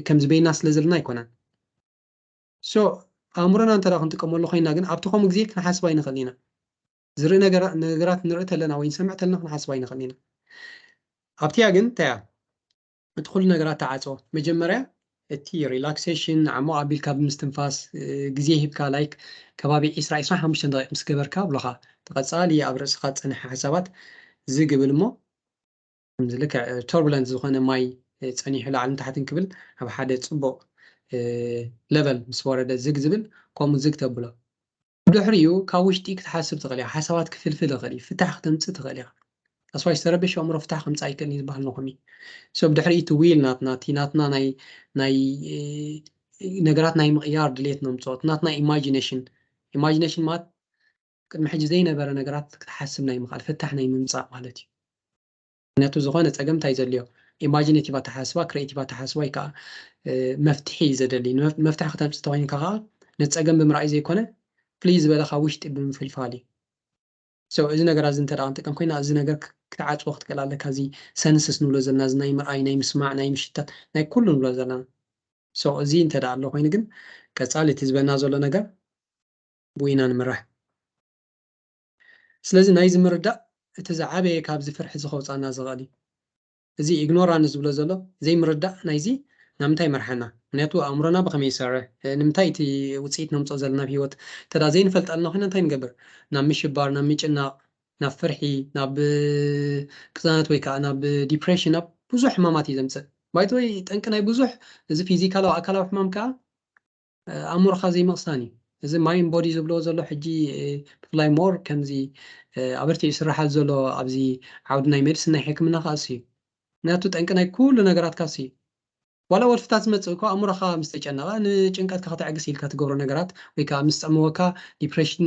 ከምዚ በይና ስለ ዘለና ኣይኮነን። ሶ ኣእምሮና እንተ ክንጥቀመሉ ኮይና ግን ኣብቲ ከምኡ ግዜ ክንሓስብ ኣይንኽእል ኢና። ዝርኢ ነገራት ንርኢ ተለና ወይ ንሰምዕ ተለና ክንሓስብ ኣይንኽእል ኢና። ኣብቲያ ግን እንታይ እያ? እቲ ኩሉ ነገራት ተዓፅዎ። መጀመርያ እቲ ሪላክሴሽን ዓሞቕ ኣቢልካ ብምስትንፋስ ግዜ ሂብካ ላይክ ከባቢ ዒስራ ዒስራን ሓሙሽተን ደቂቕ ምስ ገበርካ ብሎኻ ተቐፃሊ ኣብ ርእስኻ ዝፀንሐ ሓሳባት ዝግ ይብል እሞ ከምዚ ልክዕ ቶርቡለንት ዝኾነ ማይ ፀኒሑ ላዕልን ታሕትን ክብል ኣብ ሓደ ፅቡቕ ለቨል ምስ ወረደ ዝግ ዝብል ከምኡ ዝግ ተብሎ። ብድሕሪኡ ካብ ውሽጢ ክትሓስብ ትኽእል ኢኻ። ሓሳባት ክፍልፍል ይኽእል እዩ። ፍታሕ ክተምፅእ ትኽእል ኢኻ። ኣስዋሽ ዝተረበሸ ኣእምሮ ፍታሕ ከምፅእ ኣይክእልን እዩ ዝበሃል ንኹም እዩ። ሶ ብድሕሪኡ እቲ ዊል ናትና እቲ ናትና ናይ ናይ ነገራት ናይ ምቕያር ድሌት ነምፅኦ። እቲ ናትና ኢማጂኔሽን ኢማጂኔሽን ማለት ቅድሚ ሕጂ ዘይነበረ ነገራት ክትሓስብ ናይ ምኽኣል ፍታሕ ናይ ምምፃእ ማለት እዩ። ምክንያቱ ዝኾነ ፀገም እንታይ ዘድልዮ ኢማጂኔቲቭ ኣተሓስባ ክሬቲቭ ኣተሓስባ ወይ ከዓ መፍትሒ እዩ ዘደሊ። መፍትሒ ክተምፅእ ተኮይንካ ከዓ ነቲ ፀገም ብምርኣይ ዘይኮነ ፍልይ ዝበለ ካብ ውሽጢ ብምፍልፋል እዩ። ሶ እዚ ነገር እዚ እንተ ደኣ ክንጥቀም ኮይና እዚ ነገር ክትዓፅዎ ክትክእል ኣለካ። እዚ ሰንስስ ንብሎ ዘለና እዚ ናይ ምርኣይ ናይ ምስማዕ ናይ ምሽታት ናይ ኩሉ ንብሎ ዘለና። ሶ እዚ እንተ ደኣ ኣሎ ኮይኑ ግን ቀፃሊ እቲ ዝበና ዘሎ ነገር ብኡ ኢና ንምራሕ። ስለዚ ናይዚ ምርዳእ እቲ ዝዓበየ ካብዚ ፍርሒ እዚ ከውፃና ዝኽእል እዩ። እዚ ኢግኖራንስ ዝብሎ ዘሎ ዘይምርዳእ ናይዚ ናብ ምንታይ ይመርሓና? ምክንያቱ ኣእምሮና ብኸመይ ይሰርሕ? ንምንታይ እቲ ውፅኢት ነምፅኦ ዘለና ኣብ ህይወት እንተ ዘይንፈልጥ ኣለና ኮይና እንታይ ንገብር? ናብ ምሽባር፣ ናብ ምጭናቕ፣ ናብ ፍርሒ፣ ናብ ቅዛነት ወይ ከዓ ናብ ዲፕሬሽን፣ ናብ ብዙሕ ሕማማት እዩ ዘምፅእ። ባይተወይ ጠንቂ ናይ ብዙሕ እዚ ፊዚካላዊ ኣካላዊ ሕማም ከዓ ኣእምሮኻ ዘይምቕሳን እዩ። እዚ ማይንድ ቦዲ ዝብልዎ ዘሎ ሕጂ ብፍላይ ሞር ከምዚ ኣበርቲዑ ዝስራሓሉ ዘሎ ኣብዚ ዓውዲ ናይ ሜዲስን ናይ ሕክምና ከዓ እሱ እዩ። ምክንያቱ ጠንቂ ናይ ኩሉ ነገራትካ እሱ እዩ። ዋላ ወልፍታት ዝመፅእ እኮ ኣእምሮኻ ምስ ተጨነቐ ንጭንቀትካ ከተዕግስ ኢልካ ትገብሮ ነገራት ወይ ከዓ ምስ ፀመወካ ዲፕሬሽን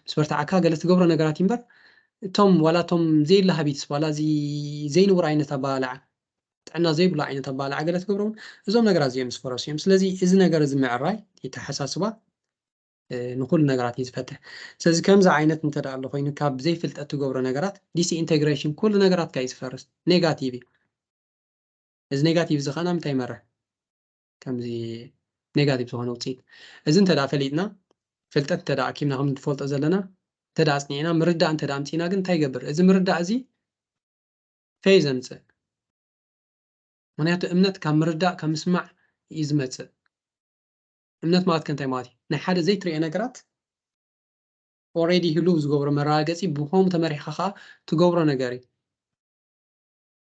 ምስ በርትዓካ ገለ ትገብሮ ነገራት እዩ እምበር እቶም ዋላ እቶም ዘይለ ሃቢትስ ዋላ እዚ ዘይንቡር ዓይነት ኣበላልዓ ጥዕና ዘይብሉ ዓይነት ኣበላልዓ ገለ ትገብሮ እውን እዞም ነገራት እዚኦም ዝፈረሱ እዮም። ስለዚ እዚ ነገር እዚ ምዕራይ የተሓሳስባ ንኩሉ ነገራት እዩ ዝፈትሕ። ስለዚ ከምዚ ዓይነት እንተ ደኣ ኣሎ ኮይኑ ካብ ዘይፍልጠት ትገብሮ ነገራት ዲስኢንቴግሬሽን ኩሉ ነገራትካ እዩ ዝፈርስ። ኔጋቲቭ እዩ። እዚ ኔጋቲቭ እዚ ከኣ ምንታይ ይመርሕ? ከምዚ ኔጋቲቭ ዝኾነ ውፅኢት። እዚ እንተ ደኣ ፈሊጥና ፍልጠት እንተ ደኣ ኣኪብና ከም ንፈልጦ ዘለና እንተ ደኣ ኣፅኒዕና ምርዳእ እንተ ደኣ ኣምፂእና ግን እንታይ ይገብር? እዚ ምርዳእ እዚ ፌዝ ኣምፅእ። ምክንያቱ እምነት ካብ ምርዳእ ካብ ምስማዕ እዩ ዝመፅእ። እምነት ማለት ከ እንታይ ማለት እዩ? ናይ ሓደ ዘይትሪኦ ነገራት already ህሉው ዝገብሮ መረጋገፂ ብኸምኡ ተመሪሕካ ከዓ ትገብሮ ነገር እዩ።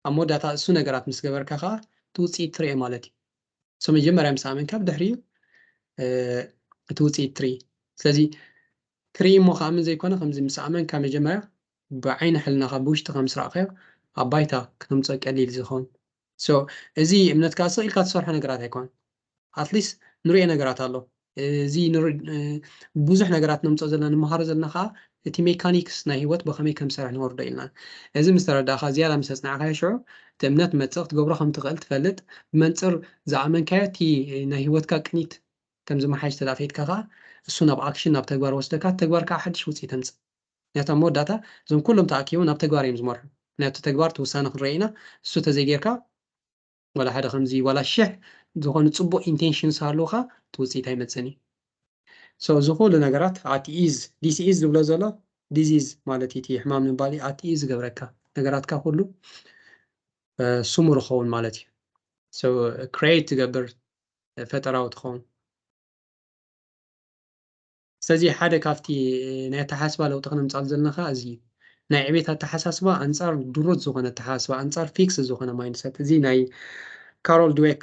ኣብ መወዳእታ እሱ ነገራት ምስ ገበርካ ከዓ እቲ ውፅኢት ትሪኦ ማለት እዩ። So መጀመርያ ምስ ኣመንካ ብድሕሪኡ እቲ ውፅኢት ትርኢ። ስለዚ ትርኢ እሞ ክኣምን ዘይኮነ ከምዚ ምስ ኣመንካ መጀመርያ ብዓይኒ ሕልናኻ ብውሽጥኻ ምስ ረኣኻዮ ኣብ ባይታ ክተምፅኦ ቀሊል ዝኸውን። So እዚ እምነትካ ስቕ ኢልካ ትሰርሖ ነገራት ኣይኮነን። At least ንሪኦ ነገራት ኣሎ። እዚ ብዙሕ ነገራት ነምፅኦ ዘለና ንምሃሮ ዘለና ከዓ እቲ ሜካኒክስ ናይ ህይወት ብኸመይ ከም ዝሰርሕ ንወርዶ ኢልና። እዚ ምስ ተረዳእካ ዝያዳ ምስ ኣፅናዕካዮ ሽዑ እቲ እምነት መፅእ ክትገብሮ ከም ትኽእል ትፈልጥ። ብመንፅር ዝኣመንካዮ እቲ ናይ ህይወትካ ቅኒት ከም ዝመሓሽ ተዳፈትካ ከዓ እሱ ናብ ኣክሽን ናብ ተግባር ወስደካ ተግባር ከዓ ሓድሽ ውፅኢት ተምፅእ። ምክንያቱ ኣብ መወዳእታ እዞም ኩሎም ተኣኪቦም ናብ ተግባር እዮም ዝመርሑ። ምክንያቱ ተግባር እቲ ውሳነ ክንርኢ ኢና። እሱ ተዘይጌርካ ዋላ ሓደ ከምዚ ዋላ ሽሕ ዝኾነ ፅቡቕ ኢንቴንሽንስ ሃልውካ እቲ ውፅኢት ኣይመፅእን እዩ። So እዚ ኩሉ ነገራት ኣት ኢዝ ዲስ ኢዝ ዝብሎ ዘሎ ዲዚዝ ማለት እዩ። እቲ ሕማም ምባል ኣት ኢዝ ዝገብረካ ነገራትካ ኩሉ ስሙር ይኸውን ማለት እዩ። So ክሬት ትገብር ፈጠራዊ ትኸውን። ስለዚ ሓደ ካብቲ ናይ ኣተሓሳስባ ለውጢ ክነምፃሉ ዘለና ከዓ እዚ እዩ። ናይ ዕቤት ኣተሓሳስባ ኣንፃር ድሩት ዝኾነ ኣተሓሳስባ ኣንፃር ፊክስ ዝኾነ ማይንድሰት። እዚ ናይ ካሮል ድዌክ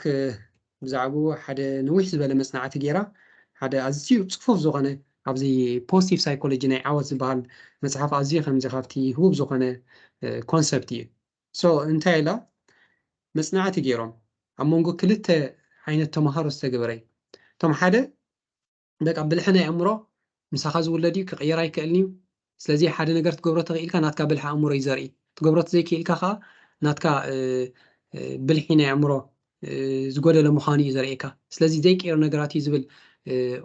ብዛዕባኡ ሓደ ነዊሕ ዝበለ መፅናዕቲ ገይራ ሓደ ኣዝዩ ፅፉፍ ዝኾነ ኣብዚ ፖዚቲቭ ሳይኮሎጂ ናይ ዓወት ዝበሃል መፅሓፍ ኣዝዩ ከምዚ ካብቲ ህቡብ ዝኾነ ኮንሰፕት እዩ። So እንታይ ኢላ መፅናዕቲ ገይሮም ኣብ መንጎ ክልተ ዓይነት ተምሃሮ ዝተገበረ እዩ። እቶም ሓደ በቃ ብልሒ ናይ ኣእምሮ ምሳኻ ዝውለድ እዩ፣ ክቕየር ኣይክእልን እዩ። ስለዚ ሓደ ነገር ትገብሮ ተኽኢልካ ናትካ ብልሒ ኣእምሮ እዩ ዘርኢ። ትገብሮ ዘይክኢልካ ከዓ ናትካ ብልሒ ናይ ኣእምሮ ዝጎደለ ምዃኑ እዩ ዘርእየካ። ስለዚ ዘይቅየር ነገራት እዩ ዝብል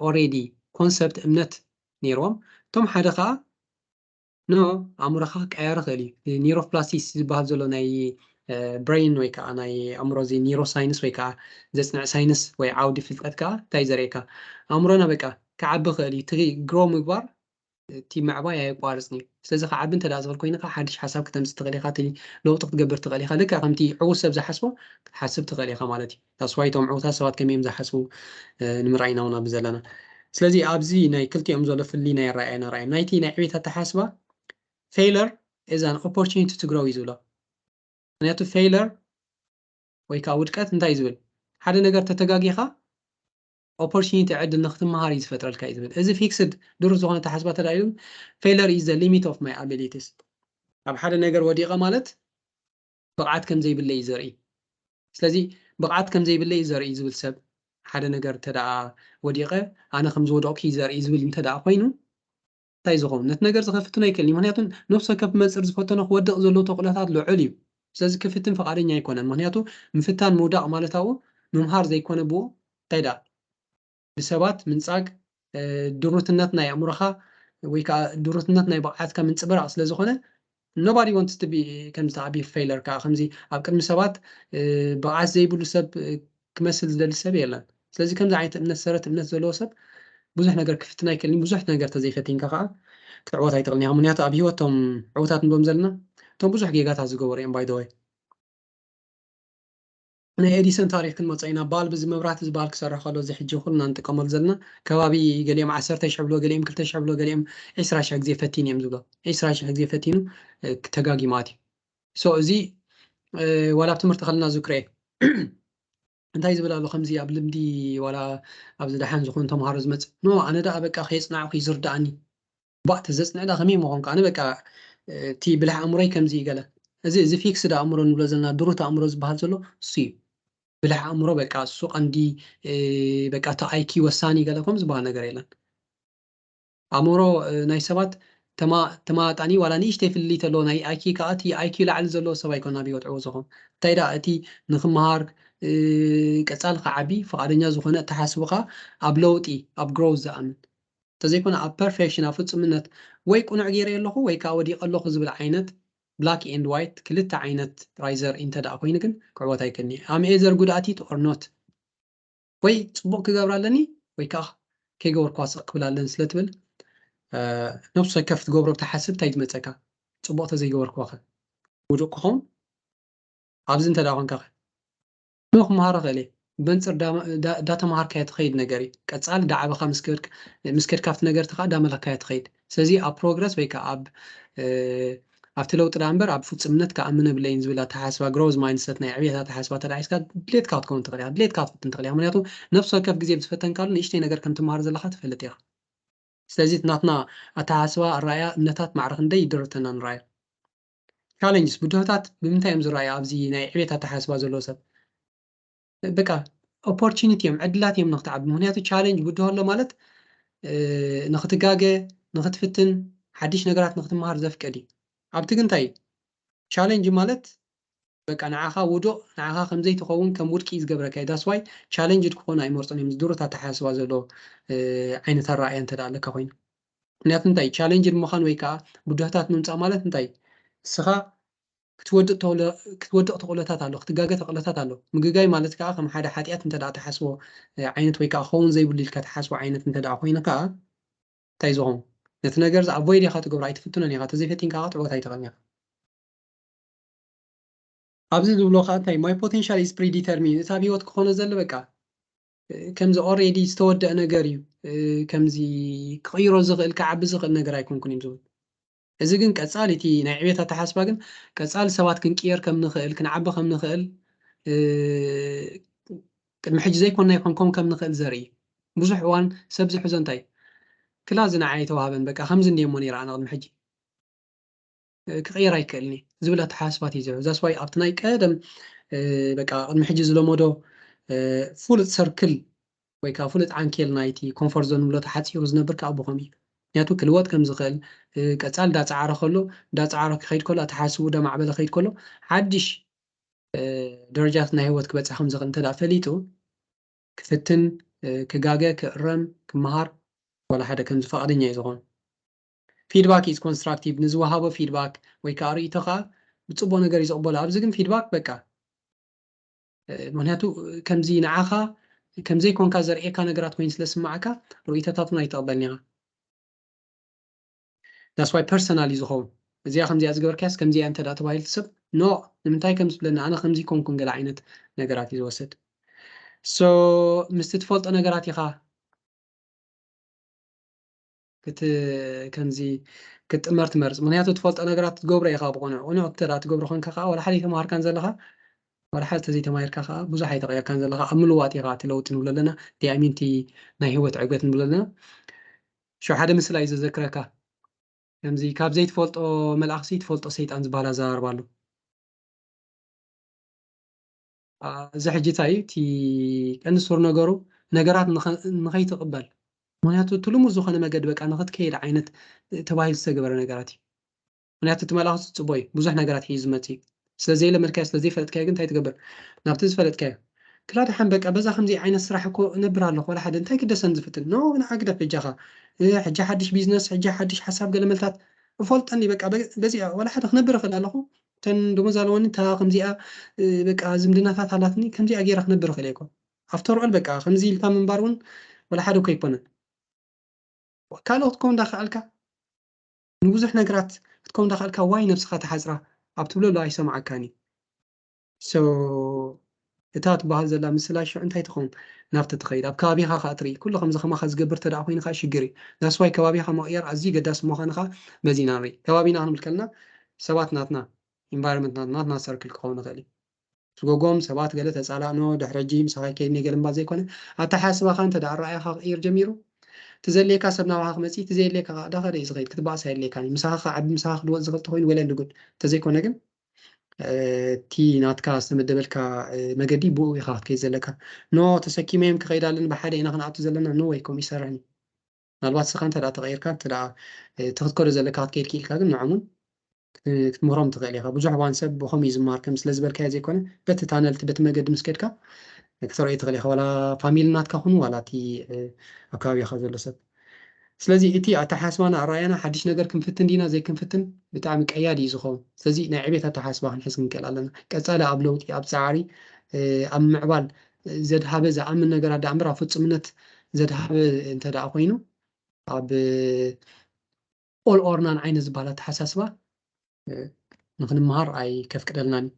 ኦሬዲ ኮንሰፕት እምነት ነይርዎም። እቶም ሓደ ከዓ ኖ ኣእምሮኻ ክቀየር ይኽእል እዩ። ኒውሮፕላስቲስ ዝበሃል ዘሎ ናይ ብሬን ወይ ከዓ ናይ ኣእምሮ እዚ ኒውሮ ሳይንስ ወይ ከዓ ዘፅንዕ ሳይንስ ወይ ዓውዲ ፍልጠት ከዓ እንታይ ዘርእየካ ኣእምሮና በቃ ክዓቢ ይኽእል እዩ። እቲ ግሮ ምግባር እቲ ምዕባይ ኣየቋርፅን እዩ። ስለዚ ክዓቢ እንተ ዝኽእል ኮይኑ ከዓ ሓድሽ ሓሳብ ክተምፅእ ትኽእል ኢኻ፣ እቲ ለውጢ ክትገብር ትኽእል ኢኻ። ልክዕ ከምቲ ዕዉት ሰብ ዝሓስቦ ክትሓስብ ትኽእል ኢኻ ማለት እዩ። ታስዋይ እቶም ዕዉታት ሰባት ከመይ እዮም ዝሓስቡ ንምርኣይ ኢና እውን ኣብዚ ዘለና። ስለዚ ኣብዚ ናይ ክልቲኦም ዘሎ ፍልይ ናይ ኣረኣእያ ንርኣዮም። ናይቲ ናይ ዕቤት ኣተሓስባ ፌለር is an opportunity to grow እዩ ዝብሎ። ምክንያቱ ፌለር ወይ ከዓ ውድቀት እንታይ ዝብል ሓደ ነገር ተተጋጊኻ ኦፖርቹኒቲ ዕድል ንክትመሃር እዩ ዝፈጥረልካ እዩ ዝብል። እዚ ፊክስድ ድሩት ዝኾነ ኣተሓስባ ተዳይሉ ፌለር is the limit of my abilities ኣብ ሓደ ነገር ወዲቐ ማለት ብቕዓት ከም ዘይብለይ እዩ ዘርኢ። ስለዚ ብቕዓት ከም ዘይብለይ እዩ ዘርኢ ዝብል ሰብ ሓደ ነገር እንተ ደኣ ወዲቐ ኣነ ከም ዝወደቕኩ እዩ ዘርኢ ዝብል እንተ ደኣ ኮይኑ እንታይ ዝኸውን ነቲ ነገር ዝኸፍትን ኣይክእልን እዩ። ምክንያቱ ነብሲ ወከፍ መፅር ዝፈተኖ ክወድቕ ዘለዎ ተኽእሎታት ልዑል እዩ። ስለዚ ክፍትን ፈቓደኛ ኣይኮነን። ምክንያቱ ምፍታን ምውዳቕ ማለት ኣብኡ ምምሃር ዘይኮነ ብኡ እንታይ ደኣ ብሰባት ምንጻግ ድሩትነት ናይ ኣእምሮኻ ወይ ከዓ ድሩትነት ናይ ብቕዓትካ ምንፅብራቕ ስለ ዝኾነ nobody wants to be ከምዚ ተዓብዩ ፌለር ከዓ ከምዚ ኣብ ቅድሚ ሰባት ብቕዓት ዘይብሉ ሰብ ክመስል ዝደሊ ሰብ የለን። ስለዚ ከምዚ ዓይነት እምነት ሰረት እምነት ዘለዎ ሰብ ብዙሕ ነገር ክፍትን ኣይክእልን። ብዙሕ ነገር ተዘይፈቲንካ ከዓ ክትዕወት ኣይትኽእልን ኢኻ። ምክንያቱ ኣብ ህይወት እቶም ዕውታት ንብሎም ዘለና እቶም ብዙሕ ጌጋታት ዝገበሩ እዮም። ባይ ዘ ወይ ናይ ኤዲሰን ታሪክ ክንመፅኦ ኢና። ባልብ እዚ መብራህቲ ዝበሃል ክሰርሕ ከሎ እዚ ሕጂ ኩልና ንጥቀመሉ ዘለና ከባቢ ገሊኦም ዓሰርተ ሽሕ ብሎ ገሊኦም ክልተ ሽሕ ብሎ ገሊኦም ዒስራ ሽሕ ግዜ ፈቲኑ እዮም ዝብሎ። ዒስራ ሽሕ ግዜ ፈቲኑ ተጋጊ ማለት እዩ። So እዚ ዋላ ኣብ ትምህርቲ ከለና ዝክረ እንታይ ዝብል ኣሎ ከምዚ ኣብ ልምዲ ዋላ ኣብዚ ደሓን ዝኾኑ ተምሃሮ ዝመፅእ ኖ ኣነ ደኣ በቃ ከየፅናዕኩ እዩ ዝርዳእኒ ባእ ተዘፅንዕዳ ከመይ ምኾንካ ኣነ በቃ እቲ ብልሕ ኣእምሮይ ከምዚ እዩ ገለ እዚ እዚ ፊክስድ ኣእምሮ ንብሎ ዘለና ድሩት ኣእምሮ ዝበሃል ዘሎ እሱ እዩ። ብልሕ ኣእምሮ በቃ እሱ ቀንዲ በቃ እቲ ኣይኪ ወሳኒ ገለ ከም ዝበሃል ነገር የለን። ኣእምሮ ናይ ሰባት ተማጣኒ ዋላ ንእሽተይ ፍልልይ ተለዎ ናይ ኣይኪ ከዓ እቲ ኣይኪ ላዕሊ ዘለዎ ሰብ ኣይኮን ኣብ ህይወት ዕውት ዝኾን እንታይ ደኣ እቲ ንክመሃር ቀፃል ክዓቢ ፍቓደኛ ዝኾነ እተሓስብኻ ኣብ ለውጢ ኣብ ግሮውት ዝኣምን እንተዘይኮነ ኣብ ፐርፌክሽን ኣብ ፍፁምነት ወይ ቁኑዕ ገይረ ኣለኹ ወይ ከዓ ወዲቐ ኣለኹ ዝብል ዓይነት ብላክ ኤንድ ዋይት ክልተ ዓይነት ራይዘር እንተ ደኣ ኮይኑ ግን ክዕወት ኣይክእልን እዩ። ኣም ኤዘር ጉድኣቲት ኦር ኖት ወይ ፅቡቕ ክገብር ኣለኒ ወይ ከዓ ከይገበርኩዋ ስቕ ክብል ኣለኒ ስለ ትብል ነብሲ ወከፍ ትገብሮ ብትሓስብ እንታይ ዝመፀካ ፅቡቕ ተዘይገበርኩዋ ከ ውዱቕ ክኸውን ኣብዚ እንተ ደኣ ኮንካ ከ ኖ ክመሃሮ ክእል እየ። በንፅር ዳተመሃርካዮ ትኸይድ ነገር እዩ። ቀፃሊ ዳዓበኻ ምስ ከድካ ኣብቲ ነገር እቲ ከዓ ዳመለካዮ ትኸይድ። ስለዚ ኣብ ፕሮግረስ ወይ ከዓ ኣብ ኣብቲ ለውጢ ዳ እምበር ኣብ ፍፁምነት ክኣምን የብለይን ዝብል ኣተሓሳስባ፣ ግሮዝ ማይንድሰት፣ ናይ ዕብየት ኣተሓሳስባ ተዳዒስካ ድሌትካ ክትከውን ትኽእል ኢኻ። ድሌትካ ክትፍትን ትኽእል ኢኻ። ምክንያቱ ነፍሲ ወከፍ ግዜ ምስ ፈተንካሉ ንእሽተይ ነገር ከም ትመሃር ዘለካ ትፈልጥ ኢኻ። ስለዚ እቲ ናትና ኣተሓሳስባ፣ ኣረኣእያ፣ እምነታት ማዕረ ክንደይ ይድርተና ንረኣዮ። ቻለንጅስ፣ ብድሆታት ብምንታይ እዮም ዝረኣዩ ኣብዚ ናይ ዕብየት ኣተሓሳስባ ዘለዎ ሰብ? በቃ ኦፖርቹኒቲ እዮም፣ ዕድላት እዮም ንክትዓቢ። ምክንያቱ ቻለንጅ ብድሆ ኣሎ ማለት ንክትጋገ፣ ንክትፍትን፣ ሓድሽ ነገራት ንክትመሃር ዘፍቀድ እዩ። ኣብቲ ግን እንታይ እዩ? ቻለንጅ ማለት በቃ ንዓኻ ውዱቕ፣ ንዓኻ ከምዘይትኸውን ከም ውድቂ እዩ ዝገብረካ እዩ። ዳስዋይ ቻለንጅድ ክኾኑ ኣይመርፁን እዮም። ዝድሩት ኣተሓሳስባ ዘሎ ዓይነት ኣረኣእያ እንተ ኣለካ ኮይኑ። ምክንያቱ እንታይ ቻለንጅድ ምዃን ወይ ከዓ ብድሆታት ምምፃእ ማለት እንታይ? እስኻ ክትወድቕ ተኽእለታት ኣሎ፣ ክትጋገ ተኽእለታት ኣሎ። ምግጋይ ማለት ከዓ ከም ሓደ ሓጢኣት እንተ ተሓስቦ ዓይነት ወይ ከዓ ክኸውን ዘይብሉ ኢልካ ተሓስቦ ዓይነት እንተ ኮይኑ ከዓ እንታይ ዝኸውን? ነቲ ነገር ዝኣቮይድ ኢኻ ትገብሮ፣ ኣይትፍትኖን ኢኻ። ተዘይፈቲንካ ከዓ ትዕወት ኣይትኽእልን ኢኻ። ኣብዚ ዝብሎ ከዓ እንታይ my potential is predetermined፣ እቲ ኣብ ህይወት ክኾነ ዘሎ በቃ ከምዚ ኦሬዲ ዝተወደአ ነገር እዩ። ከምዚ ክቕይሮ ዝኽእል ክዓቢ ዝኽእል ነገር ኣይኮንኩን እዮም ዝብል። እዚ ግን ቀፃሊ እቲ ናይ ዕቤት ኣተሓስባ ግን ቀፃሊ ሰባት ክንቅየር ከም ንኽእል ክንዓቢ ከም ንኽእል ቅድሚ ሕጂ ዘይኮንና ይኮንኮም ከም ንኽእል ዘርኢ ብዙሕ እዋን ሰብ ዝሕዞ እንታይ ክላ እዚ ንዓይ ኣይተዋህበን በቃ ከምዚ እንዲሞ ነይረ ኣነ ቅድሚ ሕጂ ክቕየር ኣይክእልኒ ዝብል ኣተሓሳስባት እዩ ዝሕዝ። ዛስዋይ ኣብቲ ናይ ቀደም በቃ ቅድሚ ሕጂ ዝለመዶ ፍሉጥ ሰርክል ወይ ከዓ ፍሉጥ ዓንኬል ናይቲ ኮንፎርት ዞን ንብሎ ተሓፂሩ ዝነብር ከዓ ብኸም እዩ። ምክንያቱ ክልወጥ ከም ዝኽእል ቀፃል ዳፀዓረ ከሎ ዳፀዓረ ክኸይድ ከሎ ኣተሓስቡ ዳማዕበለ ከይድ ከሎ ሓድሽ ደረጃት ናይ ህይወት ክበፅሕ ከም ዝኽእል እንተ ፈሊጡ ክፍትን ክጋገ ክእረም ክመሃር ዋላ ሓደ ከምዚ ፈቓደኛ እዩ ዝኾን። ፊድባክ ኢዝ ኮንስትራክቲቭ ንዝወሃቦ ፊድባክ ወይ ከዓ ርእይቶ ከዓ ብፅቡቅ ነገር እዩ ዝቕበሎ። ኣብዚ ግን ፊድባክ በቃ ምክንያቱ ከምዚ ንዓኻ ከምዘይኮንካ ዘርእየካ ነገራት ኮይኑ ስለ ዝስማዓካ ርእይቶታት እውን ኣይትቕበልን ኢኻ። ዳስዋይ ፐርሰናል እዩ ዝኸውን። እዚኣ ከምዚኣ ዝገበርካያስ ከምዚኣ እንተ ተባሂሉ ሰብ ኖ ንምንታይ ከም ዝብለና ኣነ ከምዚ ኮንኩን ገለ ዓይነት ነገራት እዩ ዝወስድ። ሶ ምስቲ ትፈልጦ ነገራት ኢኻ ክት ከምዚ ክትጥመር ትመርፅ። ምክንያቱ ትፈልጦ ነገራት ትገብሮ ኢኻ ብቕኑዕ። ቅኑዕ እንተ ትገብሮ ኮንካ ከዓ ዋላ ሓደ ኣይተምሃርካን ዘለኻ ዋላ ሓደ ተዘይተማሂርካ ከዓ ብዙሕ ኣይተቐየርካን ዘለኻ። ኣብ ምልዋጥ ኢኻ እቲ ለውጢ ንብሎ ኣለና። እቲ ኣይ ሚን እቲ ናይ ህይወት ዕግበት ንብሎ ኣለና። ሽዑ ሓደ ምስላ እዩ ዘዘክረካ። ከምዚ ካብ ዘይትፈልጦ መልኣኽሲ ትፈልጦ ሰይጣን ዝበሃል ኣዘራርባ ኣሎ። እዚ ሕጂ እንታይ እዩ እቲ ቀንዲ ሱር ነገሩ ነገራት ንኸይትቕበል ምክንያቱ እቲ ልሙድ ዝኾነ መገዲ በቃ ንኽትከይድ ዓይነት ተባሂሉ ዝተገበረ ነገራት እዩ። ምክንያቱ እቲ መልኣኽ ዝፅቦ እዩ ብዙሕ ነገራት ሒዙ ዝመፅእ እዩ። ስለ ዘይለመድካዮ ስለ ዘይፈለጥካዮ ግን እንታይ ትገብር ናብቲ ዝፈለጥካዮ ክላ ደሓን በቃ በዛ ከምዚ ዓይነት ስራሕ እኮ እነብር ኣለኹ ዋላ ሓደ እንታይ ግደሰን ዝፍትን ኖ ንዓ ግደፍ በጃኻ ሕጂ ሓድሽ ቢዝነስ ሕጂ ሓድሽ ሓሳብ ገለ መልታት እፈልጠኒ በቃ በዚኣ ዋላ ሓደ ክነብር እኽእል ኣለኹ እተን ደሞዝ ኣለወኒ እታ ከምዚኣ በቃ ዝምድናታት ኣላትኒ ከምዚኣ ገይረ ክነብር እኽእል እየ እኮ ኣፍተር ኦል በቃ ከምዚ ኢልካ ምንባር እውን ዋላ ሓደ እኮ ኣይኮነን ካልኦ ክትከው እንዳኸኣልካ ንብዙሕ ነገራት ክትከው እንዳኸኣልካ ዋይ ነብስኻ ተሓፅራ ኣብ ትብለሉ ኣይሰምዓካን እዩ so እታ ትበሃል ዘላ ምስላ ሽዑ እንታይ ትኸውን ናብቲ ትኸይድ ኣብ ከባቢኻ ከዓ ትርኢ ኩሉ ከምዚ ከማኻ ዝገብር ተደኣ ኮይኑ ከዓ ሽግር እዩ that's why ከባቢኻ ምቕያር ኣዝዩ ገዳሲ ምዃኑ ከዓ በዚ ኢና ንርኢ ከባቢና ክንብል ከለና ሰባት ናትና ኢንቫይሮንመንት ናትና ናትና ሰርክል ክኸውን ይኽእል እዩ ስጎጎም ሰባት ገለ ተፃላእኖ ድሕረጂ ምሳኻ ይከይድ ገለ እምባ ዘይኮነ ኣተሓስባኻ እንተ ደኣ ኣረኣያኻ ክቕይር ጀሚሩ እቲ ዘድልየካ ሰብ ናባኻ ክመፅእ እቲ ዘየድልየካ ከዓ ዳኸደ እዩ ዝኸይድ ክትበኣስ ኣየድልየካን እዩ ምሳኻ ክዓቢ ምሳኻ ክልወጥ ዝኽእል ተኾይኑ ወለ ልጉድ እንተዘይኮነ ግን እቲ ናትካ ዝተመደበልካ መገዲ ብኡ ኢኻ ክትከይድ ዘለካ ኖ ተሰኪመዮም ክኸይድ ኣለኒ ብሓደ ኢና ክንኣቱ ዘለና ኖ ወይ ከምኡ ይሰርሕን ምናልባት ስኻ እንተ ተቐይርካ እንተ እቲ ክትከዶ ዘለካ ክትከይድ ክኢልካ ግን ንዖምን ክትምህሮም ትኽእል ኢኻ ብዙሕ እዋን ሰብ ብኸም እዩ ዝማር ከም ስለ ዝበልካዮ ዘይኮነ በቲ ታነልቲ በቲ መገዲ ምስ ከድካ ክተርእዮ ትኽእል ኢኻ ዋላ ፋሚሊ ናትካ ኩኑ ዋላ እቲ ኣብ ከባቢኻ ዘሎ ሰብ ስለዚ እቲ ኣተሓስባና ኣረኣያና ሓድሽ ነገር ክንፍትን ዲና ዘይክንፍትን ብጣዕሚ ቀያዲ እዩ ዝኸውን ስለዚ ናይ ዕቤት ኣተሓስባ ክንሕዝ ክንክእል ኣለና ቀፃሊ ኣብ ለውጢ ኣብ ፃዕሪ ኣብ ምዕባል ዘድሃበ ዝኣምን ነገራት ዳኣ እምበር ኣብ ፍፁምነት ዘድሃበ እንተ ደኣ ኮይኑ ኣብ all or none ዓይነት ዝበሃል ኣተሓሳስባ ንክንምሃር ኣይከፍቅደልናን እዩ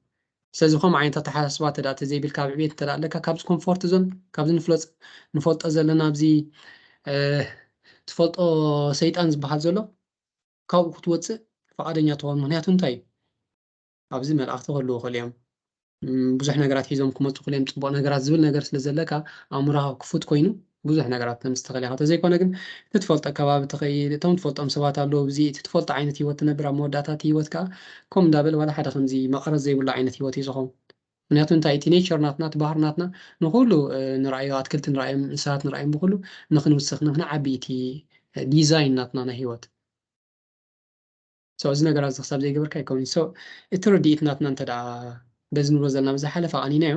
ስለዚ ከምኡ ዓይነት ኣተሓሳስባ እንተ ደኣ ተዘይብልካ፣ ኣብ ዕቤት እንተ ደኣ ኣለካ፣ ካብዚ ኮምፎርት ዞን፣ ካብዚ ንፍለጥ-፣ ንፈልጦ ዘለና ኣብዚ፣ እ፣ ትፈልጦ ሰይጣን ዝበሃል ዘሎ ካብኡ ክትወፅእ ፍቓደኛ ትኸውን። ምኽንያቱ እንታይ እዩ? ኣብዚ መላእኽቲ ክህልዉ ይኽእሉ እዮም። እም፣ ብዙሕ ነገራት ሒዞም ክመፁ ይኽእሉ እዮም። ፅቡቕ ነገራት ዝብል ነገር ስለ ዘለካ፣ ኣእምሮኻ ክፉት ኮይኑ ብዙሕ ነገራት ተምፅእ ትኽእል ኢኻ። ተዘይኮነ ግን እቲ ትፈልጦ ከባቢ ትኸይድ፣ እቶም ትፈልጦም ሰባት ኣለዉ። እዚ እቲ ትፈልጦ ዓይነት ህይወት ትነብር፣ ኣብ መወዳእታ እቲ ህይወት ከዓ ከምኡ እንዳበለ ዋላ ሓደ ከምዚ መቐረት ዘይብሉ ዓይነት ህይወት እዩ ዝኸውን። ምኽንያቱ እንታይ፣ እቲ ኔቸር ናትና፣ እቲ ባህሪ ናትና ንኹሉ፣ እ፣ ንረኣዮ፣ ኣትክልቲ ንረኣዮም፣ እንስሳት ንረኣዮም፣ ብኹሉ ንኽንውስኽ፣ ንኽንዓቢ እቲ፣ እ፣ ዲዛይን ናትና ናይ ህይወት። So፣ እዚ ነገራት እዚ ክሳብ ዘይገበርካ ኣይከውንን። So፣ እቲ ርድኢት ናትና እንተ ደኣ በዚ ንብሎ ዘለና ምስ ዝሓለፈ ኣቕኒናዮ፣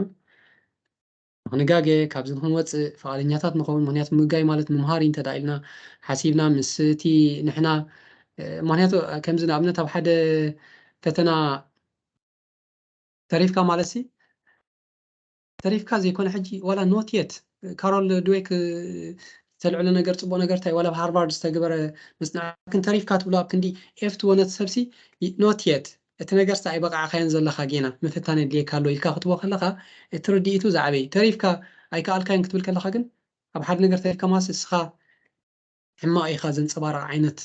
ንኽንጋገ፣ ካብዚ ንኽንወፅእ ፍቓደኛታት ንኸውን። ምኽንያቱ ምግጋይ ማለት ምምሃር እዩ እንተ ደኣ ኢልና ሓሲብና፣ ምስ እቲ ንሕና፣ እ፣ ምኽንያቱ ከምዚ ንኣብነት ኣብ ሓደ ፈተና ተሪፍካ ማለት ሲ፣ ተሪፍካ ዘይኮነ ሕጂ ዋላ not yet፣ ካሮል ድዌክ፣ እ፣ ዝተልዕሎ ነገር፣ ፅቡቕ ነገር እንታይ፣ ዋላ ኣብ ሃርቫርድ ዝተገበረ መፅናዕቲ፣ ግን ተሪፍካ ትብሎ ኣብ ክንዲ ኤፍ ትወነት ሰብሲ፣ not yet፣ እቲ ነገርስ ኣይበቃዕካዮን ዘለኻ፣ ጌና ምፍታን የድልየካ ኣሎ ኢልካ ክትቦ ከለኻ፣ እቲ ርድኢቱ ዝዓበየ። ተሪፍካ ኣይከኣልካዮን ክትብል ከለኻ ግን፣ ኣብ ሓደ ነገር ተሪፍካ ማለት እስኻ ሕማቕ ኢኻ ዘንጸባርቕ ዓይነት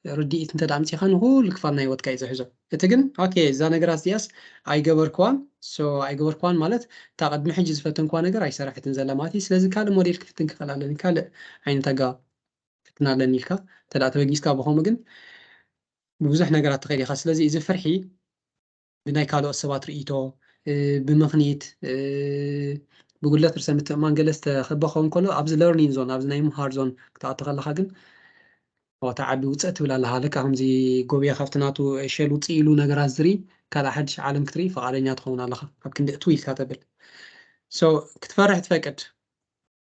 ርድኢት እንተ ደኣ ኣምጺእካ፣ ንኹሉ ክፋል ናይ ህይወትካ እዩ ዝሕዞ። እቲ ግን፣ ኦኬ፣ እዛ ነገራት እዚኣስ ኣይገበርክዋን፣ so ኣይገበርክዋን ማለት እታ ቅድሚ ሕጂ ዝፈተንክዋ ነገር ኣይሰራሐትን ዘላ ማለት እዩ። ስለዚ ካልእ ሞዴል ክፍትን ክኽእል ኣለኒ፣ ካልእ ዓይነት ኣገባብ ክፍትን ኣለኒ ኢልካ እንተ ደኣ ተበጊስካ፣ ብኸምኡ ግን ብብዙሕ ነገራት ትኸይድ ኢኻ። ስለዚ እዚ ፍርሒ ብናይ ካልኦት ሰባት ርእይቶ፣ እ፣ ብምኽኒት፣ እ፣ ብጉድለት ርእሰ ምትእምማን ገለ ዝተኸበ ክኸውን ከሎ፣ ኣብዚ ለርኒንግ ዞን፣ ኣብዚ ናይ ምሃር ዞን ክትኣቱ ከለኻ ግን፣ ኦ፣ ተዓቢ ውፅእ ትብል ኣለኻ። ልክዕ ከምዚ ጎብየ ካብቲ ናቱ ሸል ውፅእ ኢሉ ነገራት ዝርኢ፣ ካልእ ሓድሽ ዓለም ክትርኢ ፍቓደኛ ትኸውን ኣለኻ። ኣብ ክንዲ እትው ኢልካ ተብል። So፣ ክትፈርሕ ትፈቅድ።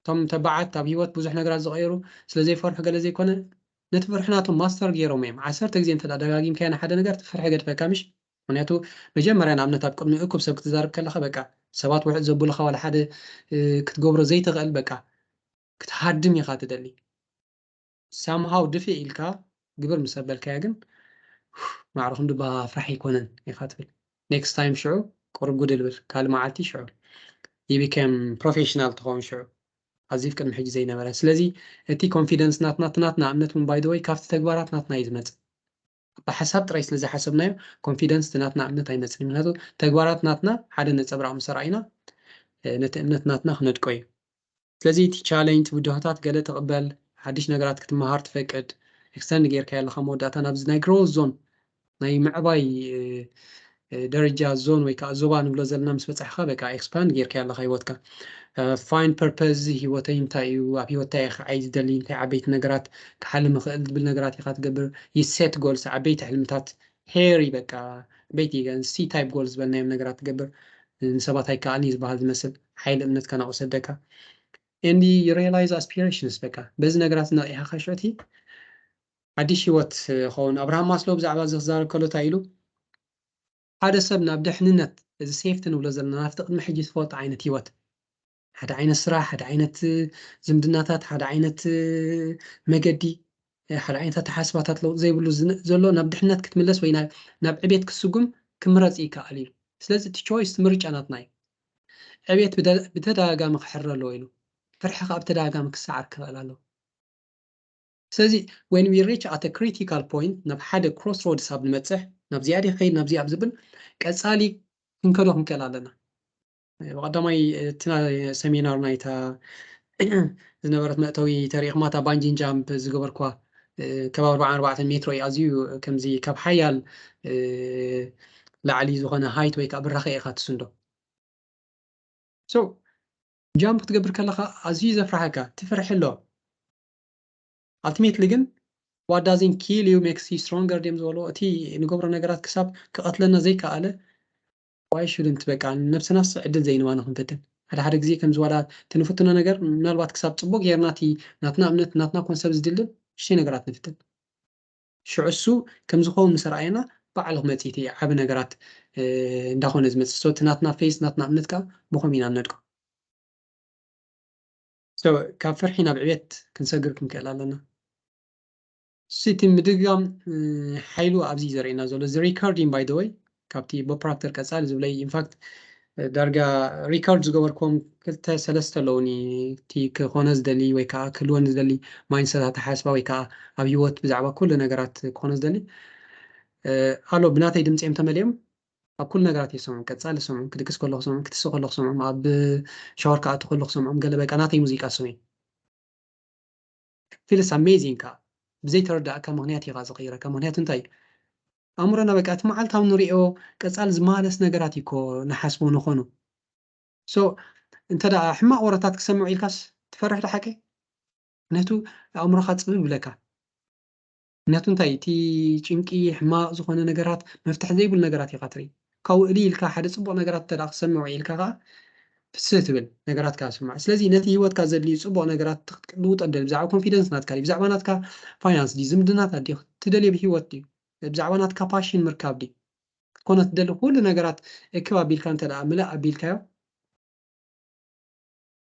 እቶም ተባዓት ኣብ ህይወት ብዙሕ ነገራት ዝቐየሩ ስለ ዘይፈርሑ ገለ ዘይኮነ፣ ነቲ ፍርሒ ናቶም ማስተር ገይሮም እዮም። ዓሰርተ ግዜ እንተ ደኣ ደጋጊምካዮ ንሓደ ነገር፣ እቲ ፍርሒ ገድፈካ፣ ምሽ? ምኽንያቱ፣ መጀመርያ ንኣብነት ኣብ ቅድሚ እኩብ ሰብ ክትዛረብ ከለኻ፣ በቃ፣ ሰባት ውሕጥ ዘብሉኻ ዋላ ሓደ፣ እ፣ ክትገብሮ ዘይትኽእል፣ በቃ፣ ክትሃድም ኢኻ ትደሊ። ሳምሃው ድፍእ ኢልካ ግብር ምስ ኣበልካያ ግን፣ ማዕረ ክንዱ እባ ፍራሕ ኣይኮነን ኢኻ ትብል። ኔክስት ታይም ሽዑ ቁሩብ ጉድል ብል፣ ካልእ መዓልቲ ሽዑ you became professional ትኸውን ሽዑ። ኣዚ ቅድሚ ሕጂ ዘይነበረ። ስለዚ እቲ ኮንፊደንስ ናትና፣ እቲ ናትና እምነት እውን by the way ካብቲ ተግባራት ናትና እዩ ዝመጽእ። ብሓሳብ ጥራይ ስለ ዝሓሰብናዮ ኮንፊደንስ እቲ ናትና እምነት ኣይመጽእን። ምክንያቱ ተግባራት ናትና ሓደ ነጸብራቕ ምስ ረኣይና፣ እ፣ ነቲ እምነት ናትና ክነድቆ እዩ። ስለዚ እቲ ቻሌንጅ፣ ብድሆታት ገለ ትቕበል፣ ሓድሽ ነገራት ክትመሃር ትፈቅድ፣ ኤክስተንድ ጌርካዮ ኣለኻ መወዳእታ ናብዚ ናይ ግሮዝ ዞን፣ ናይ ምዕባይ፣ እ፣ እ፣ ደረጃ ዞን ወይ ከዓ ዞባ ንብሎ ዘለና ምስ በጻሕካ፣ በቃ ኤክስፓንድ ጌርካዮ ኣለኻ ህይወትካ። እ፣ ፋይንድ ፐርፐዝ፣ ህይወተይ እንታይ እዩ፣ ኣብ ህይወት እንታይ እየ ክዓይ ዝደሊ፣ እንታይ ዓበይቲ ነገራት ክሓልም እኽእል ዝብል ነገራት ኢኻ ትገብር። ይሴት ጎልስ፣ ዓበይቲ ሕልምታት፣ ሄሪ፣ በቃ ዓበይቲ ሲ ታይፕ ጎልስ ዝበልናዮም ነገራት ትገብር። ንሰባት ኣይከኣልን እዩ ዝበሃል ዝመስል ሓይሊ እምነትካ ናብኡ ሰደካ። And you realize aspirations፣ በቃ በዚ ነገራት ነቒሕካ ሽዑ እቲ ሓድሽ ህይወት ክኸውን። ኣብርሃም ማስሎው ብዛዕባ እዚ ክዛረብ ከሎ እንታይ ኢሉ? ሓደ ሰብ ናብ ድሕንነት፣ እዚ ሴፍቲ ንብሎ ዘለና፣ ናብቲ ቅድሚ ሕጂ ትፈልጦ ዓይነት ህይወት፣ ሓደ ዓይነት ስራሕ፣ ሓደ ዓይነት ዝምድናታት፣ ሓደ ዓይነት መገዲ፣ ሓደ ዓይነት ኣተሓሳስባታት ለውጢ ዘይብሉ ዝነ-፣ ዘሎ ናብ ድሕነት ክትምለስ ወይ ናብ፣ ናብ ዕቤት ክትስጉም ክምረጽ ይከኣል እዩ። ስለዚ እቲ ቾይስ፣ ምርጫ ናትና እዩ። ዕቤት ብደ-፣ ብተደጋጋሚ ክሕረ ኣለዎ ኢሉ። ፍርሒ ከኣ ብተደጋጋሚ ክሰዓር ክኽእል ኣለዎ። ስለዚ when we reach at a critical point፣ ናብ ሓደ ክሮስ ሮድስ ኣብ ንበጽሕ፣ ናብዚኣ ድየ ክኸይድ፣ ናብዚኣ ኣብ ዝብል፣ ቀጻሊ ክንከዶ ክንክእል ኣለና። ብቐዳማይ፣ እቲ ናይ ሰሚናር ናይታ ዝነበረት መእተዊ ተሪእኹማ፣ እታ ባንጂን ጃምፕ ዝገበርኳ፣ እ፣ ከባቢ ኣርባዓን ኣርባዕተን ሜትሮ እዩ። ኣዝዩ ከምዚ ካብ ሓያል፣ እ፣ ላዕሊ ዝኾነ ሃይት ወይ ከዓ ብራኸ ኢኻ ትስንዶ። So፣ ጃምፕ ክትገብር ከለኻ ኣዝዩ ዘፍርሓካ፣ ትፍርሒ ኣሎ። ኣልቲሜትሊ ግን፣ what doesn't kill you makes you stronger ድዮም ዝበልዎ። እቲ ንገብሮ ነገራት ክሳብ ክቐትለና ዘይከኣለ፣ why shouldn't፣ በቃ፣ ነብስናስ ዕድል ዘይንባ ንኽንፈትን። ሓደ ሓደ ግዜ ከምዚ ዋላ እቲ ንፍትኖ ነገር፣ ምናልባት ክሳብ ጽቡቕ ጌርና እቲ ናትና እምነት፣ ናትና ኮንሰፕት ዝድልን ንእሽተይ ነገራት ንፍትን። ሽዑ እሱ ከም ዝኸውን ምስ ረኣየና፣ ባዕሉ ክመጽእ እቲ ዓቢ ነገራት፣ እ፣ እንዳኾነ ዝመጽእ። So፣ እቲ ናትና ፌዝ፣ ናትና እምነት ከኣ ብኸምኡ ኢና ንነድቆ። So፣ ካብ ፍርሒ ናብ ዕቤት ክንሰግር ክንክእል ኣለና። እሱ እቲ ምድጋም፣ እ፣ ሓይሉ ኣብዚ እዩ ዘርእየና ዘሎ። እዚ ሪካርዲንግ፣ by the way፣ ካብቲ ቦብ ፕሮክተር ቀጻሊ ዝብለይ፣ ኢንፋክት፣ ዳርጋ ሪከርድ ዝገበርኩም ክልተ ሰለስተ ኣለውኒ። እቲ ክኾነ ዝደሊ ወይ ከዓ ክህልወኒ ዝደሊ ማይንድሰት ኣተሓሳስባ ወይ ከዓ ኣብ ህይወት ብዛዕባ ኩሉ ነገራት ክኾነ ዝደሊ ኣሎ። ብናተይ ድምፂ እዮም ተመሊኦም። ኣብ ኩሉ ነገራት ይሰምዑ፣ ቀፃሊ ይሰምዑ፣ ክድቅስ ከለኹ ይሰምዑ፣ ክትስእ ከለኹ ይሰምዑ፣ ኣብ ሻወር ክኣቱ ከለኹ ይሰምዑ። ገለ በቃ ናተይ ሙዚቃ ይሰምዑ። ፊልስ ኣሜዚንግ ከዓ ብዘይተረዳእካ ምክንያት ኢኻ ዝቕይረካ። ምክንያቱ እንታይ? ኣእምሮና በቃ እቲ መዓልታዊ ንሪኦ ቀፃሊ ዝመላለስ ነገራት እዩ እኮ ንሓስቦ ንኾኑ። ሶ እንተ ደኣ ሕማቕ ወረታት ክሰምዕ ኢልካስ ትፈርሕ ዶ ሓቂ? ምክንያቱ ኣእምሮኻ ፅብብ ይብለካ። ምክንያቱ እንታይ? እቲ ጭንቂ፣ ሕማቕ ዝኾነ ነገራት፣ መፍትሒ ዘይብሉ ነገራት ኢኻ ትርኢ። ካብኡ እልይ ኢልካ ሓደ ፅቡቕ ነገራት እንተ ደኣ ክሰምዕ ኢልካ ከዓ ፍስህ ትብል ነገራት ከዓ ስማዕ። ስለዚ ነቲ ህይወትካ ዘድልዩ ፅቡቕ ነገራት ትልውጦ ደሊ። ብዛዕባ ኮንፊደንስ ናትካ ድዩ? ብዛዕባ ናትካ ፋይናንስ ድዩ? ዝምድናታት ድዩ? ትደልዮ ብህይወት ድዩ? ብዛዕባ ናትካ ፓሽን ምርካብ ድዩ? ክትኮኖ ትደሊ ኩሉ ነገራት እክብ ኣቢልካ እንተ ደኣ ምልእ ኣቢልካዮ፣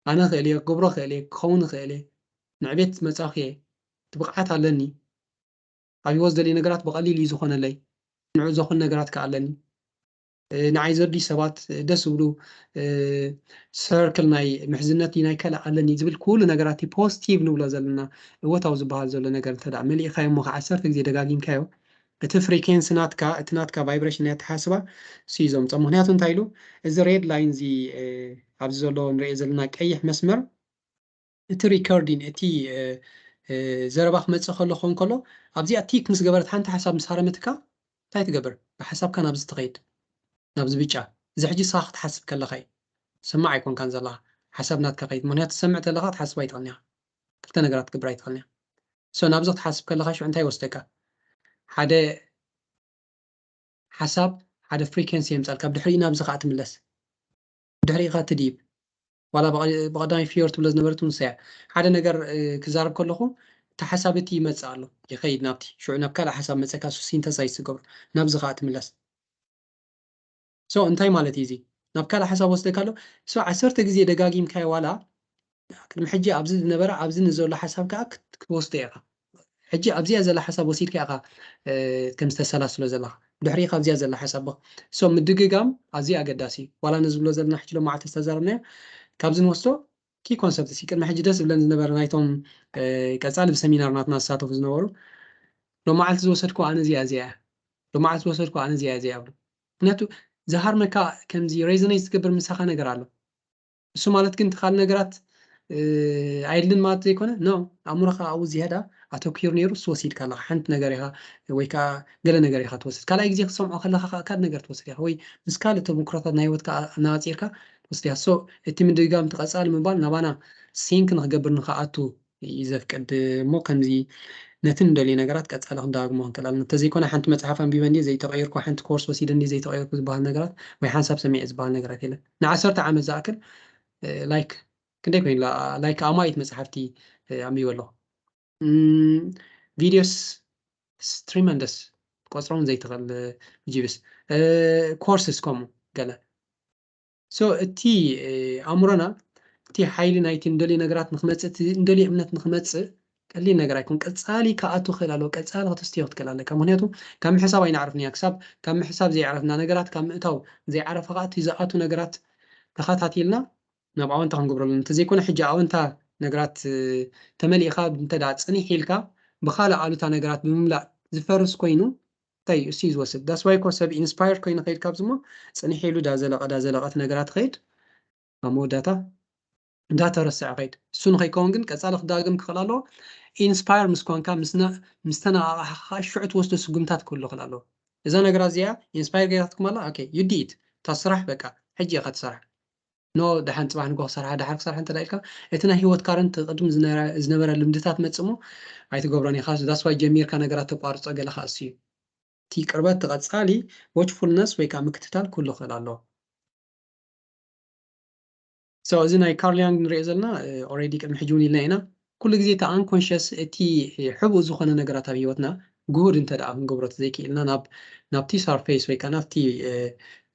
ኣነ ክእል እየ፣ ክገብሮ ክእል እየ፣ ክኸውን ክእል እየ፣ ንዕቤት መጻእኹ እየ፣ እቲ ብቕዓት ኣለኒ፣ ኣብ ህይወት ዝደልየ ነገራት ብቐሊል እዩ ዝኾነለይ፣ ንዑ ዘኹን ነገራት ከኣ ኣለኒ፣ እ፣ ንዓይ ዘድልዩ ሰባት፣ እ፣ ደስ ዝብሉ፣ እ፣ ሰርክል ናይ ምሕዝነት ናይ ካልእ ኣለኒ ዝብል ኩሉ ነገራት እቲ ፖዚቲቭ ንብሎ ዘለና እወታዊ ዝበሃል ዘሎ ነገር እንተ ደኣ መሊእካዮ እሞ ከዓ ዓሰርተ ግዜ ደጋጊምካዮ፣ እቲ ፍሪኬንሲ ናትካ፣ እቲ ናትካ ቫይብሬሽን ናይ ኣተሓስባ ሲ ዘምጾ። ምክንያቱ እንታይ ኢሉ? እዚ ሬድ ላይን እዚ፣ እ፣ ኣብዚ ዘሎ ንሪኦ ዘለና ቀይሕ መስመር፣ እቲ ሪከርዲን፣ እቲ፣ እ፣ እ፣ ዘረባ ክመጽእ ከሎ ክኸውን ከሎ፣ ኣብዚኣ ቲክ ምስ ገበረት ሓንቲ ሓሳብ ምስ ሃረመትካ፣ እንታይ ትገብር? ብሓሳብካ ናብዚ ትኸይድ፣ ናብዚ ብጫ። እዚ ሕጂ ንስኻ ክትሓስብ ከለኻ እዩ። ትሰማዕ ኣይኮንካን ዘለኻ። ሓሳብ ናትካ ከይድ። ምክንያቱ ትሰምዕ ተለኻ ክትሓስብ ኣይትኽእልን ኢኻ። ክልተ ነገራት ክትገብር ኣይትኽእልን ኢኻ። ሶ ናብዚ ክትሓስብ ከለኻ ሽዑ እንታይ ይወስደካ? ሓደ ሓሳብ፣ ሓደ ፍሪኬንሲ የምጻልካ። ብድሕሪኡ ናብዚ ከኣ ትምለስ። ብድሕሪኡ ከኣ ትድይብ። ዋላ ብቐ-፣ ብቐዳማይ ፊዮር ትብሎ ዝነበረት እውን ንሳ እያ። ሓደ ነገር፣ እ፣ ክዛረብ ከለኹ፣ እቲ ሓሳብ እቲ ይመጽእ ኣሎ፣ ይኸይድ ናብቲ። ሽዑ ናብ ካልእ ሓሳብ መጸካ፣ እሱ ሲንተሳይዝ ትገብሮ። ናብዚ ከኣ ትምለስ። ሶ እንታይ ማለት እዩ እዚ? ናብ ካልእ ሓሳብ ወስደካ ኣሎ። ሶ ዓሰርተ ግዜ ደጋጊምካዮ ዋላ፣ ቅድሚ ሕጂ ኣብዚ ዝነበረ ኣብዚ ንዘሎ ሓሳብ ከኣ ክት-፣ ክትወስዶ ኢኻ። ሕጂ ኣብዚኣ ዘላ ሓሳብ ወሲድካ ኢኻ፣ እ፣ ከም ዝተሰላስሎ ዘለኻ። ድሕሪኡ ኣብዚኣ ዘላ ሓሳብ ብ-፣ ሶ ምድግጋም ኣዝዩ ኣገዳሲ እዩ። ዋላ ነዚ ዝብሎ ዘለና ሕጂ ሎማዓልቲ ዝተዛረብናዮ፣ ካብዚ ንወስዶ ኪ ኮንሰፕት ሲ ቅድሚ ሕጂ ደስ ዝብለን ዝነበረ ናይቶም፣ እ፣ ቀጻሊ ብሰሚናር ናትና ዝሳተፉ ዝነበሩ፣ ሎማዓልቲ ዝወሰድኩ ኣነ እዚኣ እዚኣ እያ። ሎማዓልቲ ዝወሰድኩ ኣነ እዚኣ እዚኣ እያ ብሉ። ምክንያቱ ዝሃርመካ ከምዚ ሬዞኔት ዝገብር ምሳኻ ነገር ኣሎ። እሱ ማለት ግን እቲ ካልእ ነገራት፣ እ፣ ኣይድልን ማለት ዘይኮነ፣ ኖ፣ ኣእምሮኻ ኣብኡ ዝያዳ ኣተኲሩ ነይሩ፣ እሱ ወሲድካ ኣለኻ። ሓንቲ ነገር ኢኻ ወይ ከኣ ገለ ነገር ኢኻ ትወስድ። ካልኣይ ግዜ ክትሰምዖ ከለኻ ከኣ ካልእ ነገር ትወስድ ኢኻ። ወይ ምስ ካልእ ተመክሮታት ናይ ህይወትካ ኣነጻጺርካ ትወስድ ኢኻ። ሶ፣ እቲ ምድግጋም፣ እቲ ቀጻሊ ምባል ናባና ሲንክ ንኽገብር ንኽኣቱ እዩ ዘፍቅድ። እሞ ከምዚ ነቲ ንደልዮ ነገራት ቀጻሊ ክንደጋግሞ ክንክእል ኣለና። እንተዘይኮነ ሓንቲ መጽሓፍ ኣንቢበ እንድየ ዘይተቐየርኩ፣ ሓንቲ ኮርስ ወሲደ እንድየ ዘይተቐየርኩ ዝበሃል ነገራት ወይ ሓንሳብ ሰሚዐ ዝበሃል ነገራት የለን። ንዓሰርተ ዓመት ዝኣክል፣ እ፣ ላይክ ክንደይ ኮይኑ፣ ላ-፣ ላይክ ኣማኢት መጽሓፍቲ፣ እ፣ ኣንቢበ ኣለኹ። እም፣ ቪድዮስ ትሪመንደስ ቆጽሮም ዘይትኽእል፣ እ፣ ጂብስ፣ እ፣ ኮርስስ ከምኡ ገለ። ሶ እቲ፣ እ፣ ኣእምሮና እቲ ሓይሊ ናይቲ እንደልዮ ነገራት ንክመጽእ፣ እቲ እንደልዮ እምነት ንክመጽእ ቀሊል ነገር ኣይኮን። ቀጻሊ ክኣቱ ክእል ኣለዎ፣ ቀጻሊ ከተስትዮ ክትክእል ኣለካ። ምክንያቱ ካብ ምሕሳብ ኣይንዓርፍን ኢና። ክሳብ ካብ ምሕሳብ ዘይዓረፍና፣ ነገራት ካብ ምእታው ዘይዓረፈ ከኣ እቲ ዝኣቱ ነገራት ተኸታቲልና ናብ ኣወንታ ክንገብሮ ኣለና። እንተዘይኮነ ሕጂ ኣወንታ ነገራት፣ እ፣ ተመሊእካ እንተ ደኣ ጽኒሕ ኢልካ ብኻልእ ኣሉታ ነገራት ብምምላእ ዝፈርስ ኮይኑ እንታይ እዩ እሱ እዩ ዝወስድ። ዳስ ዋይ እኮ ሰብ ኢንስፓየርድ ኮይኑ ከይድ ካብዚ እሞ ጽኒሕ ኢሉ ዳዘለቐ ዳዘለቐት ነገራት ከይድ ኣብ መወዳእታ እንዳተረስዐ ከይድ። እሱ ንኸይከውን ግን ቀጻሊ ክዳግም ክኽእል ኣለዎ። ኢንስፓየር ምስ ኮንካ፣ ምስ ነ-፣ ምስ ተነቓቓሕካ ሽዑ ትወስዶ ስጉምታት ክህሉ ክኽእል ኣለዎ። እዛ ነገራት እዚኣ ኢንስፓየር ገይራትኩም ኣላ፣ ኦኬ፣ ዩ ዲ ኢት። እታ ስራሕ በቃ ሕጂ ኢኻ ትሰርሓ። ኖ፣ ደሓን ጽባሕ ንግሆ ክሰርሓ፣ ደሓር ክሰርሓ እንተ ደኣ ኢልካ፣ እቲ ናይ ህይወት ካረንት ቅድም ዝነ-፣ ዝነበረ ልምድታት መጽእ እሞ ኣይትገብሮን ኢኻ። ዳስ ዋይ ጀሚርካ ነገራት ተቋርጾ ገለ ከኣ እሱ እዩ። እቲ ቅርበት፣ እቲ ቀጻሊ ዎችፉልነስ ወይ ከኣ ምክትታል ክህሉ ክኽእል ኣለዎ። ሶ፣ እዚ ናይ ካርል ያንግ ንሪኦ ዘለና፣ እ፣ ኦልሬዲ ቅድሚ ሕጂ እውን ኢልና ኢና። ኩሉ ግዜ እቲ ኣንኮንሽስ፣ እቲ፣ እ፣ ሕቡእ ዝኾነ ነገራት ኣብ ህይወትና ግሁድ እንተ ደኣ ክንገብሮ ተዘይክኢልና፣ ናብ፣ ናብቲ ሳርፌስ ወይ ከኣ ናብቲ፣ እ፣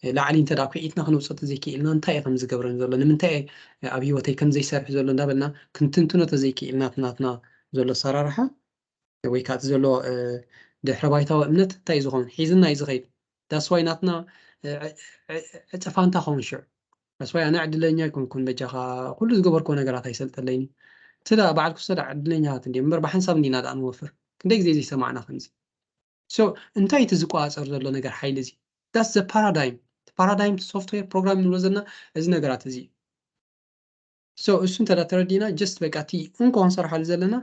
እ፣ ላዕሊ እንተ ደኣ ኩዒትና ክነውጽኦ ተዘይክኢልና፣ እንታይ እዩ ከም ዝገብረኒ ዘሎ? ንምንታይ እየ፣ እ፣ ኣብ ህይወተይ ከም ዘይሰርሕ ዘሎ እንዳበልና ክንትንትኖ ተዘይክኢልና፣ እቲ ናትና ዘሎ ኣሰራርሓ ወይ ከኣ እቲ ዘሎ፣ እ፣ ድሕረ ባይታዊ እምነት እንታይ እዩ ዝኸውን? ሒዝና እዩ ዝኸይድ። ዳስ ዋይ ናትና፣ እ፣ ዕ-፣ ዕ-፣ ዕጸ ፋንታ ኸውን ሽዑ። ኣስዋይ ኣነ ዕድለኛ ኣይኮንኩን፣ በጃኻ ኩሉ ዝገበርክዎ ነገራት ኣይሰልጠለይኒ። እቲ ደኣ በዓል ክስቶ ደኣ ዕድለኛታት እንድዮም እምበር ብሓንሳብ እንዲና ደኣ ንወፍር። ክንደይ ግዜ ዘይሰማዕና ከምዚ። So እንታይ እቲ ዝቆጻጸር ዘሎ ነገር ሓይሊ እዚ? That's the paradigm። Paradigm software program ንብሎ ዘለና እዚ ነገራት እዚ እዩ። So እሱ እንተ ተረዲና just በቃ እቲ እንኮ ክንሰርሓሉ ዘለና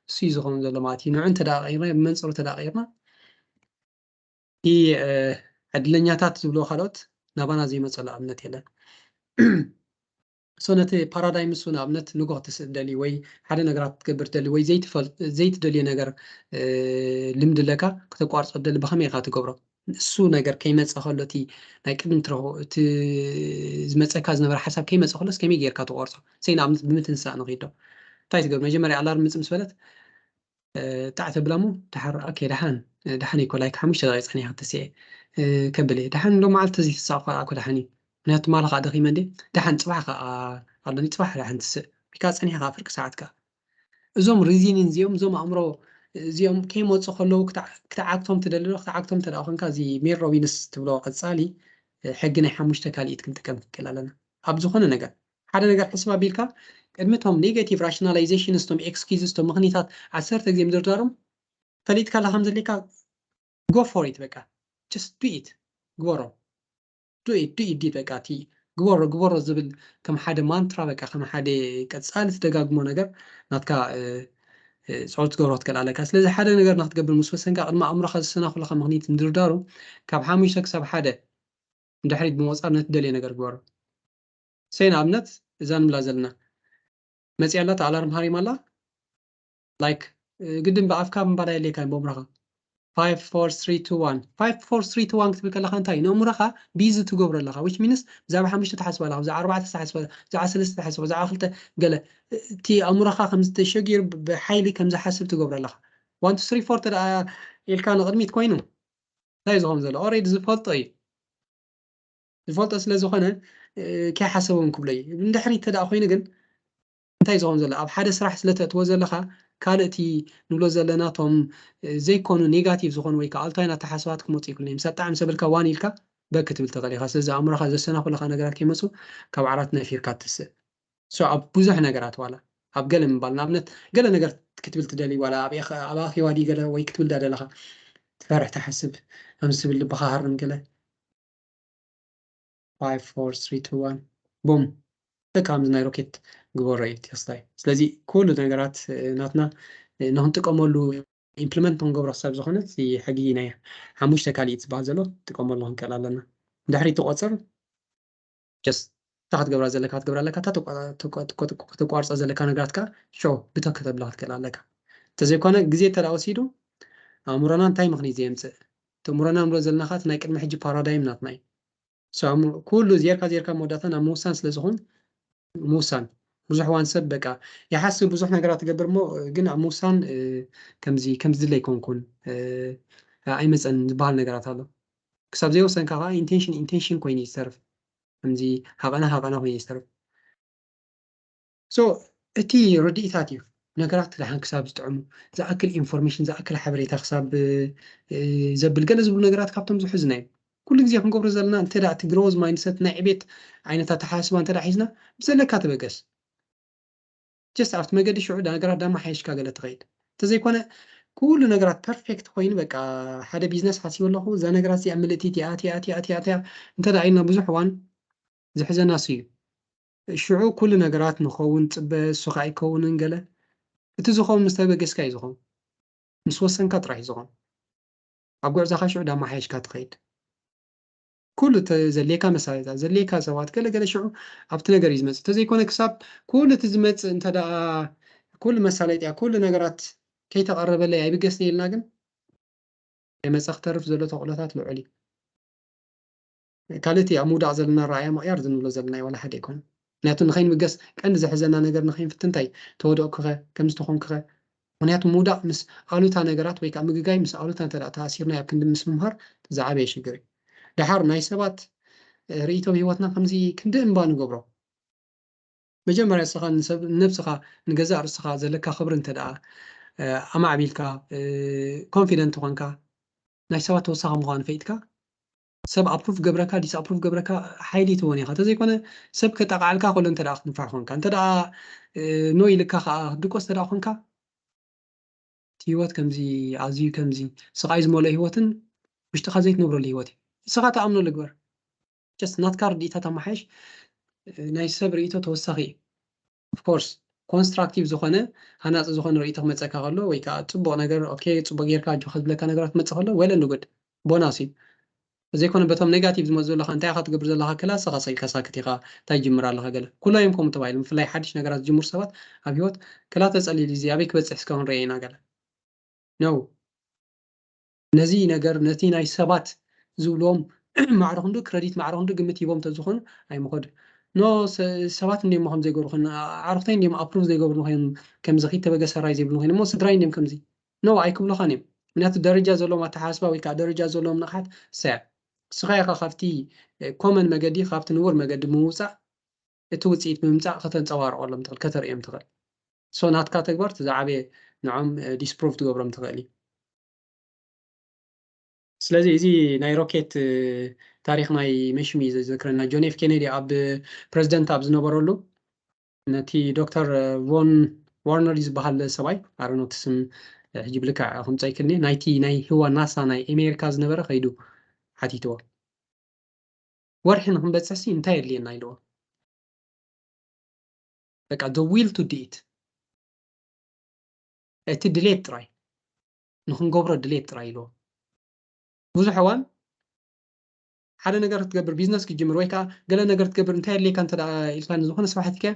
እሱ እዩ ዝኸውን ዘሎ ማለት እዩ። ንዑ እንተ ደኣ ቀይርና ብመንጽሩ እንተ ደኣ ቀይርና እቲ ዕድለኛታት ዝብልዎ ካልኦት ናባና ዘይመጸሉ ኣብነት የለን። So ነቲ ፓራዳይም እሱ ንኣብነት ንጎ ክትስእ ደሊ ወይ ሓደ ነገራት ክትገብር ደሊ ወይ ዘይትደልዮ ነገር ልምዲ ኣለካ ክተቋርጾ ደሊ ብኸመይ ኢኻ ትገብሮ? እሱ ነገር ከይመጸ ከሎ እቲ ናይ ቅድሚ ትረኽቦ እቲ ዝመጸካ ዝነበረ ሓሳብ ከይመጸ ከሎስ ከመይ ጌርካ ትቆርጾ? ሰይ ንኣብነት ብምትንሳእ ንኺዶ እንታይ ትገብር? መጀመርያ ኣላርም ምጽ ምስ በለት ጣዕ ተብላ እሞ ድሓር ኦኬ ደሓን ደሓን እኮ ላይክ ሓሙሽተ ደቂቕ ጸኒሓ ክትስኤ ከብል እየ። ደሓን ሎም መዓልቲ ተዘይትሳቕ እኮ ደሓን እዩ። ምክንያቱ ማለ ከዓ ደኺመ እንዴ ደሓን ጽባሕ ከዓ ኣሎኒ ጽባሕ ደሓን ትስእ ወይ ከዓ ጸኒሓ ከዓ ፍርቂ ሰዓት ከዓ እዞም ሪዚኒን እዚኦም እዞም ኣእምሮ እዚኦም ከይመፁ ከለዉ ክትዓግቶም ትደሊ ዶ? ክትዓግቶም እንተ ደኣ ኮንካ እዚ ሜል ሮቢንስ ትብሎ ቀፃሊ ሕጊ ናይ ሓሙሽተ ካልኢት ክንጥቀም ንክእል ኣለና። ኣብ ዝኾነ ነገር ሓደ ነገር ሕስብ ኣቢልካ ቅድሚ እቶም ኔጋቲቭ ራሽናላይዜሽንስ እቶም ኤክስኪዝስ እቶም ምኽኒታት ዓሰርተ ግዜ ምድርዳሮም ፈሊጥካ ኣላ ከም ዘድልየካ go for it በቃ just do it ግበሮ። Do it do it do it በቃ እቲ ግበሮ ግበሮ ዝብል ከም ሓደ ማንትራ በቃ ከም ሓደ ቀጻሊ ትደጋግሞ ነገር ናትካ ጸሎት ትገብሮ ክትክእል ኣለካ። ስለዚ ሓደ ነገር ንክትገብር ምስ ወሰንካ ቅድሚ ኣእምሮኻ ዘሰናኽሉካ ምኽኒት ምድርዳሩ ካብ ሓሙሽተ ክሳብ ሓደ ንድሕሪት ብምቑጻር ነቲ ደልየ ነገር ግበሮ። ሰይ ንኣብነት እዛ ንብላ ዘለና መጽያ ኣላ ኣላርም ሃሪማ ኣላ ላይክ ግድን ብኣፍካ ምባል ኣየድልየካን በእምሮኻ five four three two one five four three two one ክትብል ከለኻ እንታይ እዩ ንእምሮኻ ቢዚ ትገብሮ ኣለኻ which means ብዛዕባ ሓሙሽተ ትሓስብ ኣለኻ ብዛዕባ ኣርባዕተ ትሓስብ ኣለኻ ብዛዕባ ሰለስተ ትሓስብ ብዛዕባ ክልተ ገለ እቲ ኣእምሮኻ ከም ዝተሸጊሩ ብሓይሊ ከም ዝሓስብ ትገብሮ ኣለኻ one two three four ተደኣ ኢልካ ንቕድሚት ኮይኑ እንታይ ዝኸውን ዘሎ ኦሬዲ ዝፈልጦ እዩ ዝፈልጦ ስለ ዝኾነ ከይሓሰቦም ክብሎ እዩ። ንድሕሪት እንተ ደኣ ኮይኑ ግን እንታይ ዝኸውን ዘሎ ኣብ ሓደ ስራሕ ስለ ተእትዎ ዘለኻ ካልእ እቲ ንብሎ ዘለና እቶም ዘይኮኑ ኔጋቲቭ ዝኾኑ ወይ ከዓ ኣሉታውያን ኣተሓሳስባት ክመፁ ይክእሉ እዮም። ምሳብ ጣዕሚ ሰበልካ ዋን ኢልካ በክ ትብል ትኽእል ኢኻ። ስለዚ ኣእምሮኻ ዘሰናኹልኻ ነገራት ከይመፁ ካብ ዓራት ነፊርካ ትስእ። So ኣብ ብዙሕ ነገራት ዋላ ኣብ ገለ ምባል ንኣብነት ገለ ነገር ክትብል ትደሊ ዋላ ኣብ ኣኼባ ድዩ ገለ ወይ ክትብል ዳ ደለኻ ትፈርሕ ትሓስብ ከምዚ ትብል ልብኻ ሃርም ገለ five four three two one boom ልክዕ ከምዚ ናይ ሮኬት ግበሮ እዩ ተስታይ። ስለዚ ኩሉ ነገራት ናትና ንክንጥቀመሉ ኢምፕሊመንት ንክንገብሮ ክሳብ ዝኾነ እዚ ሕጊ ናይ ሓሙሽተ ካልኢት ዝበሃል ዘሎ ጥቀመሉ ክንክእል ኣለና። ድሕሪ ትቆፅር just እታ ክትገብራ ዘለካ ክትገብራ ኣለካ እታ ተቋርፃ ዘለካ ነገራት ከዓ ሾ ብተክ ተብላ ክትክእል ኣለካ። እንተዘይኮነ ግዜ እንተ ወሲዱ ኣእምሮና እንታይ ምኽኒት ዘየምፅእ እቲ እምሮና ንብሎ ዘለና ከዓ ናይ ቅድሚ ሕጂ ፓራዳይም ናትና እዩ። ኩሉ ዜርካ ዜርካ መወዳእታ ናብ ምውሳን ስለ ዝኾን ምውሳን ብዙሕ ዋን ሰብ በቃ ይሓስብ ብዙሕ ነገራት ትገብር እሞ ግን ኣብ ምውሳን ከምዚ ከምዚ ድለ ኣይኮንኩን ኣይመፀን ዝበሃል ነገራት ኣሎ። ክሳብ ዘይወሰንካ ከዓ ኢንቴንሽን ኢንቴንሽን ኮይኑ ይሰርፍ ከምዚ ሃቐና ሃቐና ኮይኑ ይሰርፍ። So እቲ ርድኢታት እዩ ነገራት ደሓን ክሳብ ዝጥዕሙ ዝኣክል ኢንፎርሜሽን ዝኣክል ሓበሬታ ክሳብ ዘብል ገለ ዝብሉ ነገራት ካብቶም ዝሕዝና እዩ። ኩሉ ግዜ ክንገብሮ ዘለና እንተ እቲ ግሮዝ ማይንድሰት ናይ ዕቤት ዓይነት ኣተሓሳስባ እንተ ሒዝና ብዘለካ ተበገስ ጀስት ኣብቲ መገዲ ሽዑ ነገራት ዳማ ሓየሽካ ገለ ትኸይድ እንተዘይኮነ ኩሉ ነገራት ፐርፌክት ኮይኑ በቃ ሓደ ቢዝነስ ሓሲቡ ኣለኹ እዛ ነገራት እዚኣ ምልእቲ እቲኣ እቲኣ እቲኣ እቲኣ እቲኣ እንተ ኢልና ብዙሕ እዋን ዝሕዘና እሱ እዩ። ሽዑ ኩሉ ነገራት ንኸውን ጽበ እሱ ከዓ ኣይከውንን ገለ እቲ ዝኸውን ምስ ተበገስካ እዩ ዝኸውን ምስ ወሰንካ ጥራሕ እዩ ዝኸውን ኣብ ጉዕዞኻ ሽዑ ዳማ ሓየሽካ ትኸይድ ኩሉ ዘድልየካ መሳለጥያ ዘድልየካ ሰባት ገለገለ ሽዑ ኣብቲ ነገር እዩ ዝመፅእ እንተዘይኮነ ክሳብ ኩሉ እቲ ዝመፅእ እንተ ኩሉ መሳለጥያ ኩሉ ነገራት ከይተቐረበለይ ኣይብገስን ኢልና ግን ከይመፀ ክተርፍ ዘሎ ተኽእሎታት ልዑል እዩ። ካልእ እቲ ኣብ ምውዳቕ ዘለና ረኣያ ምቕያር ዝንብሎ ዘለና ዋላ ሓደ ኣይኮነን። ምክንያቱ ንኸይንብገስ ቀንዲ ዝሕዘና ነገር ንኸይንፍትን እንታይ ተወደቕኩኸ ከምዚ ተኾንኩኸ ምክንያቱ ምውዳቕ ምስ ኣሉታ ነገራት ወይ ከዓ ምግጋይ ምስ ኣሉታ እንተ ተኣሲርና ኣብ ክንዲ ምስ ምምሃር ዝዓበየ ሽግር እዩ። ደሓር ናይ ሰባት ርእይቶ ብህይወትና ከምዚ ክንዲ እምባ ንገብሮ መጀመርያ ንስኻ ንነብስኻ ንገዛእ ርእስኻ ዘለካ ክብሪ እንተ ደኣ ኣማዕቢልካ ኮንፊደንት ኮንካ ናይ ሰባት ተወሳኺ ምዃኑ ፈይጥካ ሰብ ኣፕሩቭ ገብረካ ዲስኣፕሩቭ ገብረካ ሓይሊ ትወን ኢኻ። እንተዘይኮነ ሰብ ከጠቃዕልካ ከሎ እንተ ደኣ ክትንፋዕ ኮንካ፣ እንተ ደኣ ኖ ኢልካ ከዓ ክትድቆስ እንተ ደኣ ኮንካ፣ እቲ ህይወት ከምዚ ኣዝዩ ከምዚ ስቓይ ዝመልኦ ህይወትን ውሽጥኻ ዘይትነብረሉ ህይወት እዩ። ንስኻ ተኣምነሉ ግበር። ጀስት ናትካ ርድኢታት ኣመሓይሽ። ናይ ሰብ ርእይቶ ተወሳኺ እዩ። ኦፍኮርስ ኮንስትራክቲቭ ዝኾነ ሃናፂ ዝኾነ ርእይቶ ክመፀካ ከሎ ወይ ከዓ ፅቡቕ ነገር ኦኬ ፅቡቕ ጌርካ ኣጆኻ ዝብለካ ነገራት ክመፅእ ከሎ ወለ ንጉድ ቦናስ እዩ። ዘይኮነ በቶም ኔጋቲቭ ዝመፁ ዘለካ እንታይ ኢኻ ትገብር ዘለካ ክላ ንስኻ ሰቂልካ ሳክት ኢኻ እንታይ ጅምር ኣለካ ገለ ኩሎ እዮም ከምኡ ተባሂሉ ብፍላይ ሓድሽ ነገራት ዝጅምሩ ሰባት ኣብ ህይወት ክላ ተፀሊሉ እዚ ኣበይ ክበፅሕ እስካሁን ርአ ኢና ገለ ነው ነዚ ነገር ነቲ ናይ ሰባት ዝብልዎም ማዕረ ክንዱ ክረዲት ማዕረ ክንዱ ግምት ሂቦም ተዝኾኑ ኣይምኸዱ ኖ ሰባት እንዲሞ ከም ዘይገብሩ ኮይኑ ኣዕሩኽተይ እንዲሞ ኣፕሩቭ ዘይገብሩ ኮይኑ ከምዚ ከይተበገሰ ራይ ዘይብሉ ኮይኑ እሞ ስድራይ እንዲም ከምዚ ኖ ኣይክብሉኻን እዮም ምክንያቱ ደረጃ ዘለዎም ኣተሓሳስባ ወይ ከዓ ደረጃ ዘለዎም ንቕሓት ሰ ስኻ ኢኻ ካብቲ ኮመን መገዲ ካብቲ ንቡር መገዲ ምውፃእ እቲ ውፅኢት ብምምፃእ ከተንፀባርቐሎም ትኽእል ከተርእዮም ትኽእል ሶ ናትካ ተግባር እቲ ዝዓበየ ንዖም ዲስፕሩቭ ትገብሮም ትኽእል እዩ ስለዚ እዚ ናይ ሮኬት ታሪክ ናይ መሽም እዩ ዘዘክረና ጆን ኤፍ ኬኔዲ ኣብ ፕረዚደንት ኣብ ዝነበረሉ ነቲ ዶክተር ቮን ዋርነር ዝበሃል ሰብኣይ ኣረኖት ስም ሕጂ ብልክዕ ከምፀይክኒ ናይቲ ናይ ህዋ ናሳ ናይ ኣሜሪካ ዝነበረ ከይዱ ሓቲትዎ ወርሒ ንክንበፅሕሲ እንታይ የድልየና ኢልዎ በቃ the will to do it እቲ ድሌት ጥራይ ንክንገብሮ ድሌት ጥራይ ኢልዎ ብዙሕ እዋን ሓደ ነገር ክትገብር ቢዝነስ ክትጅምር ወይ ከዓ ገለ ነገር ክትገብር እንታይ የድልየካ እንተ ኢልካ ንዝኾነ ስራሕ ትከ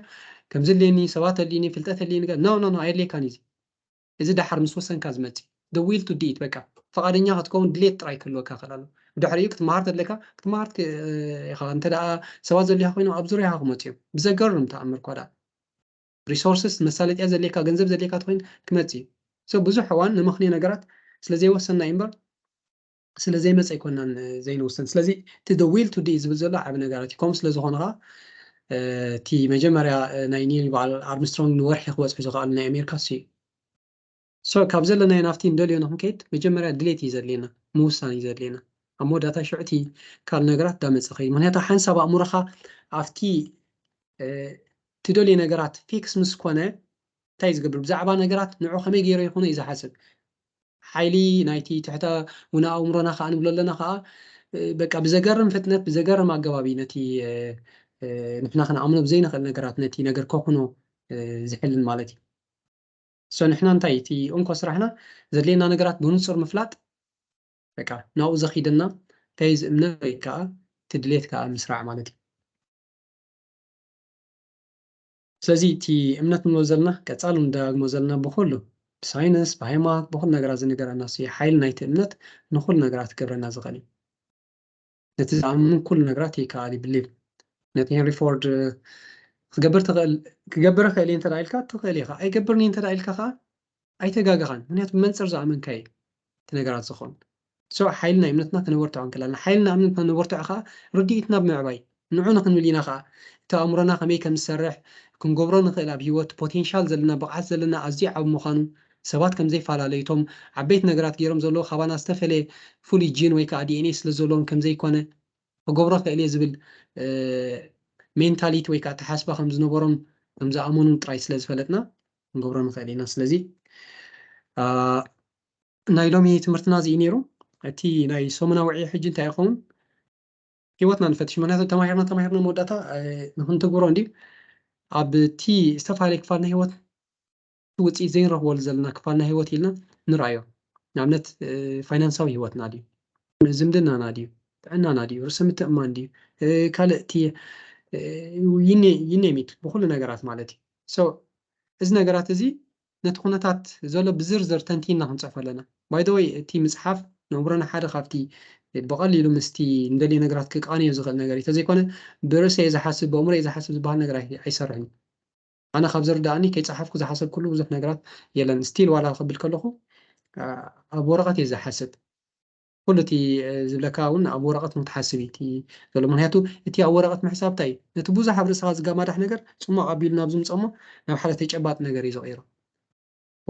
ከምዚ ኣድልየኒ ሰባት ኣድልየኒ ፍልጠት ኣድልየኒ no no no ኣየድልየካን እዩ እዚ ደሓር ምስ ወሰንካ ዝመፅእ the will to do it በቃ ፈቓደኛ ክትከውን ድሌት ጥራይ ክህልወካ ክእል ኣሎ ብድሕሪኡ ክትመሃር ተድለካ ክትመሃር ኢኻ እንተ ሰባት ዘድልካ ኮይኖም ኣብ ዙርያካ ክመፁ እዮም ብዘገርም ተኣምር ኳዳ ሪሶርስስ መሳለጥያ ዘድልየካ ገንዘብ ዘድልየካ ትኮይን ክመፅ እዩ ሰብ ብዙሕ እዋን ንምክንዮ ነገራት ስለ ዘይወሰና እዩ እምበር ስለ ዘይመፀ ኣይኮናን ዘይንውሰን ስለዚ እቲ the will to do ዝብል ዘሎ ዓብ ነገራት እዩ ከምኡ ስለ ዝኾነ ከዓ እቲ መጀመርያ ናይ ኒል በዓል ኣርምስትሮንግ ንወርሒ ክበፅሑ ዝኽኣሉ ናይ ኣሜሪካ ሱ እዩ ሶ ካብ ዘለናዮ ናብቲ እንደልዮ ንክንከይድ መጀመርያ ድሌት እዩ ዘድልየና ምውሳን እዩ ዘድልየና ኣብ መወዳእታ ሽዑቲ ካልእ ነገራት ዳመፀ ከይድ ምክንያቱ ሓንሳብ ኣእምሮኻ ኣብቲ ትደልዮ ነገራት ፊክስ ምስ ኮነ እንታይ ዝገብር ብዛዕባ ነገራት ንዑ ከመይ ገይረ ይኹነ እዩ ዝሓስብ ሓይሊ ናይቲ ትሕተ ውነ ኣእምሮና ከዓ ንብሎ ኣለና ከዓ በቃ ብዘገርም ፍጥነት ብዘገርም ኣገባቢ ነቲ ንሕና ክንኣምኖ ብዘይንኽእል ነገራት ነቲ ነገር ከኹኖ ዝሕልን ማለት እዩ ሶ ንሕና እንታይ እቲ እንኮ ስራሕና ዘድልየና ነገራት ብንፁር ምፍላጥ በቃ ናብኡ ዘኺደና እንታይ ዝእምነ ወይ ከዓ ትድሌት ከዓ ምስራዕ ማለት እዩ ስለዚ እቲ እምነት ንብሎ ዘለና ቀፃሉ ንደጋግሞ ዘለና ብኩሉ ብሳይንስ ብሃይማኖት ብኩሉ ነገራት ዝነገረና ሲ ሓይሊ ናይቲ እምነት ንኩሉ ነገራት ክገብረና ዝኽእል እዩ ነቲ ዝኣምን ኩሉ ነገራት ይከኣል ይብልል ነቲ ሄንሪ ፎርድ ክገብር ትኽእል ክገብር ክእል እንተ ኢልካ ትኽእል ኢኻ ኣይገብርን እንተ ኢልካ ከዓ ኣይተጋገኻን ምክንያቱ ብመንፅር ዝኣመንካ እዩ እቲ ነገራት ዝኾን ሶ ሓይልና እምነትና ከነበርትዖ እንክላልና ሓይልና እምነትና ነበርትዖ ከዓ ርድኢትና ብምዕባይ ንዑ ንክንብል ኢና ከዓ እቲ ኣእምሮና ከመይ ከም ዝሰርሕ ክንገብሮ ንኽእል ኣብ ሂወት ፖቴንሻል ዘለና ብቕዓት ዘለና ኣዝዩ ዓብ ምዃኑ ሰባት ከም ዘይፈላለዩ እቶም ዓበይቲ ነገራት ገይሮም ዘለዉ ካባና ዝተፈለየ ፍሉይ ጂን ወይ ከዓ ዲኤንኤ ስለ ዘለዎም ከም ዘይኮነ ክገብሮ ክእል እየ ዝብል ሜንታሊቲ ወይ ከዓ ተሓስባ ከም ዝነበሮም ከም ዝኣመኑን ጥራይ ስለ ዝፈለጥና ክንገብሮ ንኽእል ኢና ስለዚ ናይ ሎሚ ትምህርትና እዚ ነይሩ እቲ ናይ ሰሙናዊ ሕጂ እንታይ ይኸውን ህይወትና ንፈትሽ ምክንያቱ ተማሂርና ተማሂርና መወዳእታ ንክንትግብሮ እንዲ ኣብ እቲ ዝተፈላለዩ ክፋል ናይ ህይወት ውፅኢት ዘይንረክበሉ ዘለና ክፋል ናይ ህይወት ኢልና ንርኣዮ ንኣብነት ፋይናንሳዊ ህይወትና ድዩ ዝምድናና ድዩ ጥዕናና ድዩ ርእሰ ምትእማን ድዩ ካልእ እቲ ይኔሚት ብኩሉ ነገራት ማለት እዩ እዚ ነገራት እዚ ነቲ ኩነታት ዘሎ ብዝርዝር ተንቲና ክንፅሕፎ ኣለና ባይደወይ እቲ ምፅሓፍ ነእምሮና ሓደ ካብቲ ብቐሊሉ ምስቲ እንደልዮ ነገራት ክቃንዮ ዝኽእል ነገር እዩ ተዘይኮነ ብርእሰ እየ ዝሓስብ ብእምሮ እየ ዝሓስብ ዝበሃል ነገር ኣይሰርሕን ኣነ ካብ ዝርዳእኒ ከይፀሓፍኩ ዝሓሰብኩሉ ብዙሕ ነገራት የለን ስቲል ዋላ ክብል ከለኹ ኣብ ወረቐት እየ ዝሓስብ ኩሉ እቲ ዝብለካ እውን ኣብ ወረቐት ንክትሓስብ እዩ ዘሎ ምክንያቱ እቲ ኣብ ወረቐት ምሕሳብ እንታይ እዩ ነቲ ብዙሕ ኣብ ርእስኻ ዝጋማዳሕ ነገር ፅሙቕ ኣቢሉ ናብ ዝምፀሞ ናብ ሓደ ተጨባጥ ነገር እዩ ዝቕይሮ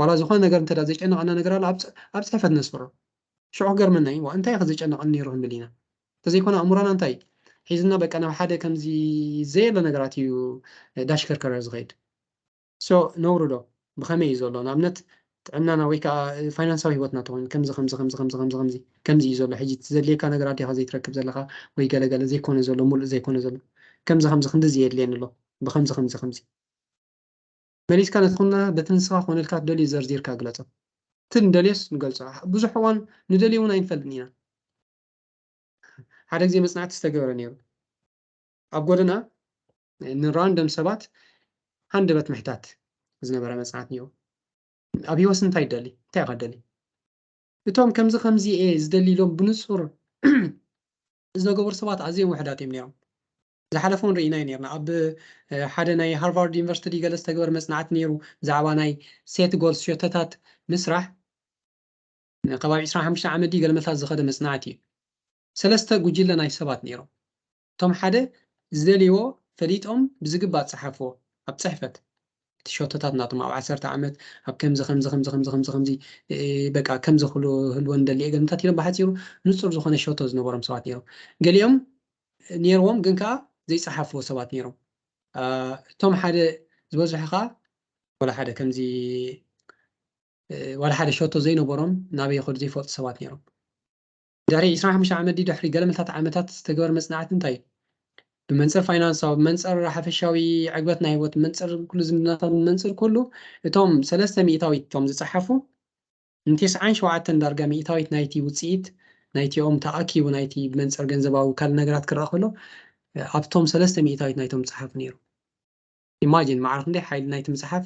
ዋላ ዝኾነ ነገር እንተ ዘጨነቐና ነገር ኣሎ ኣብ ፅሕፈት ነስፍሮ ሽዑ ክገርመና እዩ እንታይ ከ ዘጨነቐኒ ነይሩ ክንብል ኢና እንተዘይኮነ ኣእምሮና እንታይ ሒዝና በቃ ናብ ሓደ ከምዚ ዘየለ ነገራት እዩ ዳሽከርከረ ዝኸይድ። So ነውሩ ዶ ብኸመይ እዩ ዘሎ? ንኣብነት ጥዕናና ወይ ከዓ ፋይናንሳዊ ህይወትና ተኾይኑ ከምዚ ከምዚ ከምዚ ከምዚ ከምዚ ከምዚ ከምዚ እዩ ዘሎ። ሕጂ እቲ ዘድልየካ ነገር ኣዴኻ ዘይትረክብ ዘለኻ ወይ ገለገለ ዘይኮነ ዘሎ፣ ሙሉእ ዘይኮነ ዘሎ፣ ከምዚ ከምዚ ክንድዚ የድልየኒ ኣሎ፣ ብኸምዚ ከምዚ ከምዚ። መሊስካ ነቲ ኩልና በቲ ንስኻ ኮነልካ ትደልዩ ዘርዚርካ ግለጾ። እቲ ንደልዮስ ንገልጾ። ብዙሕ እዋን ንደልዮ እውን ኣይንፈልጥን ኢና። ሓደ ግዜ መጽናዕቲ ዝተገበረ ነይሩ። ኣብ ጎደና ንራንደም ሰባት ሃንደበት ምሕታት ዝነበረ መጽናዕቲ ነይሩ። ኣብ ህይወት እንታይ ይደሊ? እንታይ ኢኻ ደሊ? እቶም ከምዚ ከምዚ እየ ዝደሊ ኢሎም ብንጹር ዝነገበሩ ሰባት ኣዝዮም ውሕዳት እዮም ነይሮም። ዝሓለፈውን ርኢናዮ ነርና። ኣብ ሓደ ናይ ሃርቫርድ ዩኒቨርሲቲ ገለ ዝተገበረ መጽናዕቲ ነይሩ ብዛዕባ ናይ ሴት ጎልስ ሸቶታት ምስራሕ። ከባቢ ዕስራን ሓሙሽተን ዓመት ድዩ ገለመታት ዝኸደ መጽናዕቲ እዩ። ሰለስተ ጉጅለ ናይ ሰባት ነይሮም። እቶም ሓደ ዝደልይዎ ፈሊጦም ብዝግባእ ዝጸሓፍዎ ኣብ ጽሕፈት እቲ ሸቶታት ናቶም ኣብ ዓሰርተ ዓመት ኣብ ከምዚ ከምዚ ከምዚ ከምዚ ከምዚ ከምዚ በቃ ከምዚ ክህልዎ ንደሊ እየ ገለመታት ኢሎም ብሓጺሩ ንጹር ዝኾነ ሸቶ ዝነበሮም ሰባት ነይሮም። ገሊኦም ነይርዎም ግን ከኣ ዘይጸሓፍዎ ሰባት ነይሮም። እቶም ሓደ ዝበዝሑ ከኣ ወላ ሓደ ከምዚ ዋላ ሓደ ሸቶ ዘይነበሮም ናበይ ይኸዱ ዘይፈልጡ ሰባት ነይሮም። ድሕሪ ዕስራን ሓሙሽተን ዓመት ድሕሪ ገለመታት ዓመታት ዝተገበረ መጽናዕቲ እንታይ እዩ? ብመንጽር ፋይናንሳዊ፣ ብመንጽር ሓፈሻዊ ዕግበት ናይ ህይወት፣ ብመንጽር ኩሉ ዝምድናታት፣ ብመንጽር ኩሉ እቶም ሰለስተ ሚእታዊት እቶም ዝጸሓፉ ንተስዓን ሸውዓተን ዳርጋ ሚእታዊት ናይቲ ውጽኢት ናይቲኦም ተኣኪቡ ናይቲ ብመንጽር ገንዘባዊ ካልእ ነገራት ክረኣ ከሎ ኣብቶም ሰለስተ ሚእታዊት ናይቶም ዝጸሓፉ ነይሩ። ኢማጂን ማዕረ ክንደይ ሓይሊ ናይቲ ምጽሓፍ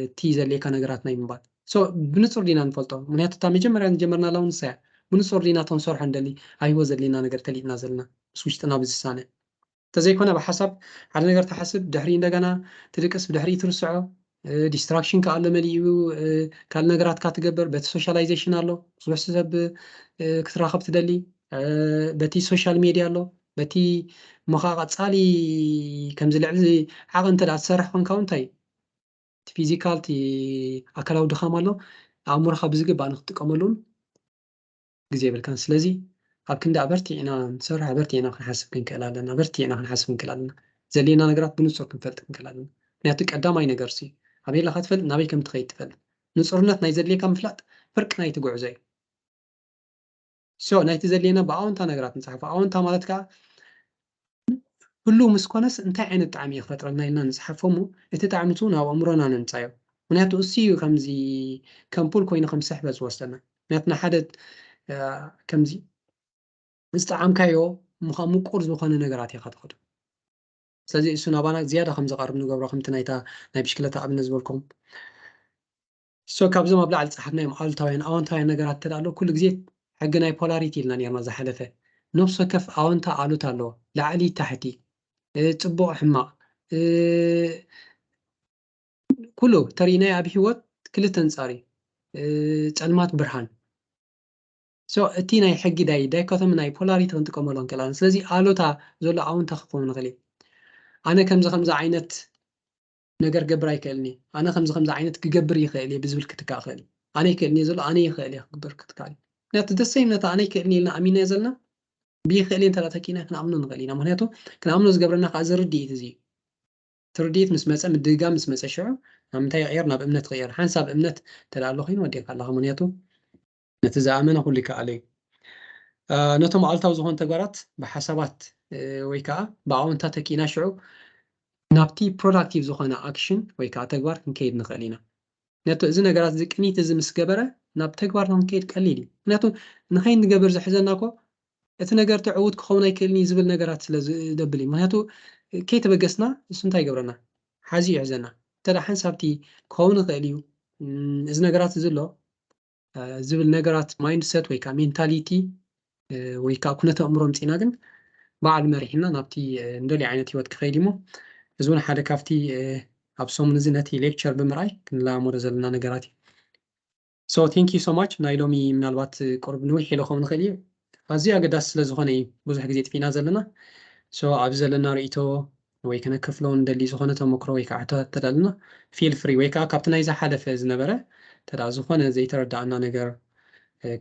እቲ ዘድልየካ ነገራት ናይ ምንባብ። So ብንጹር ዲና ንፈልጦ? ምክንያቱ እታ መጀመርያ ዝጀመርናላ እውን ንሳ እያ። ብንጹር ዲና እቶም ንሰርሖ ንደሊ ኣብ ህይወት ዘድልየና ነገር ተሊጥና ዘለና ምስ ውሽጥና ብዝሳነ እንተዘይኮነ ብሓሳብ ሓደ ነገር ትሓስብ ድሕሪ እንደገና ትድቅስ ብድሕሪ ትርስዖ ዲስትራክሽን ከኣ ኣሎ መሊኡ ካልእ ነገራትካ ትገብር በቲ ሶሻላይዜሽን ኣሎ ብዙሕ ሰብ ክትራኸብ ትደሊ በቲ ሶሻል ሜድያ ኣሎ በቲ እሞ ከዓ ቀፃሊ ከምዚ ልዕሊ ዓቐ እንተ ደኣ ትሰርሕ ኮንካ እውን እንታይ እቲ ፊዚካል እቲ ኣካላዊ ድኻም ኣሎ ኣእምሮኻ ብዝግባእ ንክትጥቀመሉ እውን ግዜ የብልካን ስለዚ ኣብ ክንዲ ኣበርቲዕና ንሰርሕ ኣበርቲዕና ክንሓስብ ክንክእል ኣለና ኣበርቲዕና ክንሓስብ ክንክእል ኣለና ዘድልየና ነገራት ብንፁር ክንፈልጥ ክንክእል ኣለና ምክንያቱ ቀዳማይ ነገር ሲ ኣበይ ኣለካ ትፈልጥ ናበይ ከም ትኸይድ ትፈልጥ ንፁርነት ናይ ዘድልየካ ምፍላጥ ፍርቂ ናይቲ ጉዕዞ እዩ So ናይቲ ዘድልየና ብኣወንታ ነገራት ንፅሓፎ ኣወንታ ማለት ከዓ ህሉው ምስ ኮነስ እንታይ ዓይነት ጣዕሚ እዩ ክፈጥረልና ኢልና ንፅሓፎ እሞ እቲ ጣዕሚ ቱ ናብ ኣእምሮና ነምፃዮ ምክንያቱ እሱ እዩ ከምዚ ከም ፑል ኮይኑ ከም ስሕበት ዝወስደና ምክንያቱ ንሓደ ከምዚ ዝጠዓምካዮ ምዃ ምቁር ዝኾነ ነገራት ኢኻ ትኸዶ ስለዚ እሱ ናባና ዝያዳ ከም ዝቐርብ ንገብሮ ከምቲ ናይታ ናይ ብሽክለታ ኣብነት ዝበልኩም So ካብዞም ኣብ ላዕሊ ዝፀሓፍናዮም ኣሉታውያን ኣወንታውያን ነገራት እንተ ኣሎ ኩሉ ግዜ ሕጊ ናይ ፖላሪቲ ኢልና ነርና ዝሓለፈ ነፍሲ ወከፍ ኣወንታ ኣሉታ ኣለዎ ላዕሊ ታሕቲ ፅቡቕ ሕማቕ ኩሉ ተሪእናዮ ኣብ ህይወት ክልተ ኣንፃር እዩ ፀልማት ብርሃን So እቲ ናይ ሕጊ ዳይ ዳይኮቶሚ ናይ ፖላሪቲ ክንጥቀመሉ ንክእል ኣለና ስለዚ ኣሉታ ዘሎ ኣወንታ ክኸውን ንክእል እዩ ኣነ ከምዚ ከምዚ ዓይነት ነገር ክገብር ኣይክእልን እየ ኣነ ከምዚ ከምዚ ዓይነት ክገብር ይኽእል እየ ብዝብል ክትካእ ክእል እዩ ኣነ ይክእልን እየ ዘሎ ኣነ ይኽእል እየ ክግበር ክትካእ እዩ ምክንያቱ ደሰይም ነታ ኣነ ይክእልን እየ ኢልና ኣሚና ዘለና ብይክእል እየ እንተ ተኪእና ክንኣምኖ ንኽእል ኢና ምክንያቱ ክንኣምኖ ዝገብረና ከዓ እዚ ርድኢት እዚ እዩ እቲ ርድኢት ምስ መፀ ምድግጋም ምስ መፀ ሽዑ ናብ ምንታይ ይቕየር ናብ እምነት ይቕየር ሓንሳብ እምነት እንተ ኣሎ ኮይኑ ወዲእካ ኣለኻ ምክንያቱ ነቲ ዝኣመነ ኩሉ ይከኣሎ እዩ ነቶም ኣሉታዊ ዝኾኑ ተግባራት ብሓሳባት ወይ ከዓ ብኣወንታ ተኪእና ሽዑ ናብቲ ፕሮዳክቲቭ ዝኾነ ኣክሽን ወይ ከዓ ተግባር ክንከይድ ንኽእል ኢና ነቲ እዚ ነገራት እዚ ቅኒት እዚ ምስ ገበረ ናብ ተግባር ንክንከይድ ቀሊል እዩ ምክንያቱ ንኸይንገብር ዝሕዘና ኮ እቲ ነገር እቲ ዕዉት ክኸውን ኣይክእልን እዩ ዝብል ነገራት ስለ ዘብል እዩ ምክንያቱ ከይተበገስና እሱ እንታይ ይገብረና ሓዚ ይሕዘና እንተ ሓንሳብቲ ክኸውን ይኽእል እዩ እዚ ነገራት እዚ ኣሎ ዝብል ነገራት ማይንድሰት ወይ ከዓ ሜንታሊቲ ወይ ከዓ ኩነተ ኣእምሮ ምፅና ግን በዓል መሪሕና ናብቲ እንደልዩ ዓይነት ህይወት ክኸይድ እሞ እዚ እውን ሓደ ካብቲ ኣብ ሰሙን እዚ ነቲ ሌክቸር ብምርኣይ ክንለማመዶ ዘለና ነገራት እዩ So thank you so much ናይ ሎሚ ምናልባት ቁሩብ ንውሕ ኢሉ ክኸውን ይኽእል እዩ ኣዝዩ ኣገዳሲ ስለ ዝኾነ እዩ ብዙሕ ግዜ ጥፊእና ዘለና so ኣብዚ ዘለና ርእይቶ ወይ ከነከፍሎ ንደሊ ዝኾነ ተመክሮ ወይ ከዓ ሕቶታት ተዳልና feel free ወይ ከዓ ካብቲ ናይ ዝሓለፈ ዝነበረ ተዳ ዝኾነ ዘይተረዳእና ነገር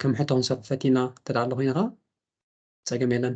ከም ሕቶ ክንሰርሕ ፈቲና ተዳ ኣሎ ኮይንኻ ፀገም የለን